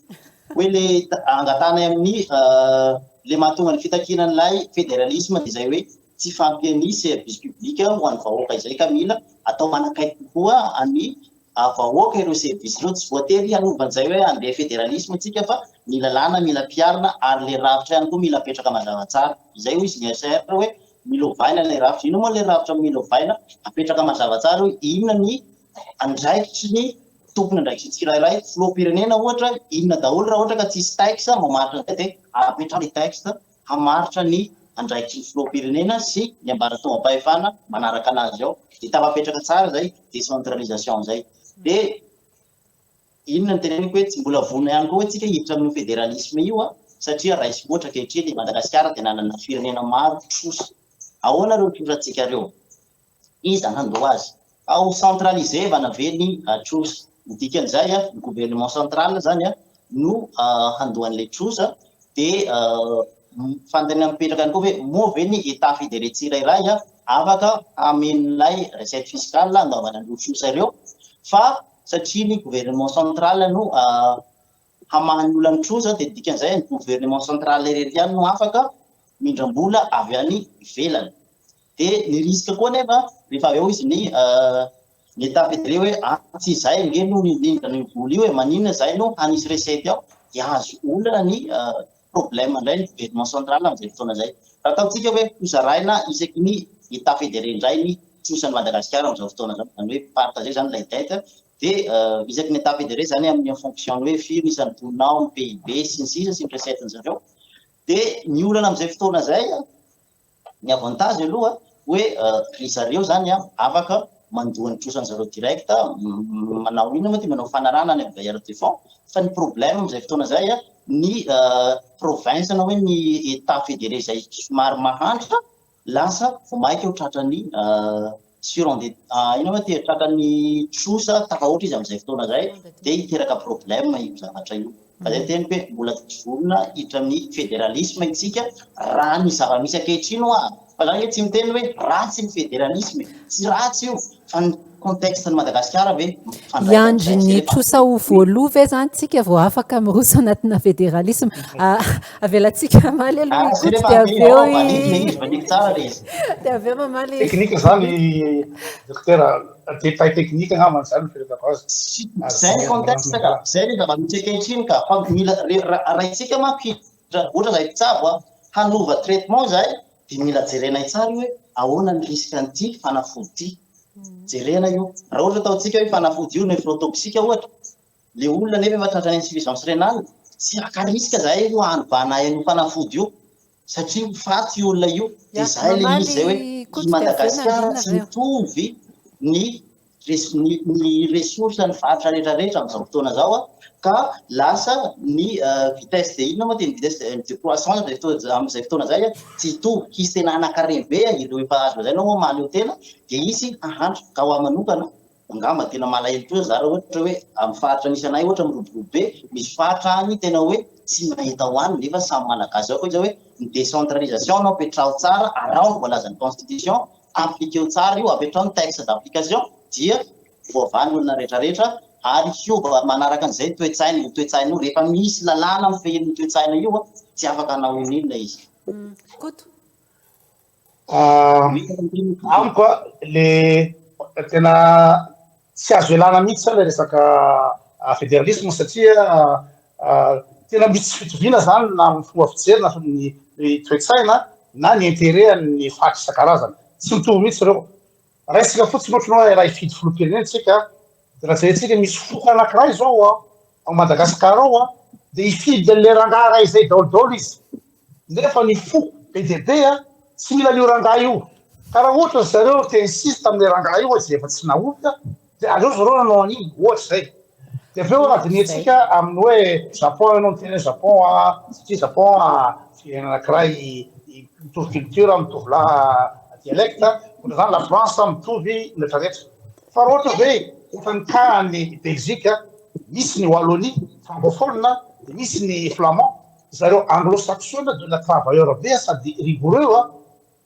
Hoe ilay angatahanay amin'ny ilay mahatonga ny fitakiana an'ilay fédéralisme dia izay hoe tsy fahampian'ny service public ho an'ny vahoaka izay ka mila atao manakaiky kokoa an'ny vahoaka ireo service ireo. Tsy voatery hanova an'izay hoe handeha fédéralisme isika fa ny lalàna mila ampiharina ary ilay rafitra ihany koa mila apetraka mazava tsara. Izay hoy izy ny SR hoe mila ovaina ilay rafitra. Inona moa ilay rafitra mila ovaina? Apetraka mazava tsara hoe inona ny andraikitry ny tompon'andraikitra tsirairay, filoham-pirenena ohatra, inona daholo raha ohatra ka tsisy texte mamaritra an'izay dia apetraho ilay texte hamaritra ny andraikitry ny filoham-pirenena sy ny ambaratongam-pahefana manaraka anazy ao. Dia tafapetraka tsara izay décentralisation izay. Dia inona no teneniko hoe tsy mbola vonona ihany koa hoe tsika hiditra amin'io fédéralisme io satria raisiko ohatra ankehitriny i Madagasikara dia nanana firenena maro trosa. Ahoana ireo trosantsika ireo? Iza handoa azy? Ao centraliser-vana ve ny trosa? Ny dikan'izay, ny gouvernement central izany no handoa an'ilay trosa, dia fanontaniana mipetraka ihany koa hoe moa ve ny Etat fédéré tsirairay afaka hameno ilay recette fiscale handoavana an'ireo trosa ireo? Fa satria ny gouvernement central no hamaha ny olan'ny trosa dia ny dikan'izay ny gouvernement central irery ihany no afaka mindram-bola avy any ivelany. Dia ny risque koa anefa rehefa avy eo izy ny ny Etat fédéré hoe ah tsy izahay ange no nindrindra an'io vola io e, maninona izahay no hanisy recette ao, dia azo olana ny problème indray ny gouvernement central amin'izay fotoana izay. Raha ataontsika hoe hozaraina isaky ny Etat fédéré indray ny trosan'i Madagasikara amin'izao fotoana izao, izany hoe partager izany ilay dette, dia isaky ny Etat fédéré izany amin'ny en fonction ny hoe firy ny isan'ny mponina ao, ny PIB sy ny sisa sy ny recette-n'ny zareo, dia ny olana amin'izay fotoana izay, Ny avantage aloha hoe ry zareo zany afaka mandoa ny trosan zareo direct, manao inona moa ty, manao fanarahana any amin'ny bailleur de fonds, fa ny problème amin'izay fotoana izay ny province na hoe ny état fédéré izay somary mahantra lasa vao maika ho tratran'ny surendettement, inona moa ty, tratran'ny trosa tafahoatra izy amin'izay fotoana izay dia hiteraka problème io zavatra io. Fa zay teniko hoe mbola tsy vonona hiditra amin'ny federalisme isika raha ny zava-misy ankehitriny hoa. Fa za nge tsy miteny hoe ratsy ny federalisme e. Tsy ratsy io fa ny contexte ny Madagasikara ve mifandraika Hiandry amin'izay ny rehefa trosa ho voaloa ve zany tsika vao afaka miroso anatina federalisme? Avelantsika hamaly aloha Ah, i zay Koto rehefa dia avy avy eo eo i valiako le izy, valiako tsara le izy. dia avy eo mamaly Teknika zany dokotera, détail technique angamba zany no firesako azy. Zay ny contexte ka, zay le zava-misy ankehitriny ka, fa mila raintsika manko hiditra, ohatra zahay mpitsabo a, hanova traitement zahay dia mila jerenay tsara io hoe ahoana ny risque an'ity fanafody ity, jerena io, raha ohatra ataontsika hoe fanafody io néphrotoxique ohatra, le olona nefa efa tratran'ny insuffisance rénale, tsy haka risque zahay aloha hanovanay an'io fanafody io, satria ho faty io olona io, dia Ya, zay le izy zay hoe mamaly i Koto dia avy eo Madagasikara nandriana tsy avy eo. mitovy ny ny ny ressources ny faritra rehetra rehetra amin'izao fotoana izao ka lasa ny vitesse de inona moa ty ny vitesse de croissance amin'izay fotoana izay tsy hitovy, hisy tena hanan-karena be ireo efa azo lazaina hoe mahaleo tena dia hisy hahantra ka ho ahy manokana angamba tena malahelo koa za raha ohatra hoe amin'ny faritra misy anay ohatra miroborobo be, misy faritra any tena hoe tsy mahita hohanina nefa samy malagasy ao koa izao hoe ny décentralisation anao apetraho tsara, araho ny voalazan'ny constitution, appliqueo tsara io, apetraho ny texte d'application dia voavaha ny olona rehetra rehetra ary hiova manaraka an'izay ny toe-tsaina, io toe-tsaina io rehefa misy lalàna mifehy an'io toe-tsaina io tsy afaka hanao inona izy. Koto. Amiko a, le tena tsy azo ialana mihitsy zany le resaka fédéralisme satria tena misy tsy fitoviana zany na amin'ny fomba fijery na ny toe-tsaina na ny intérêt an'ny faritra isan-karazany. Tsy mitovy mihitsy ireo. Raisina fotsiny ohatra ny hoe raha hifidy filoham-pirenena isika dia raha jerentsika misy foko anankiray izao ao Madagasikara ao dia hifidy an'ilay rangahy iray izay daholo daholo izy. Nefa ny foko be dia be tsy mila an'io rangahy io. Ka raha ohatra ry zareo te insiste amin'ilay rangahy io izay efa tsy nahomby dia aleo ry zareo nanao an'iny, ohatra izay. Dia avy eo raha dinihantsika amin'ny hoe Japon ianao miteny hoe Japon an, satria Japon firenena anankiray mitovy culture, mitovy dialecte, ohatran'izany la France mitovy ny rehetra rehetra. Fa raha ohatra ve efa ny cas any Belgique, misy ny Wallonie francophone dia misy ny flamand, zareo anglo-saxon de la travailleur be sady rigoureux an,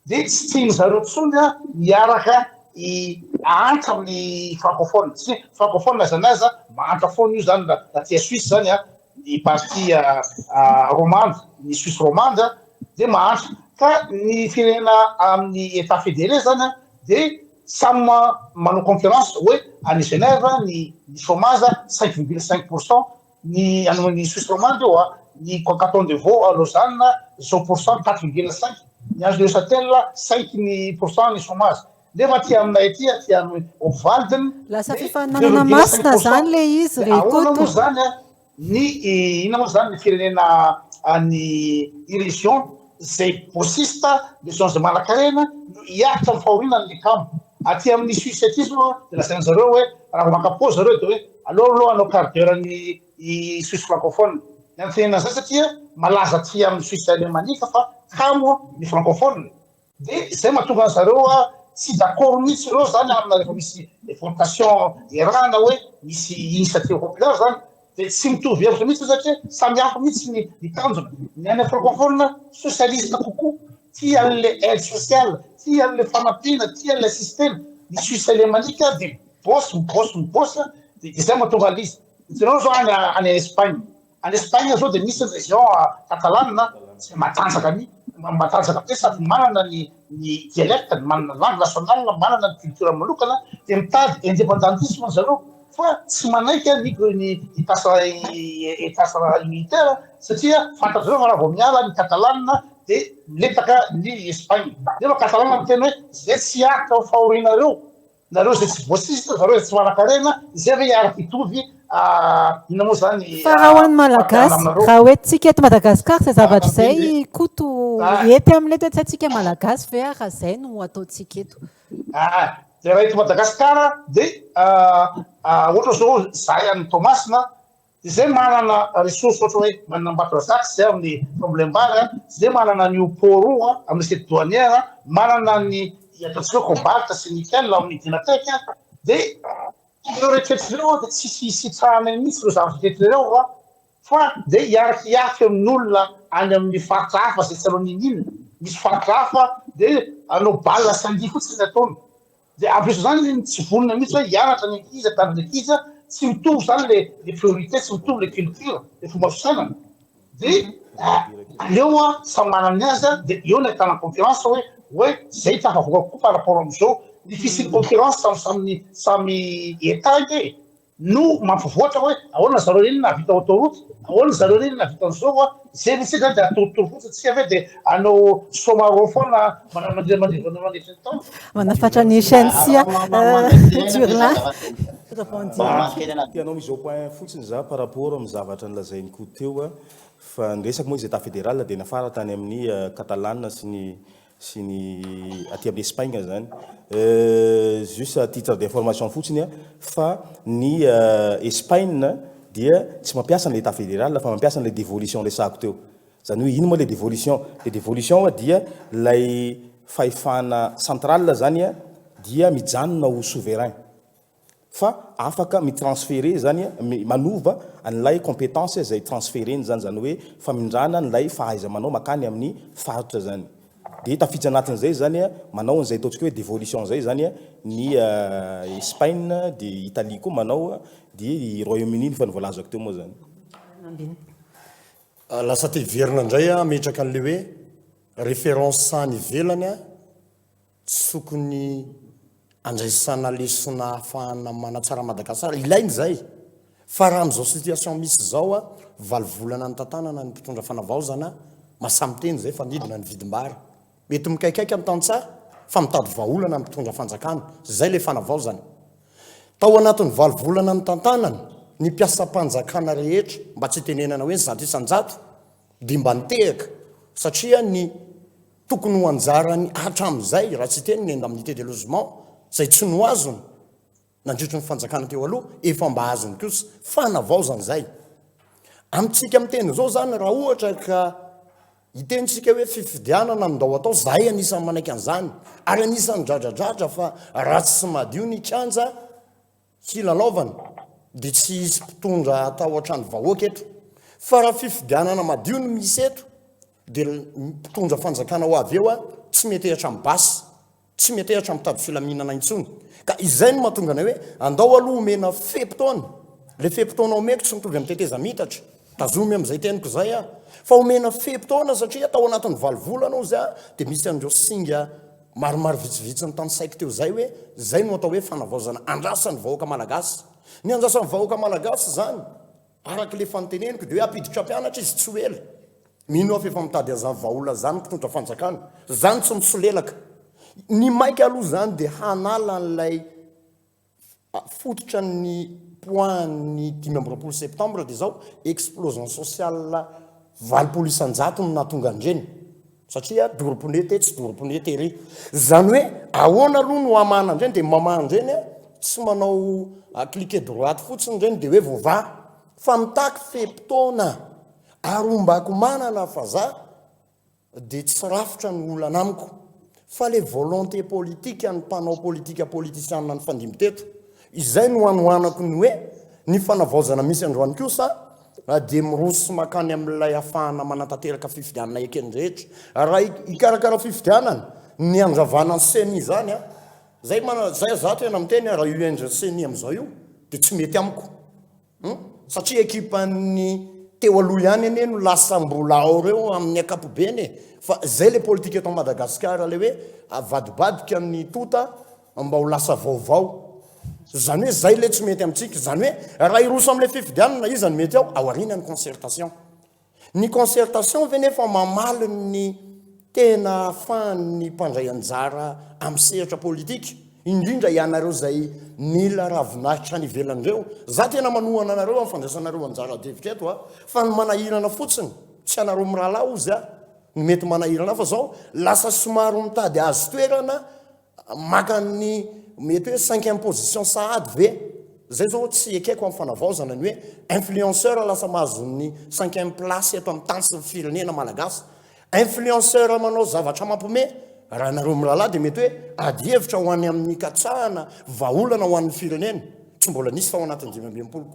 dia tsy tiany zareo tsony an miaraka i ahantra amin'ny francophone, satria francophone na aiza na aiza mahantra foana io zany raha aty Suisse zany an, ny partie romande, ny Suisse romande dia mahantra, ka ny firenena amin'ny Etat federé zany an dia samy manao concurrence hoe any Genève ny chômage 5,5 pourcent, ny any amin'ny Suisse romande io a, ny canton de Vaud à Lausanne zao pourcent 4,5, ny any Neuchâtel 5 ny pourcent ny chômage, nefa aty aminay aty aty amin'ny Obwalden Lasa dia fifaninanana 2,5 masina pourcent, zany le izy dia ry ahoana Koto. moa zany a ny inona moa zany ny firenena any région izay bosista, région izay manankarena no hiaritra ny fahoriana ny kamo. Aty amin'ny Suisse aty zao dia lazain-dry zareo hoe raha vao maka pause zareo dia hoe aleo aloha hanao quart d'heure ny i Suisse francophone. Ny antony an'izay satria malaza aty amin'ny Suisse alémanique fa kamo ny francophone. Dia izay mahatonga an zareo tsy d'accord mihitsy ireo zany amina rehefa misy votation iarahana hoe misy initiative populaire zany dia tsy mitovy hevitra mihitsy satria samy hafa mihitsy ny ny tanjona. Ny any francophone socialiste kokoa, tia an'le aide sociale, tia an'le fanampiana, tia an'le système. Ny Suisse alémanique dia miboss miboss miboss dia izay mahatonga an'izy. Hitanao zao any any Espagne, Any Espagne zao dia misy ny région catalane izay matanjaka ny matanjaka be sady manana ny ny dialecte-ny, manana langue nationale, manana ny culture manokana dia mitady independantisme ry zareo fa tsy manaiky ny ny état état unitaire satria fantatry zareo fa raha vao miala ny catalane dia miletaka ny Espagne. Nefa catalane miteny hoe zay tsy hiaritra ny fahorianareo. Nareo izay tsy voasisika, zareo izay tsy manankarena, izay ve hiaraka hitovy inona moa izany Fa raha ho an'ny Malagasy, fampianana aminareo? raha ho entintsika eto Madagasikara izay zavatra Zava-dehibe. izay Koto, Ah. hety amin'ilay toe-tsaintsika Malagasy ve ary raha izay no ataontsika eto? Ah, dia raha eto Madagasikara dia ohatra izao izahay any Toamasina, Izay manana ressource ohatra hoe manana Ambatondrazaka izay amin'ny fambolem-bary, izay manana an'io port io amin'ny assiette douanière, manana ny ataontsika hoe cobalt sy nickel ao amin'ny Dynatec dia ireo rehetra ireo dia tsisy hisitrahanay mihitsy ireo zavatra rehetra ireo fa dia hiaraka hiafy amin'olona any amin'ny faritra hafa izay tsy hanao n'inon'inona, misy faritra hafa dia hanao bal sy handihy fotsiny ny ataony. Dia en plus zany ny tsy vonona mihitsy hoe hianatra ny ankizy, hitandrina ny ankizy, tsy mitovy zany le le priorité, tsy mitovy le culture, le fomba fisainana. Dia aleo a samy manana ny azy a, dia eo no ahitana concurrence hoe hoe zay tafavoaka kokoa par rapport amin'izao. Ny fisian'ny concurrence samy samy samy Etat ange e. no mampivoatra hoe ahoana zareo ireny nahavita autoroute, ahoana zareo ireny nahavita an'izao a, izay ve tsika zany dia atorotoro fotsiny tsika ve dia hanao somaro foana mandeha mandeha mandritra ny taona. Manafatra ny chaîne sia Durlin. Te hanao mise au point fotsiny za par rapport amin'ny zavatra nolazain'i Koto teo fa ny resaka moa izy Etat fédéral dia nafara tany amin'ny Catalan sy ny sy ny aty amin'ny Espagne zany. Juste à titre d'information fotsiny fa ny Espagne dia tsy mampiasa an'ilay Etat fédéral fa mampiasa an'ilay dévolution resahako teo. Zany hoe ino moa ilay dévolution? Ilay dévolution dia ilay fahefana centrale zany dia mijanona ho souverain. Fa afaka mi-transferer zany, manova an'ilay compétence izay transferer-ny zany, zany hoe famindrana an'ilay fahaiza-manao makany amin'ny faritra zany. Dia tafiditra anatin'izay zany manao an'izay ataontsika hoe dévolution izay zany ny Espagne, dia Italie koa manao, dia i Royaume-Uni efa novoalazako teo moa zany. Lasa te hiverina indray aho hametraka an'ilay hoe référence any ivelany aho. Tsy tokony andraisana lesona ahafahana manatsara Madagascar, ilaina izay, fa raha amin'izao situation misy izao a, valo volana nitantanana ny mpitondra fanavaozana, mahasahy miteny izay fa midina ny vidim-bary. Mety mikaikaika ny tantsaha fa mitady vahaolana ny mpitondra fanjakana, izay ilay fanavaozana. Tao anatin'ny valo volana nitantanana, ny mpiasam-panjakana rehetra, mba tsy hitenenana hoe 100% dia mba nitehaka satria ny. tokony ho anjarany hatramin'izay, raha tsy hiteny ny indemnité de logement izay tsy noazony nandritry ny fanjakana teo aloha, efa mba azony kosa. Fanavaozana izay. Amintsika miteny izao izany, raha ohatra ka hiteny isika hoe fifidianana no ndao atao, zahay anisan'ny manaiky an'izany, ary anisan'ny dradradradra fa ratsy sy madio ny kianja, Hilalaovana dia tsy hisy mpitondra hatahotra ny vahoaka eto. Fa raha fifidianana madio no misy eto dia ny mpitondra fanjakana ho avy eo tsy miantehitra amin'ny basy, tsy miantehitra amin'ny mitady filaminana intsony. Ka izay no mahatonga anay hoe andao aloha omena fe-potoana. Ilay fe-potoana omeko tsy mitovy amin'ny tetezamitatra. Tazomy amin'izay teniko izay aho. Fa omena fe-potoana satria tao anatin'ny valo volana ozy aho dia misy an'ireo singa Maromaro vitsivitsy notanisaiko teo izay hoe izay no atao hoe fanavaozana andrasan'ny vahoaka malagasy. Ny andrasan'ny vahoaka malagasy izany, araka ilay efa noteneniko, dia hoe hampiditra mpianatra izy tsy ho ela. Mino aho fa efa mitady an'izany vahaolana izany ny mpitondra fanjakana. Izany tsy misolelaka. Ny maika aloha izany dia hanala an'ilay Fototra ny point ny 25 septembre dia izao, explosion sociale 80% no nahatonga an'ireny satria doro pneu tetsy doro pneu tery. Izany hoe ahoana aloha no hamahana an'ireny dia mamaha an'ireny tsy manao cliquer droite fotsiny ireny dia hoe voavaha fa mitaky fe-potoana ary ombako manana fa za dia tsy rafitra ny olana amiko fa le volonté politique ny mpanao politika politisianina nifandimby teto, izay no anohanako ny hoe ny fanavaozana misy androany kosa dia miroso makany amin'ilay afahana manatanteraka fifidianana eken'ny rehetra. Raha hikarakara fifidianana ny handravana ny ceni izany an, zay mana, zay za tena miteny raha io endriny ceni amin'izao io dia tsy mety amiko. Hum? Satria ekipan'ny teo aloha ihany anie no lasa mbola ao reo amin'ny ankapobeny e! Fa zay le politika eto Madagasikara le hoe avadibadika ny tota mba ho lasa vaovao. Zany hoe zay le tsy mety amintsika. Zany hoe raha hiroso amle fifidianana iza no mety ao? Aoriana ny concertation. Ny concertation ve nefa mamaly ny tena ahafahan'ny mpandray anjara amin'ny sehatra politika, indrindra ianareo izay mila ravinahitra any ivelany ireo? Za tena manohana anareo amin'ny fandraisanareo anjara adihevitra eto a! Fa ny manahirana fotsiny, tsy anareo mirahalahy hozy a, no mety manahirana fa zao lasa somary mitady hahazo toerana Maka ny mety hoe cinquième position sahady ve? Zay zao tsy ekeko amin'ny fanavaozana ny hoe influenceur lasa mahazo ny cinquième place eto amin'ny tany sy ny firenena malagasy. Influenceur manao zavatra mampome, raha nareo mirahalahy dia mety hoe ady hevitra ho any amin'ny hikatsahana vahaolana ho an'ny firenena. Tsy mbola nisy tao anatin'ny 65.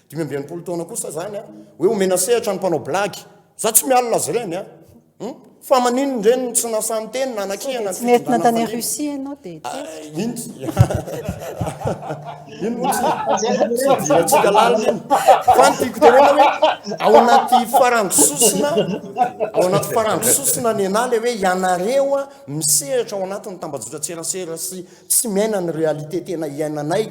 65 taona kosa zany a, hoe omena sehatra ny mpanao blagy. Za tsy mialona azy ireny a. Hmm? Fa maninona ireny no tsy nasahy niteny na nakihana ny Tsy nentina fitondrana tany nifandimby? Russie ianao dia Ah, tezitra. iny tsy iny moa tsy tsy idirantsika lalina iny. Fa ny tiako tenena hoe ao anaty farango sosona, ao anaty farango sosona ny anah le hoe ianareo a misehatra ao anatin'ny tambajotran-tserasera sy Tsy miaina ny réalité tena iainanay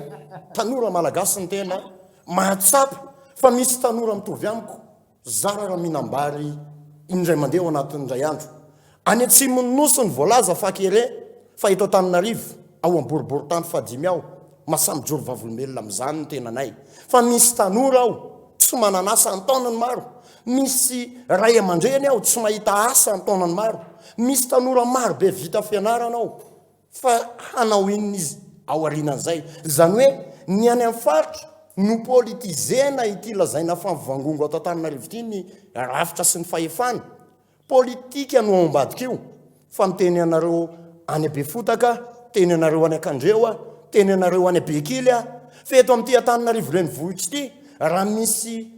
tanora malagasy ny tena mahatsapa fa misy tanora mitovy amiko zara raha mihinam-bary indray mandeha ao anatin'ny indray andro. Any atsimon'ny nosy ny voalaza fa kere fa eto Antananarivo ao amin'ny boriborintany fahadimy ao masahy mijoro vavolombelona amin'izany ny tenanay fa misy tanora ao tsy manana asa an-taonany maro, misy ray aman-dreny ao tsy mahita asa an-taonany maro, misy tanora maro be vita fianarana ao Fa hanao inona izy aorianan'izay? Izany hoe ny any amin'ny faritra no politizena ity lazaina fa mivangongo ato Antananarivo ity ny rafitra sy ny fahefana. Politika no ao ambadika io. Fa miteny anareo any Befotaka aho, miteny anareo any Ankandreo aho, miteny anareo any Bekily aho. Fa eto amin'ity Antananarivo renivohitra ity, raha misy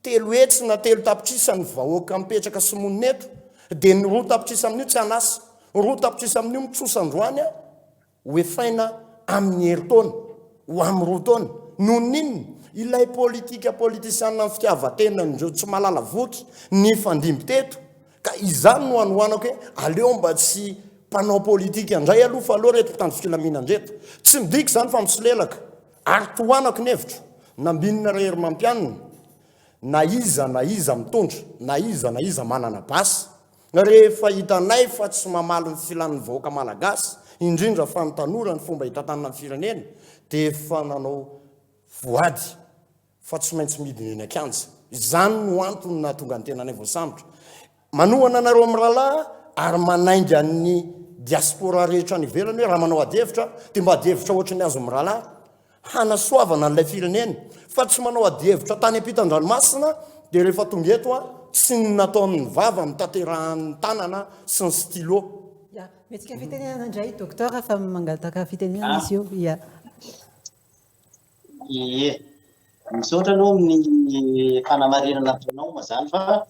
300 na 3 tapitrisa ny vahoaka mipetraka sy monina eto, dia ny 2 tapitrisa amin'io tsy an'asa, 2 tapitrisa amin'io mitrosa androany ho efaina amin'ny herintaona, ho amin'ny 2 taona. Noho ny inona? Ilay politika politisianina amin'ny fitiavan-tenan'ireo tsy mahalala voky nifandimby teto. Ka izany no anohanako hoe aleo mba tsy mpanao politika indray aloha fa aleo ireto mpitandro filaminana ireto. Tsy midika izany fa misolelaka. Ary tohanako ny hevitro, Nambinina Raherimampianina, na iza na iza mitondra, na iza na iza manana basy, rehefa hitanay fa tsy mamaly ny filan'ny vahoaka malagasy, indrindra fa ny tanora ny fomba hitantanana ny firenena, dia efa nanao voady fa tsy maintsy midina eny an-kianja. Izany no antony nahatonga ny tenanay voasambotra. Manohana anareo amin'ny rahalahy. ary manainga ny diaspora rehetra any ivelany hoe raha manao adihevitra dia mba adihevitra ohatry ny azo mirahalahy hanasoavana an'ilay firenena fa tsy manao adihevitra tany ampitan-dranomasina dia rehefa tonga eto a tsy ny nataon'ny vava no tanterahan'ny tanana sy ny stylo. Ya, mihetsika fitenenana indray docteur fa mangataka fitenenana izy io. Ya. Ie. Misaotra aloha amin'ny fanamarinana ataonao moa izany fa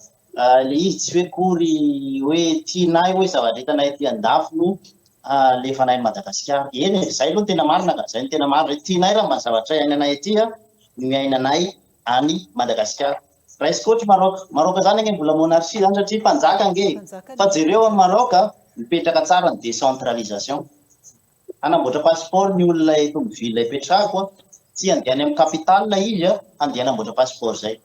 ilay izy tsy hoe akory hoe tianay hoe zavatra hitanay aty andafy no alefanay any Madagasikara. Eny e, izay aloha no tena marina ka, izay no tena marina. Tianay raha mba ny zavatra iainanay aty no iainanay any Madagasikara. Raisiko ohatra Maroc. Maroc izany ange mbola monarchie izany satria mpanjaka ange e. Fa jereo any Maroc, mipetraka tsara ny décentralisation. Hanamboatra passeport ny olona eto amin'ny ville ipetrahako a, tsy handeha any amin'ny capitale izy a, handeha hanamboatra passeport zay.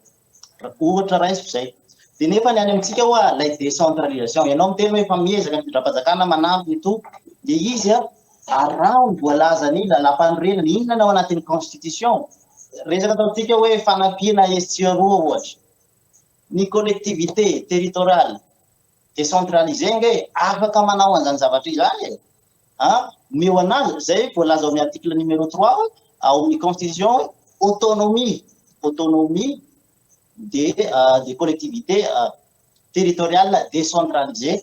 Ohatra raisiko zay. Dia nefa ny any amintsika hoa ilay décentralisation, ianao miteny hoe efa miezaka ny fitondram-panjakana manampy et tout, dia izy a, araho ny voalazan'ny lalàmpanorenana, inona ny ao anatin'ny constitution? Resaka ataontsika hoe fanampiana etsy sy eroa ohatra, ny collectivité territoriale, Décentralisé ange e, afaka manao an'izany zavatra izany e! A, omeo anazy, zay voalaza ao amin'ny article numéro trois hoe, ao amin'ny constitution hoe autonomie, autonomie des des collectivités territoriales décentralisées,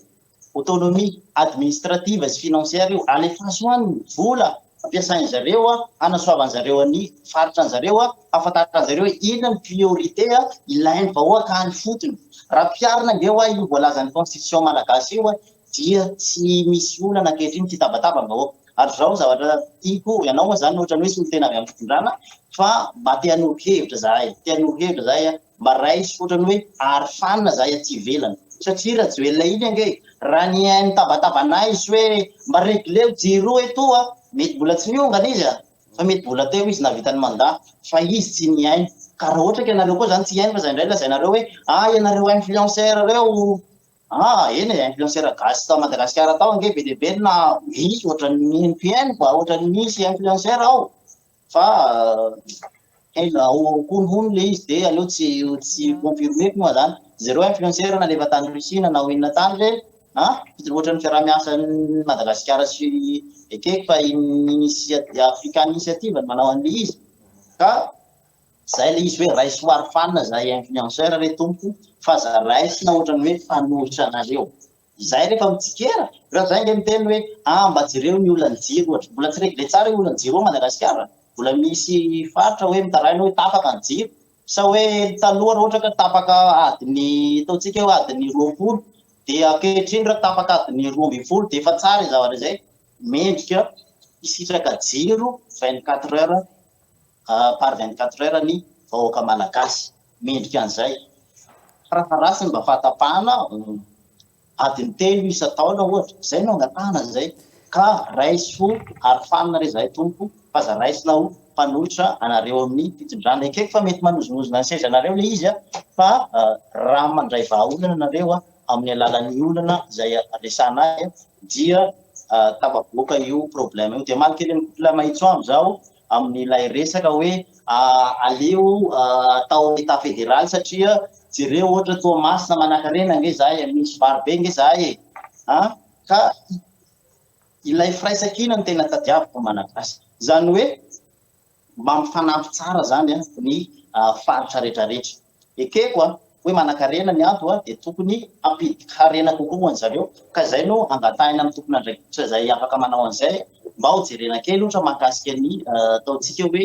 autonomie administrative sy financière io, alefaso any ny vola ampiasain zareo hanasoavan zareo ny faritra anzareo, hahafantaran zareo hoe inona ny priorité ilain'ny vahoaka any fotony. Raha ampiharina ange hoa io voalazan'ny constitution malagasy io dia tsy misy olana ankehitriny tsy hitabataba ny vahoaka. Ary zao zavatra tiako, ianao moa zany ohatran'ny hoe solontena avy amin'ny fitondrana fa mba te hanoro hevitra zahay, te hanoro hevitra zahay mba raiso ohatran'ny hoe arofanina zahay aty ivelany satria Rajoelina iny ange raha nihaino tabatabanay izy hoe mba regleo jiro etoa mety mbola tsy niongana izy a! fa mety mbola teo izy nahavita ny mandat fa izy tsy nihaino ka raha ohatra ka ianareo koa zany tsy hihaino fa zay indray lazainareo hoe ah ianareo influenceur reo ah eny e influenceur gasy tao Madagasikara tao ange be dia be na misy ohatran'ny mpihaino fa ohatran'ny misy influenceur ao fa heno ao hono le izy de aleo tsy tsy confirmer-ko moa zany zareo influenceur nalefa tany Russie nanao inona tany re a ohatran'ny fiaraha-miasan'i Madagasikara sy ekeko fa African Initiative no manao an'le izy ka zay le izy hoe raiso arofanina zahay influenceur re tompoko fa aza raisina ohatran'ny hoe mpanohitra anareo Izay rehefa mitsikera, raha zay ange miteny hoe ah mba jereo ny olan'ny jiro ohatra, mbola tsy regle tsara io olan'ny jiro ao Madagasikara, mbola misy faritra hoe mitaraina hoe tapaka ny jiro, sa hoe taloha raha ohatra ka tapaka adiny ataontsika hoe adiny 20 dia ankehitriny raha tapaka adiny 12 dia efa tsara izay zavatra izay, mendrika hisitraka jiro 24 heures par 24 heures ny vahoaka malagasy. Mendrika an'izay. Farafaharatsiny mba fahatapahana adiny telo isan-taona ohatra. Izay no angatahana izay. Ka raiso arofanina re izahay tompoko fa aza raisina ho mpanohitra anareo amin'ny fitondrana. Ekeko fa mety manozongozona ny sezanareo ilay izy fa raha mandray vahaolana nareo amin'ny alalan'ny olana izay resahanay dia tafavoaka io problème io. Dia hamaly kely an'i Couple Mahitsoa amin'izao amin'ilay resaka hoe aleo atao état fédéral satria jereo ohatra Toamasina manankarena ange zahay e, misy vary be ange zahay e, an, ka ilay firaisankina no tena tadiaviko Malagasy, izany hoe mba mifanampy tsara zany ny faritra retraretra. Ekeko a, hoe manankarena ny ato a, dia tokony hampidi-karena kokoa ho an'zareo, ka izay no angatahina amin'ny tompon'andraikitra izay afaka manao an'izay mba ho jerena kely ohatra mahakasika ny ataontsika hoe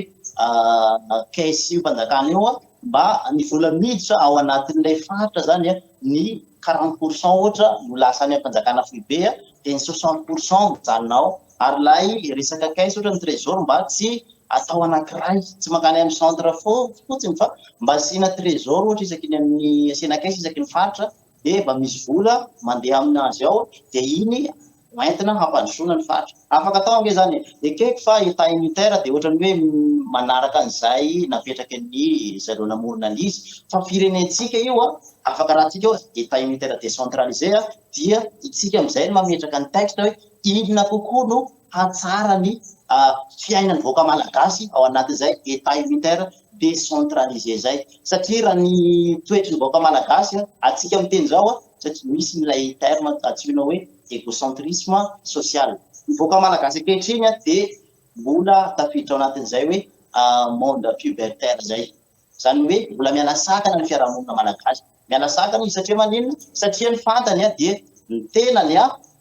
caisse io fanjakana io a, mba ny vola miditra ao anatin'ilay faritra zany a, ny 40 pour cent ohatra no lasa any amin'ny fanjakana foibe a, dia ny 60 pour cent mijanona ao, ary ilay resaka caisse ohatra ny trésor mba tsy atao anankiray, tsy mankany amin'ny centre fotsiny fa mba asiana trésor ohatra isaky ny amin'ny asiana caisse isaky ny faritra dia mba misy vola mandeha aminazy ao dia iny hoentina hampandrosoana ny faritra. Afaka atao ange izany e. Ekeko fa état unitaire dia ohatran'ny hoe manaraka an'izay napetraky ny zareo namorona an'izy fa firenentsika io a, afaka rahantsika io état unitaire décentralisé a, dia itsika amin'izay no mametraka ny texte hoe inona kokoa no hahatsara ny fiainan'ny vahoaka malagasy ao anatin'izay état unitaire décentralisé izay. Satria raha ny toetry ny vahoaka malagasy, antsika miteny izao, satria misy ilay terme antsoina hoe égocentrisme social. Ny vahoaka malagasy ankehitriny dia mbola tafiditra ao anatin'izay hoe monde pubertaire izay. Izany hoe mbola miala sakana ny fiarahamonina malagasy. Miala sakana izy satria maninona? Satria ny fantany dia ny tenany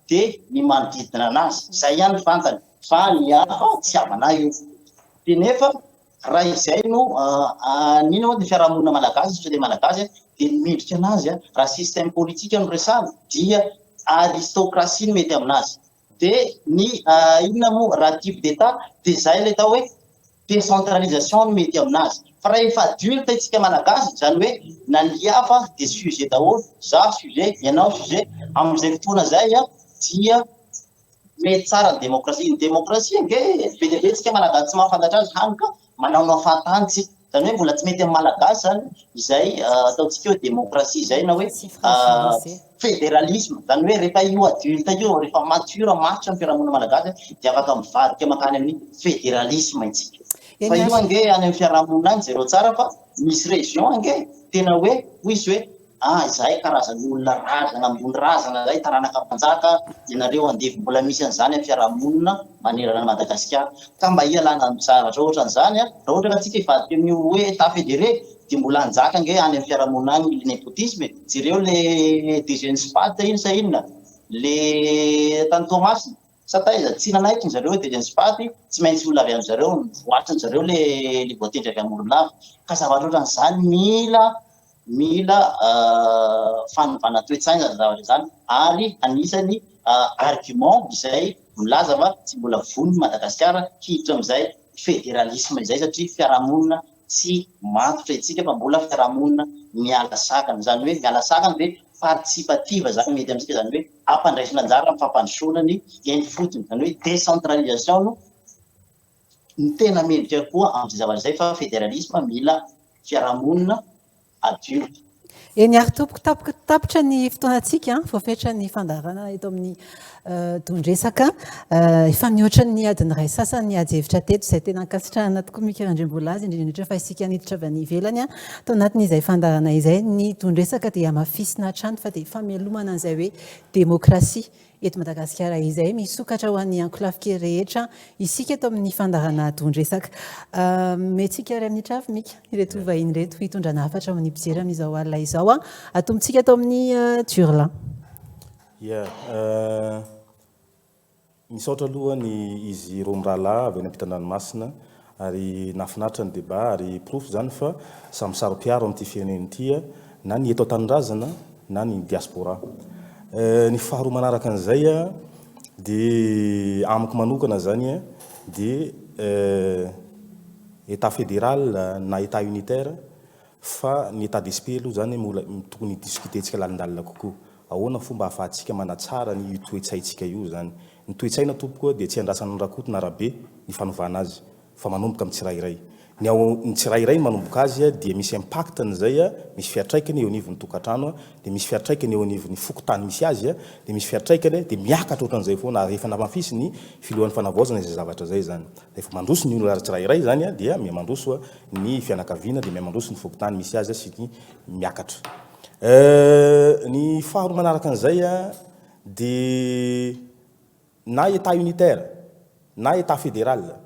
dia ny manodidina anazy. Izay ihany ny fantany fa ny hafa tsy havana io. Dia nefa raha izay no inona moa ny fiarahamonina malagasy, société malagasy dia ny mendrika anazy raha système politique no resahana dia aristocratie no mety aminazy. Dia ny inona moa raha type d'Etat dia izay ilay atao hoe décentralisation no mety aminazy. Fa raha efa adulte isika malagasy, izany hoe na ny hafa dia sujet daholo, za sujet, ianao sujet, amin'izay fotoana izay dia mety tsara ny démocratie. Ny démocratie ange be dia be isika malagasy tsy mahafantatra azy hany ka manaonao fahatany tsika. Izany hoe mbola tsy mety amin'ny malagasy izany izay ataontsika hoe démocratie izay na hoe fédéralisme. Izany hoe rehefa io adulte io, rehefa mature, matotra ny fiarahamonina malagasy dia afaka mivadika mankany amin'ny fédéralisme isika. Fa io ange any amin'ny fiarahamonina any jereo tsara fa misy région ange tena hoe hoy izy hoe Ah izahay karazan'olona razana ambony razana zay, taranaka mpanjaka, ianareo andevo mbola misy an'izany amin'ny fiarahamonina manerana an'i Madagasikara. Ka mba hialana amin'ny zavatra ohatran'izany an, raha ohatra ka tsika hivadika amin'io hoe Etat fédéré dia mbola hanjaka ange any amin'ny fiarahamonina any le népotisme e. Jereo le DG ny Spat iny sa inona? Le tany Toamasina sa taiza? Tsy nanaiky ny zareo hoe DG ny Spat tsy maintsy olona avy amin-jareo, nivoatry ny zareo le le voatendry avy amin'ny Morondava. Ka zavatra ohatran'izany mila Mila fanovana toe-tsaina izany zavatra izany ary anisany argument izay milaza fa tsy mbola vonona Madagasikara hiditra amin'izay federalisme izay satria fiarahamonina tsy matotra isika fa mbola fiarahamonina miala sakana. Izany hoe miala sakana dia participative izany mety amintsika, izany hoe ampandraisina anjara amin'ny fampandrosoana ny eny ifotony, izany hoe décentralisation no ny tena mendrika koa amin'izay zavatra izay fa federalisme mila fiarahamonina adulte. Eny ary tompoko, tapok tapitra ny fotoanantsika, voafetra ny fandaharana eto amin'ny don-dresaka. Efa mihoatra ny adiny iray sasany ny ady hevitra teto, izay tena ankasitrahana tokoa Mika Randriambolazy, indrindra indrindra fa isika niditra avy any ivelany tao anatin'izay fandaharana izay. Ny don-dresaka dia hamafisina hatrany fa dia famelomana an'izay hoe demokrasia eto Madagasikara izay misokatra ho an'ny ankolafin-kery rehetra isika eto amin'ny fandaharana Don-dresaka. Omentsika iray minitra avy Mika ireto vahiny ireto hitondrana hafatra ho an'ny mpijery amin'izao alina izao. Atombotsika ato amin'ny Durlin. Ya, misaotra aloha ny izy roa mirahalahy avy any ampitan-dranomasina Ary nahafinaritra ny débat ary porofo izany fa samy saro-piaro amin'ity firenena ity na ny eto an-tanindrazana na ny diaspora. Ny faharoa manaraka an'izay dia amiko manokana izany dia Etat fédéral na Etat unitaire Fa ny état d'esprit aloha zany mbola tokony hi-discuter-tsika lalindalina kokoa. Ahoana fomba ahafahantsika manatsara ny io toe-tsaintsika io zany. Ny toe-tsaina tompoko dia tsy andrasan'ny Rakoto na Rabe ny fanovana azy fa manomboka amin'ny tsirairay. Ny ao ny tsirairay manomboka azy dia misy impact-ny zay, misy fiantraikany eo anivon'ny tokantrano, dia misy fiantraikany eo anivon'ny fokontany misy azy, dia misy fiantraikany dia miakatra ohatran'izay foana ary efa namafisiny filohan'ny fanavaozana izay zavatra izay zany. Rehefa mandroso ny olona tsirairay zany dia miha-mandroso ny fianakaviana dia miha-mandroso ny fokontany misy azy sy ny miakatra. Ny faharoa manaraka an'izay dia na Etat unitaire na Etat fédéral,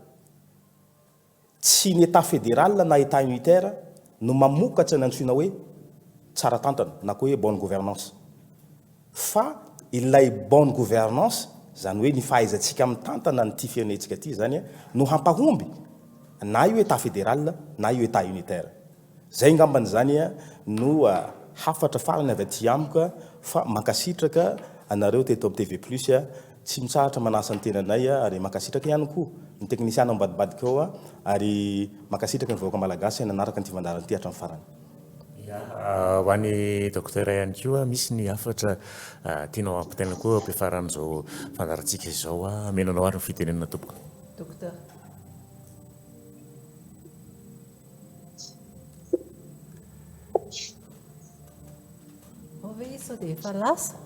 tsy ny Etat fédéral na Etat unitaire no mamokatra ny antsoina hoe tsara tantana na koa hoe bonne gouvernance. Fa ilay bonne gouvernance, izany hoe ny fahaizantsika mitantana an'ity firenentsika ity izany no hampahomby na io Etat fédéral na io Etat unitaire. Izay angambany izany no hafatra farany avy aty amiko fa mankasitraka anareo teto amin'ny TV Plus tsy mitsahatra manasa ny tenanay ary mankasitraka ihany koa ny teknisiana ambadibadika ao ary mankasitraka ny vahoaka malagasy nanaraka an'ity fandaharana ity hatramin'ny farany. Ya, ho an'i Docteur ihany koa, misy ny hafatra tianao hampitaina koa eo am-piafaran'izao fandaharantsika izao. Ameno anao ary ny fitenenana tompoko. Docteur. Ao ve izy sao dia efa lasa?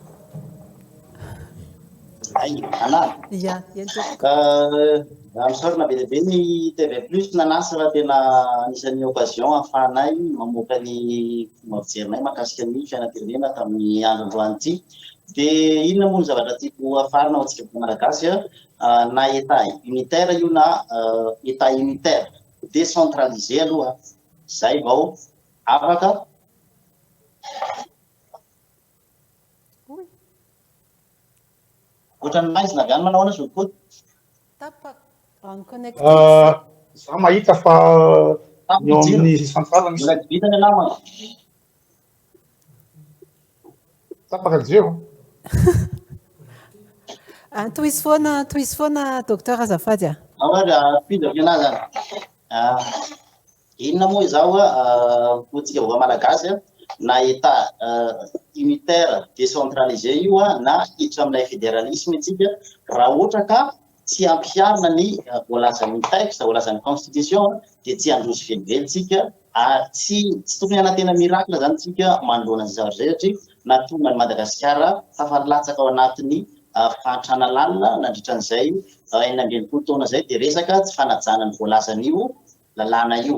Ay, Ana. Ya, eny tompoko. Misaorana be dia be ny TV Plus nanasa fa tena anisan'ny occasion ahafahanay mamoaka ny fomba fijerinay mahakasika ny fiainam-pirenena tamin'ny andro androany ity. Dia inona moa ny zavatra tiako hafarana ho antsika Malagasy na État unitaire io na État unitaire décentralisé aloha izay vao afaka Ohatran'ny maizina avy any manao ahoana zoky Koto? Tapaka unconnected. Za mahita fa ny eo amin'ny centrale misy. Mbola tsy vita ny anah manko. Tapaka ny jiro. Ah, tohizo foana, tohizo foana docteur azafady a. Ao ary tohizo avy anahy zany. Ah, Inona moa izao ho antsika vahoaka malagasy na Etat unitaire décentralisé io na hiditra amin'ilay fédéralisme isika raha ohatra ka tsy ampiharina ny voalazan'ny texte, voalazan'ny constitution dia tsy handroso velively isika ary tsy tsy tokony hanantena miracle izany isika manoloana izay zavatra izay satria nahatonga an'i Madagasikara tafalatsaka ao anatin'ny fahantrana lalina nandritra an'izay 66 taona izay dia resaka tsy fanajana ny voalazan'io lalàna io.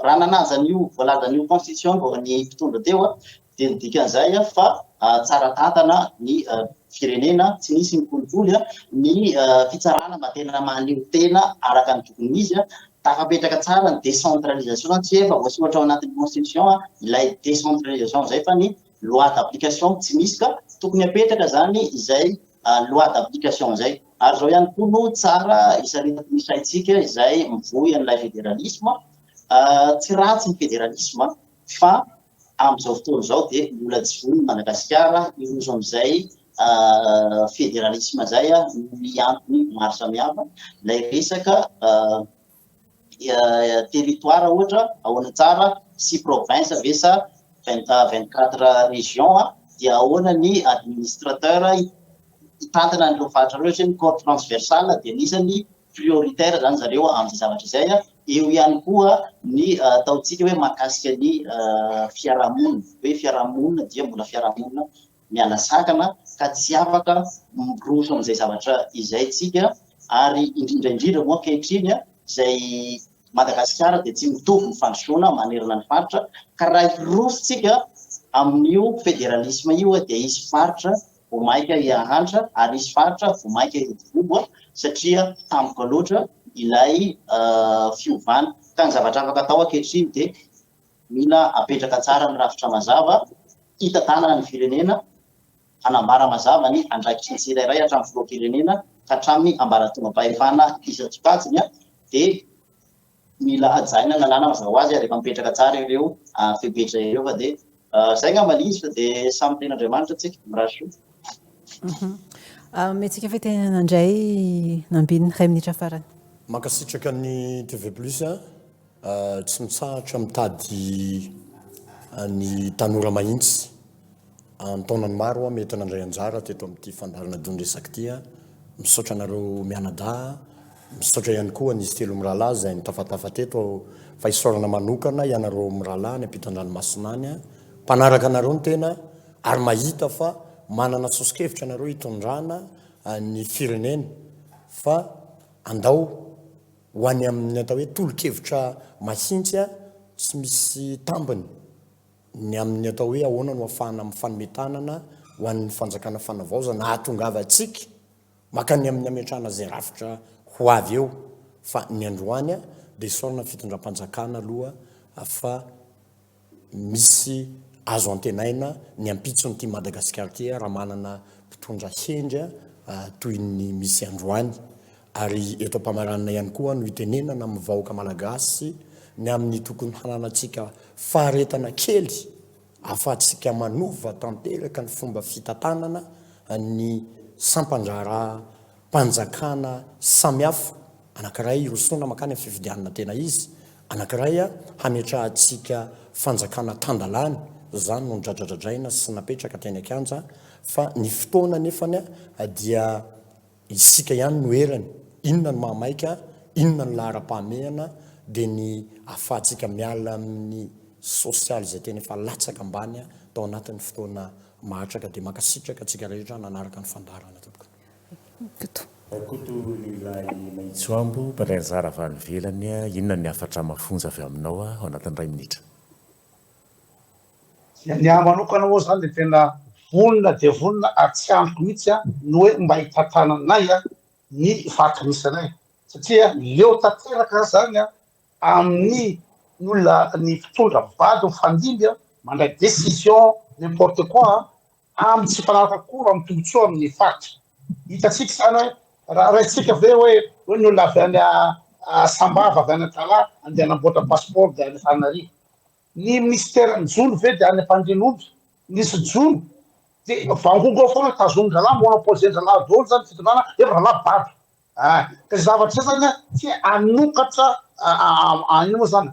Raha nanaja an'io voalazan'io constitution vao ny mpitondra teo dia ny dikan'izay fa tsara tantana ny firenena, tsy nisy ny kolikoly, ny fitsarana mba tena mahaleo tena araka ny tokony izy, tafapetraka tsara ny décentralisation, tsy efa voasoratra ao anatin'ny constitution ilay décentralisation izay fa ny loi d'application tsy misy ka tokony apetraka izany izay loi d'application izay. Ary izao ihany koa no tsara isaritako ny saintsika izay mivoy an'ilay fédéralisme, tsy ratsy ny fédéralisme fa amin'izao fotoana izao dia mbola tsy vonona Madagasikara hiroso amin'izay fédéralisme izay noho ny antony maro samihafa, ilay resaka territoire ohatra ahoana tsara sy province ve sa 24 régions dia ahoana ny administrateur hitantana an'ireo faritra ireo satria ny corps transversal dia anisan'ny prioritaire zany zareo amin'izay zavatra izay. Eo ihany koa ny ataontsika hoe mahakasika ny fiarahamonina, hoe fiarahamonina dia mbola fiarahamonina miala sakana ka tsy afaka miroso amin'izay zavatra izay tsika ary indrindra indrindra moa ankehitriny izay Madagasikara dia tsy mitovy ny fandrosoana manerana ny faritra ka raha hiroso tsika amin'io fédéralisme io dia hisy faritra vao mainka hihahantra ary hisy faritra vao mainka hiroborobo satria tampoka loatra ilay fiovana ka ny zavatra afaka atao ankehitriny dia mila apetraka tsara ny rafitra mazava hitantanana ny firenena hanambara mazava ny andraikitry ny tsirairay hatramin'ny filoham-pirenena ka hatramin'ny ambaratongam-pahefana isan-tsokajiny dia mila hajaina ny lalàna mazava ho azy ary efa mipetraka tsara ireo fepetra ireo fa dia izay angamba ilay izy fa dia samy tenin'Andriamanitra tsika, mirary soa. Omentsika fitenenana indray Nambinina, iray minitra farany. Mankasitraka ny TV Plus a, tsy mitsahatra mitady ny tanora mahintsy. An-taonany maro aho mety nandray anjara teto amin'ity fandaharana Don-dresaka ity. Misaotra anareo mianadahy, misaotra ihany koa an'izy telo mirahalahy izay nitafatafa teto fa isaorana manokana ianareo mirahalahy any ampitan-dranomasina any, mpanaraka anareo ny tena ary mahita fa manana soso-kevitra ianareo hitondrana ny firenena fa andao ho any amin'ny atao hoe tolo-kevitra mahintsy tsy misy tambiny. Ny amin'ny atao hoe ahoana no ahafahana mifanome tanana ho an'ny fanjakana fanavaozana hahatongavantsika makany amin'ny hametrahana izay rafitra ho avy eo fa ny androany dia isaorana ny fitondram-panjakana aloha fa misy azo antenaina ny ampitson'ity Madagasikara ity raha manana mpitondra hendry toy ny misy androany Ary eto am-pamaranana ihany koa no itenenana amin'ny vahoaka Malagasy ny amin'ny tokony hananantsika faharetana kely ahafahantsika manova tanteraka ny fomba fitantanana ny sampan-draharaham-panjakana samihafa, anankiray hirosoana mankany amin'ny fifidianana tena izy, anankiray hametrahantsika fanjakana tan-dalàna, izany no nodradradradraina sy napetraka teny an-kianja, fa ny fotoana anefany dia Isika ihany no erany, inona no mahamaika, inona no laharam-pahamehana, dia ny ahafahantsika miala amin'ny sosialy izay tena efa latsaka ambany tao anatin'ny fotoana mahatraka. Dia mankasitraka antsika rehetra nanaraka ny fandaharana tompoko. Koto lehilahy Mahitsoambo, mpandray anjara avy any ivelany, inona ny hafatra mafonja avy aminao ao anatin'ny iray minitra? Ny ahy manokana moa izany dia tena vonona dia vonona ary tsy andriko mihitsy ny hoe mba hitantananay ny vato misy anay satria leo tanteraka izany amin'ny olona ny mpitondra vady mifandimby mandray décision n'importe quoi amin'ny tsy mifanaraka akory amin'ny tombotsoa amin'ny faritra. Hitantsika izany hoe raha raisitsika ve hoe hoe ny olona avy any Sambava avy any Antalaha andeha hanamboatra passeport dia any Antananarivo. Ny minisiteran'ny jono ve dia any Ampandrianomby nisy jono dia vangongo ao foana tazomin-drahalahy monopoliser-drahalahy daholo izany fitondrana nefa rahalahy bado. Ah, ka izay zavatra izay zany an, tsy hanokatra inona moa zany,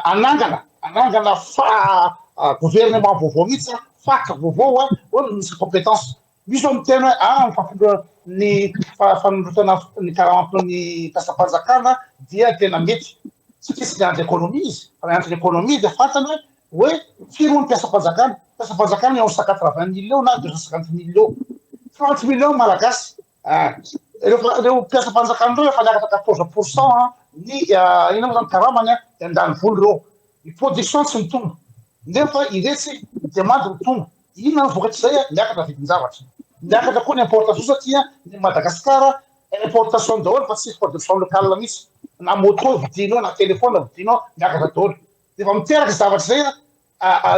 hanangana, hanangana fa gouvernement vaovao mihitsy an, faritra vaovao an, hoe misy compétence. Misy zao miteny hoe ah ny fampindroana ny fanondrotana ny karamam-ny mpiasam-panjakana dia tena mety. Satria tsy niandry économie izy, fa niandry ny économie dia fantany hoe hoe firy moa ny mpiasam-panjakana, mpiasam-panjakana eo amin'ny cent quatre-vingts mille eo na deux cent cinquante mille eo. 30 millions malagasy. Ah, ireo ireo mpiasam-panjakana ireo efa niakatra 14 pour cent ny inona moa zany karamany dia andany vola ireo. Ny production tsy mitombo nefa iretsy ny demande mitombo. Inona no vokatr'izay? Miakatra vidin-javatra. Miakatra koa ny importation satria ny Madagascar importation daholo fa tsisy production locale mihitsy. Na moto vidinao na téléphone vidinao miakatra daholo. Rehefa miteraka izay zavatra izay,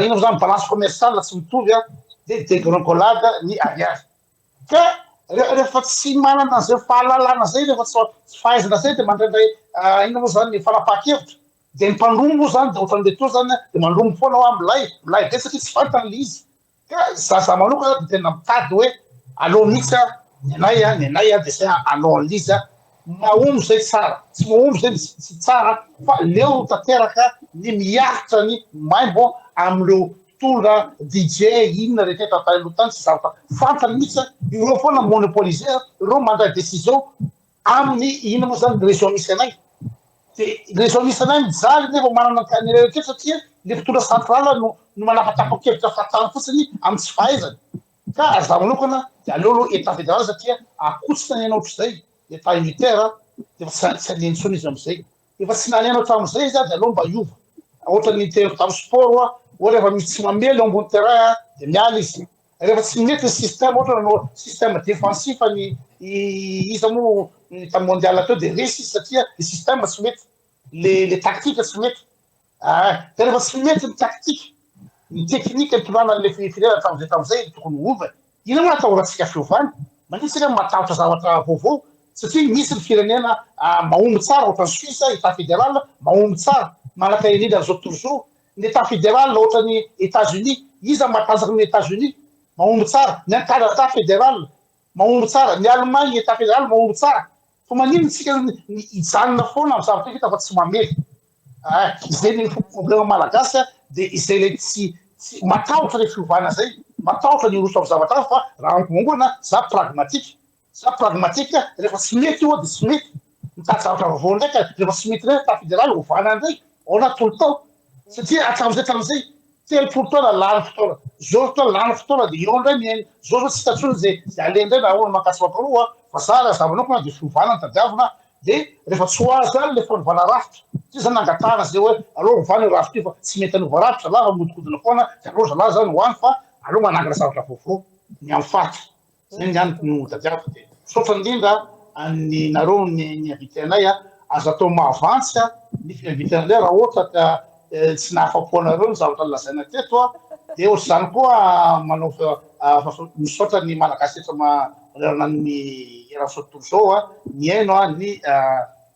inona moa zany balance commerciale tsy mitovy dia dégringolade ny ariary. Ka rehefa tsy manana an'izay fahalalana izay, rehefa tsy fahaizana izay dia mandraindray inona moa izany ny fanapahan-kevitra. Dia ny mpandromo moa izany dia ohatran'ny retour izany dia mandromo foana hoa milay, milay be satria tsy fantany ilay izy. Ka za za manokana dia tena mitady hoe aleo mihitsy a, ny anay a, ny anay a dia zay hanao an'ilay izy a. Mahomby izay tsara, tsy mahomby izay tsy tsara fa leo tanteraka ny miaritra ny maimbo amin'ireo mpitondra DJ inona rehetra eto an-tany tany tsy zavatra fantany mihitsy ireo foana monopoliser ireo mandray décision amin'ny inona moa zany région misy anay de région misy anay mijaly nefa manana ny rehetra satria le mpitondra central no no manapatapa-kevitra fahatany fotsiny amin'ny tsy fahaizany ka za manokana de aleo aloha état fédéral satria akotsina ny anao ohatr'izay état unitaire de efa tsy tsy intsony izy am'izay. Efa tsy naneno hatramin'izay izy dia aleo mba hiova. Ohatran'ny niteniko tamin'ny sport hoa, hoe rehefa misy tsy mamely eo ambony terrain dia miala izy. Rehefa tsy mety ny système, ohatra nanao système défensif ny iza moa ny tamin'ny mondial teo dia resy izy satria le système tsy mety, le le tactique tsy mety. Ah, dia rehefa tsy mety ny tactique, ny technique nitondrana an'ilay firenena hatramin'izay hatramin'izay tokony ho ova. Inona moa no atahorantsika fiovana? Maninona isika no matahotra zavatra vaovao? Satria misy ny firenena mahomby tsara ohatran'i Suisse, Etat fédéral, mahomby tsara, manaka indrindra an'izao tontolo izao. Ny Etat fédéral ohatran'i Etats Unis, iza no matanjaka noho Etats Unis? Mahomby tsara. Ny an'i Canada fédéral, mahomby tsara. Ny Allemagne, Etat fédéral, mahomby tsara. Fa maninona isika no hijanona foana amin'ny zavatra hita fa tsy mamely? Ah, izay ny problème malagasy a, dia izay ilay tsy tsy matahotra ilay fiovana izay, matahotra ny hiroso amin'ny zavatra hafa fa raha amiko manokana za pragmatique, za pragmatique rehefa tsy mety io dia tsy mety, mitady zavatra vaovao indray ka rehefa tsy mety indray état fédéral ovana indray ao anaty tolo tao satria hatramin'izay hatramin'izay 30 taona lany fotoana, zao fotoana lany fotoana dia eo indray mihaino, zao zao tsy hita intsony izay izay aleha indray na ahoana mankatso mankaroa fa za raha za manokana dia fiovana no tadiavina Dia rehefa tsy ho azy ihany ilay fanovana rafitra, satria izany nangatahana izay hoe aleo ovana io rafitra io fa tsy mety hanova rafitra zalahy fa mihodinkodina foana, dia aleo zalahy izany ho any fa aleo manangana zavatra vaovao ny amin'ny faritra. Izay ny any no tadiaviko. Dia misaotra indrindra an'ny nareo ny ni-inviter anay a, aza atao mahavantsy a ny fi-inviter anay raha ohatra ka tsy nahafapo anareo ny zavatra nolazaina teto a, dia ohatr'izany koa manao misaotra ny Malagasy rehetra manerana ny eran'izao tontolo izao a, mihaino a ny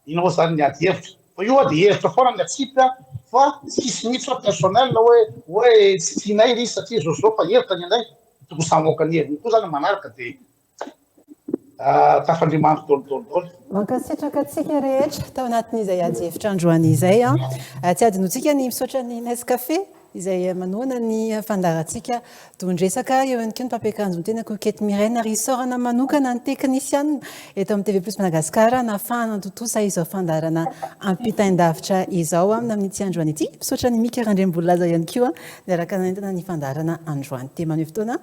inona moa izany ny ady hevitra. Fa io a dia hevitra foana ny atsipy a, fa tsisy mihitsy hoe personnel hoe hoe tsy tianay ry izy satria izao sy izao fa hevitra ny anay. Tokony samy hamoaka ny heviny koa izany manaraka dia Tafandriamandry dôly dôly dôly. Mankasitraka antsika rehetra tao anatin'izay ady hevitra androany izay. Tsy adinontsika ny misaotra ny Nescafé izay manohana ny fandaharantsika don-dresaka. Eo ihany koa ny mpampiakanjo ny tena Coquette Mireille ary isaorana manokana ny teknisianina eto amin'ny TV Plus Madagascar nahafahana nitontosa izao fandaharana ampitain-davitra izao amin'ity androany ity. Misaotra an'i Mika Randriambololaza ihany koa niaraka nanentana ny fandaharana androany. Dia maneho fotoana.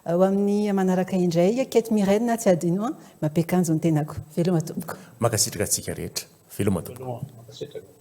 Ho amin'ny manaraka indray, Kate Mirène tsy adino an, mampiakanjo ny tenako. Veloma tompoko. Mankasitraka antsika rehetra. Veloma tompoko. Veloma, mankasitraka.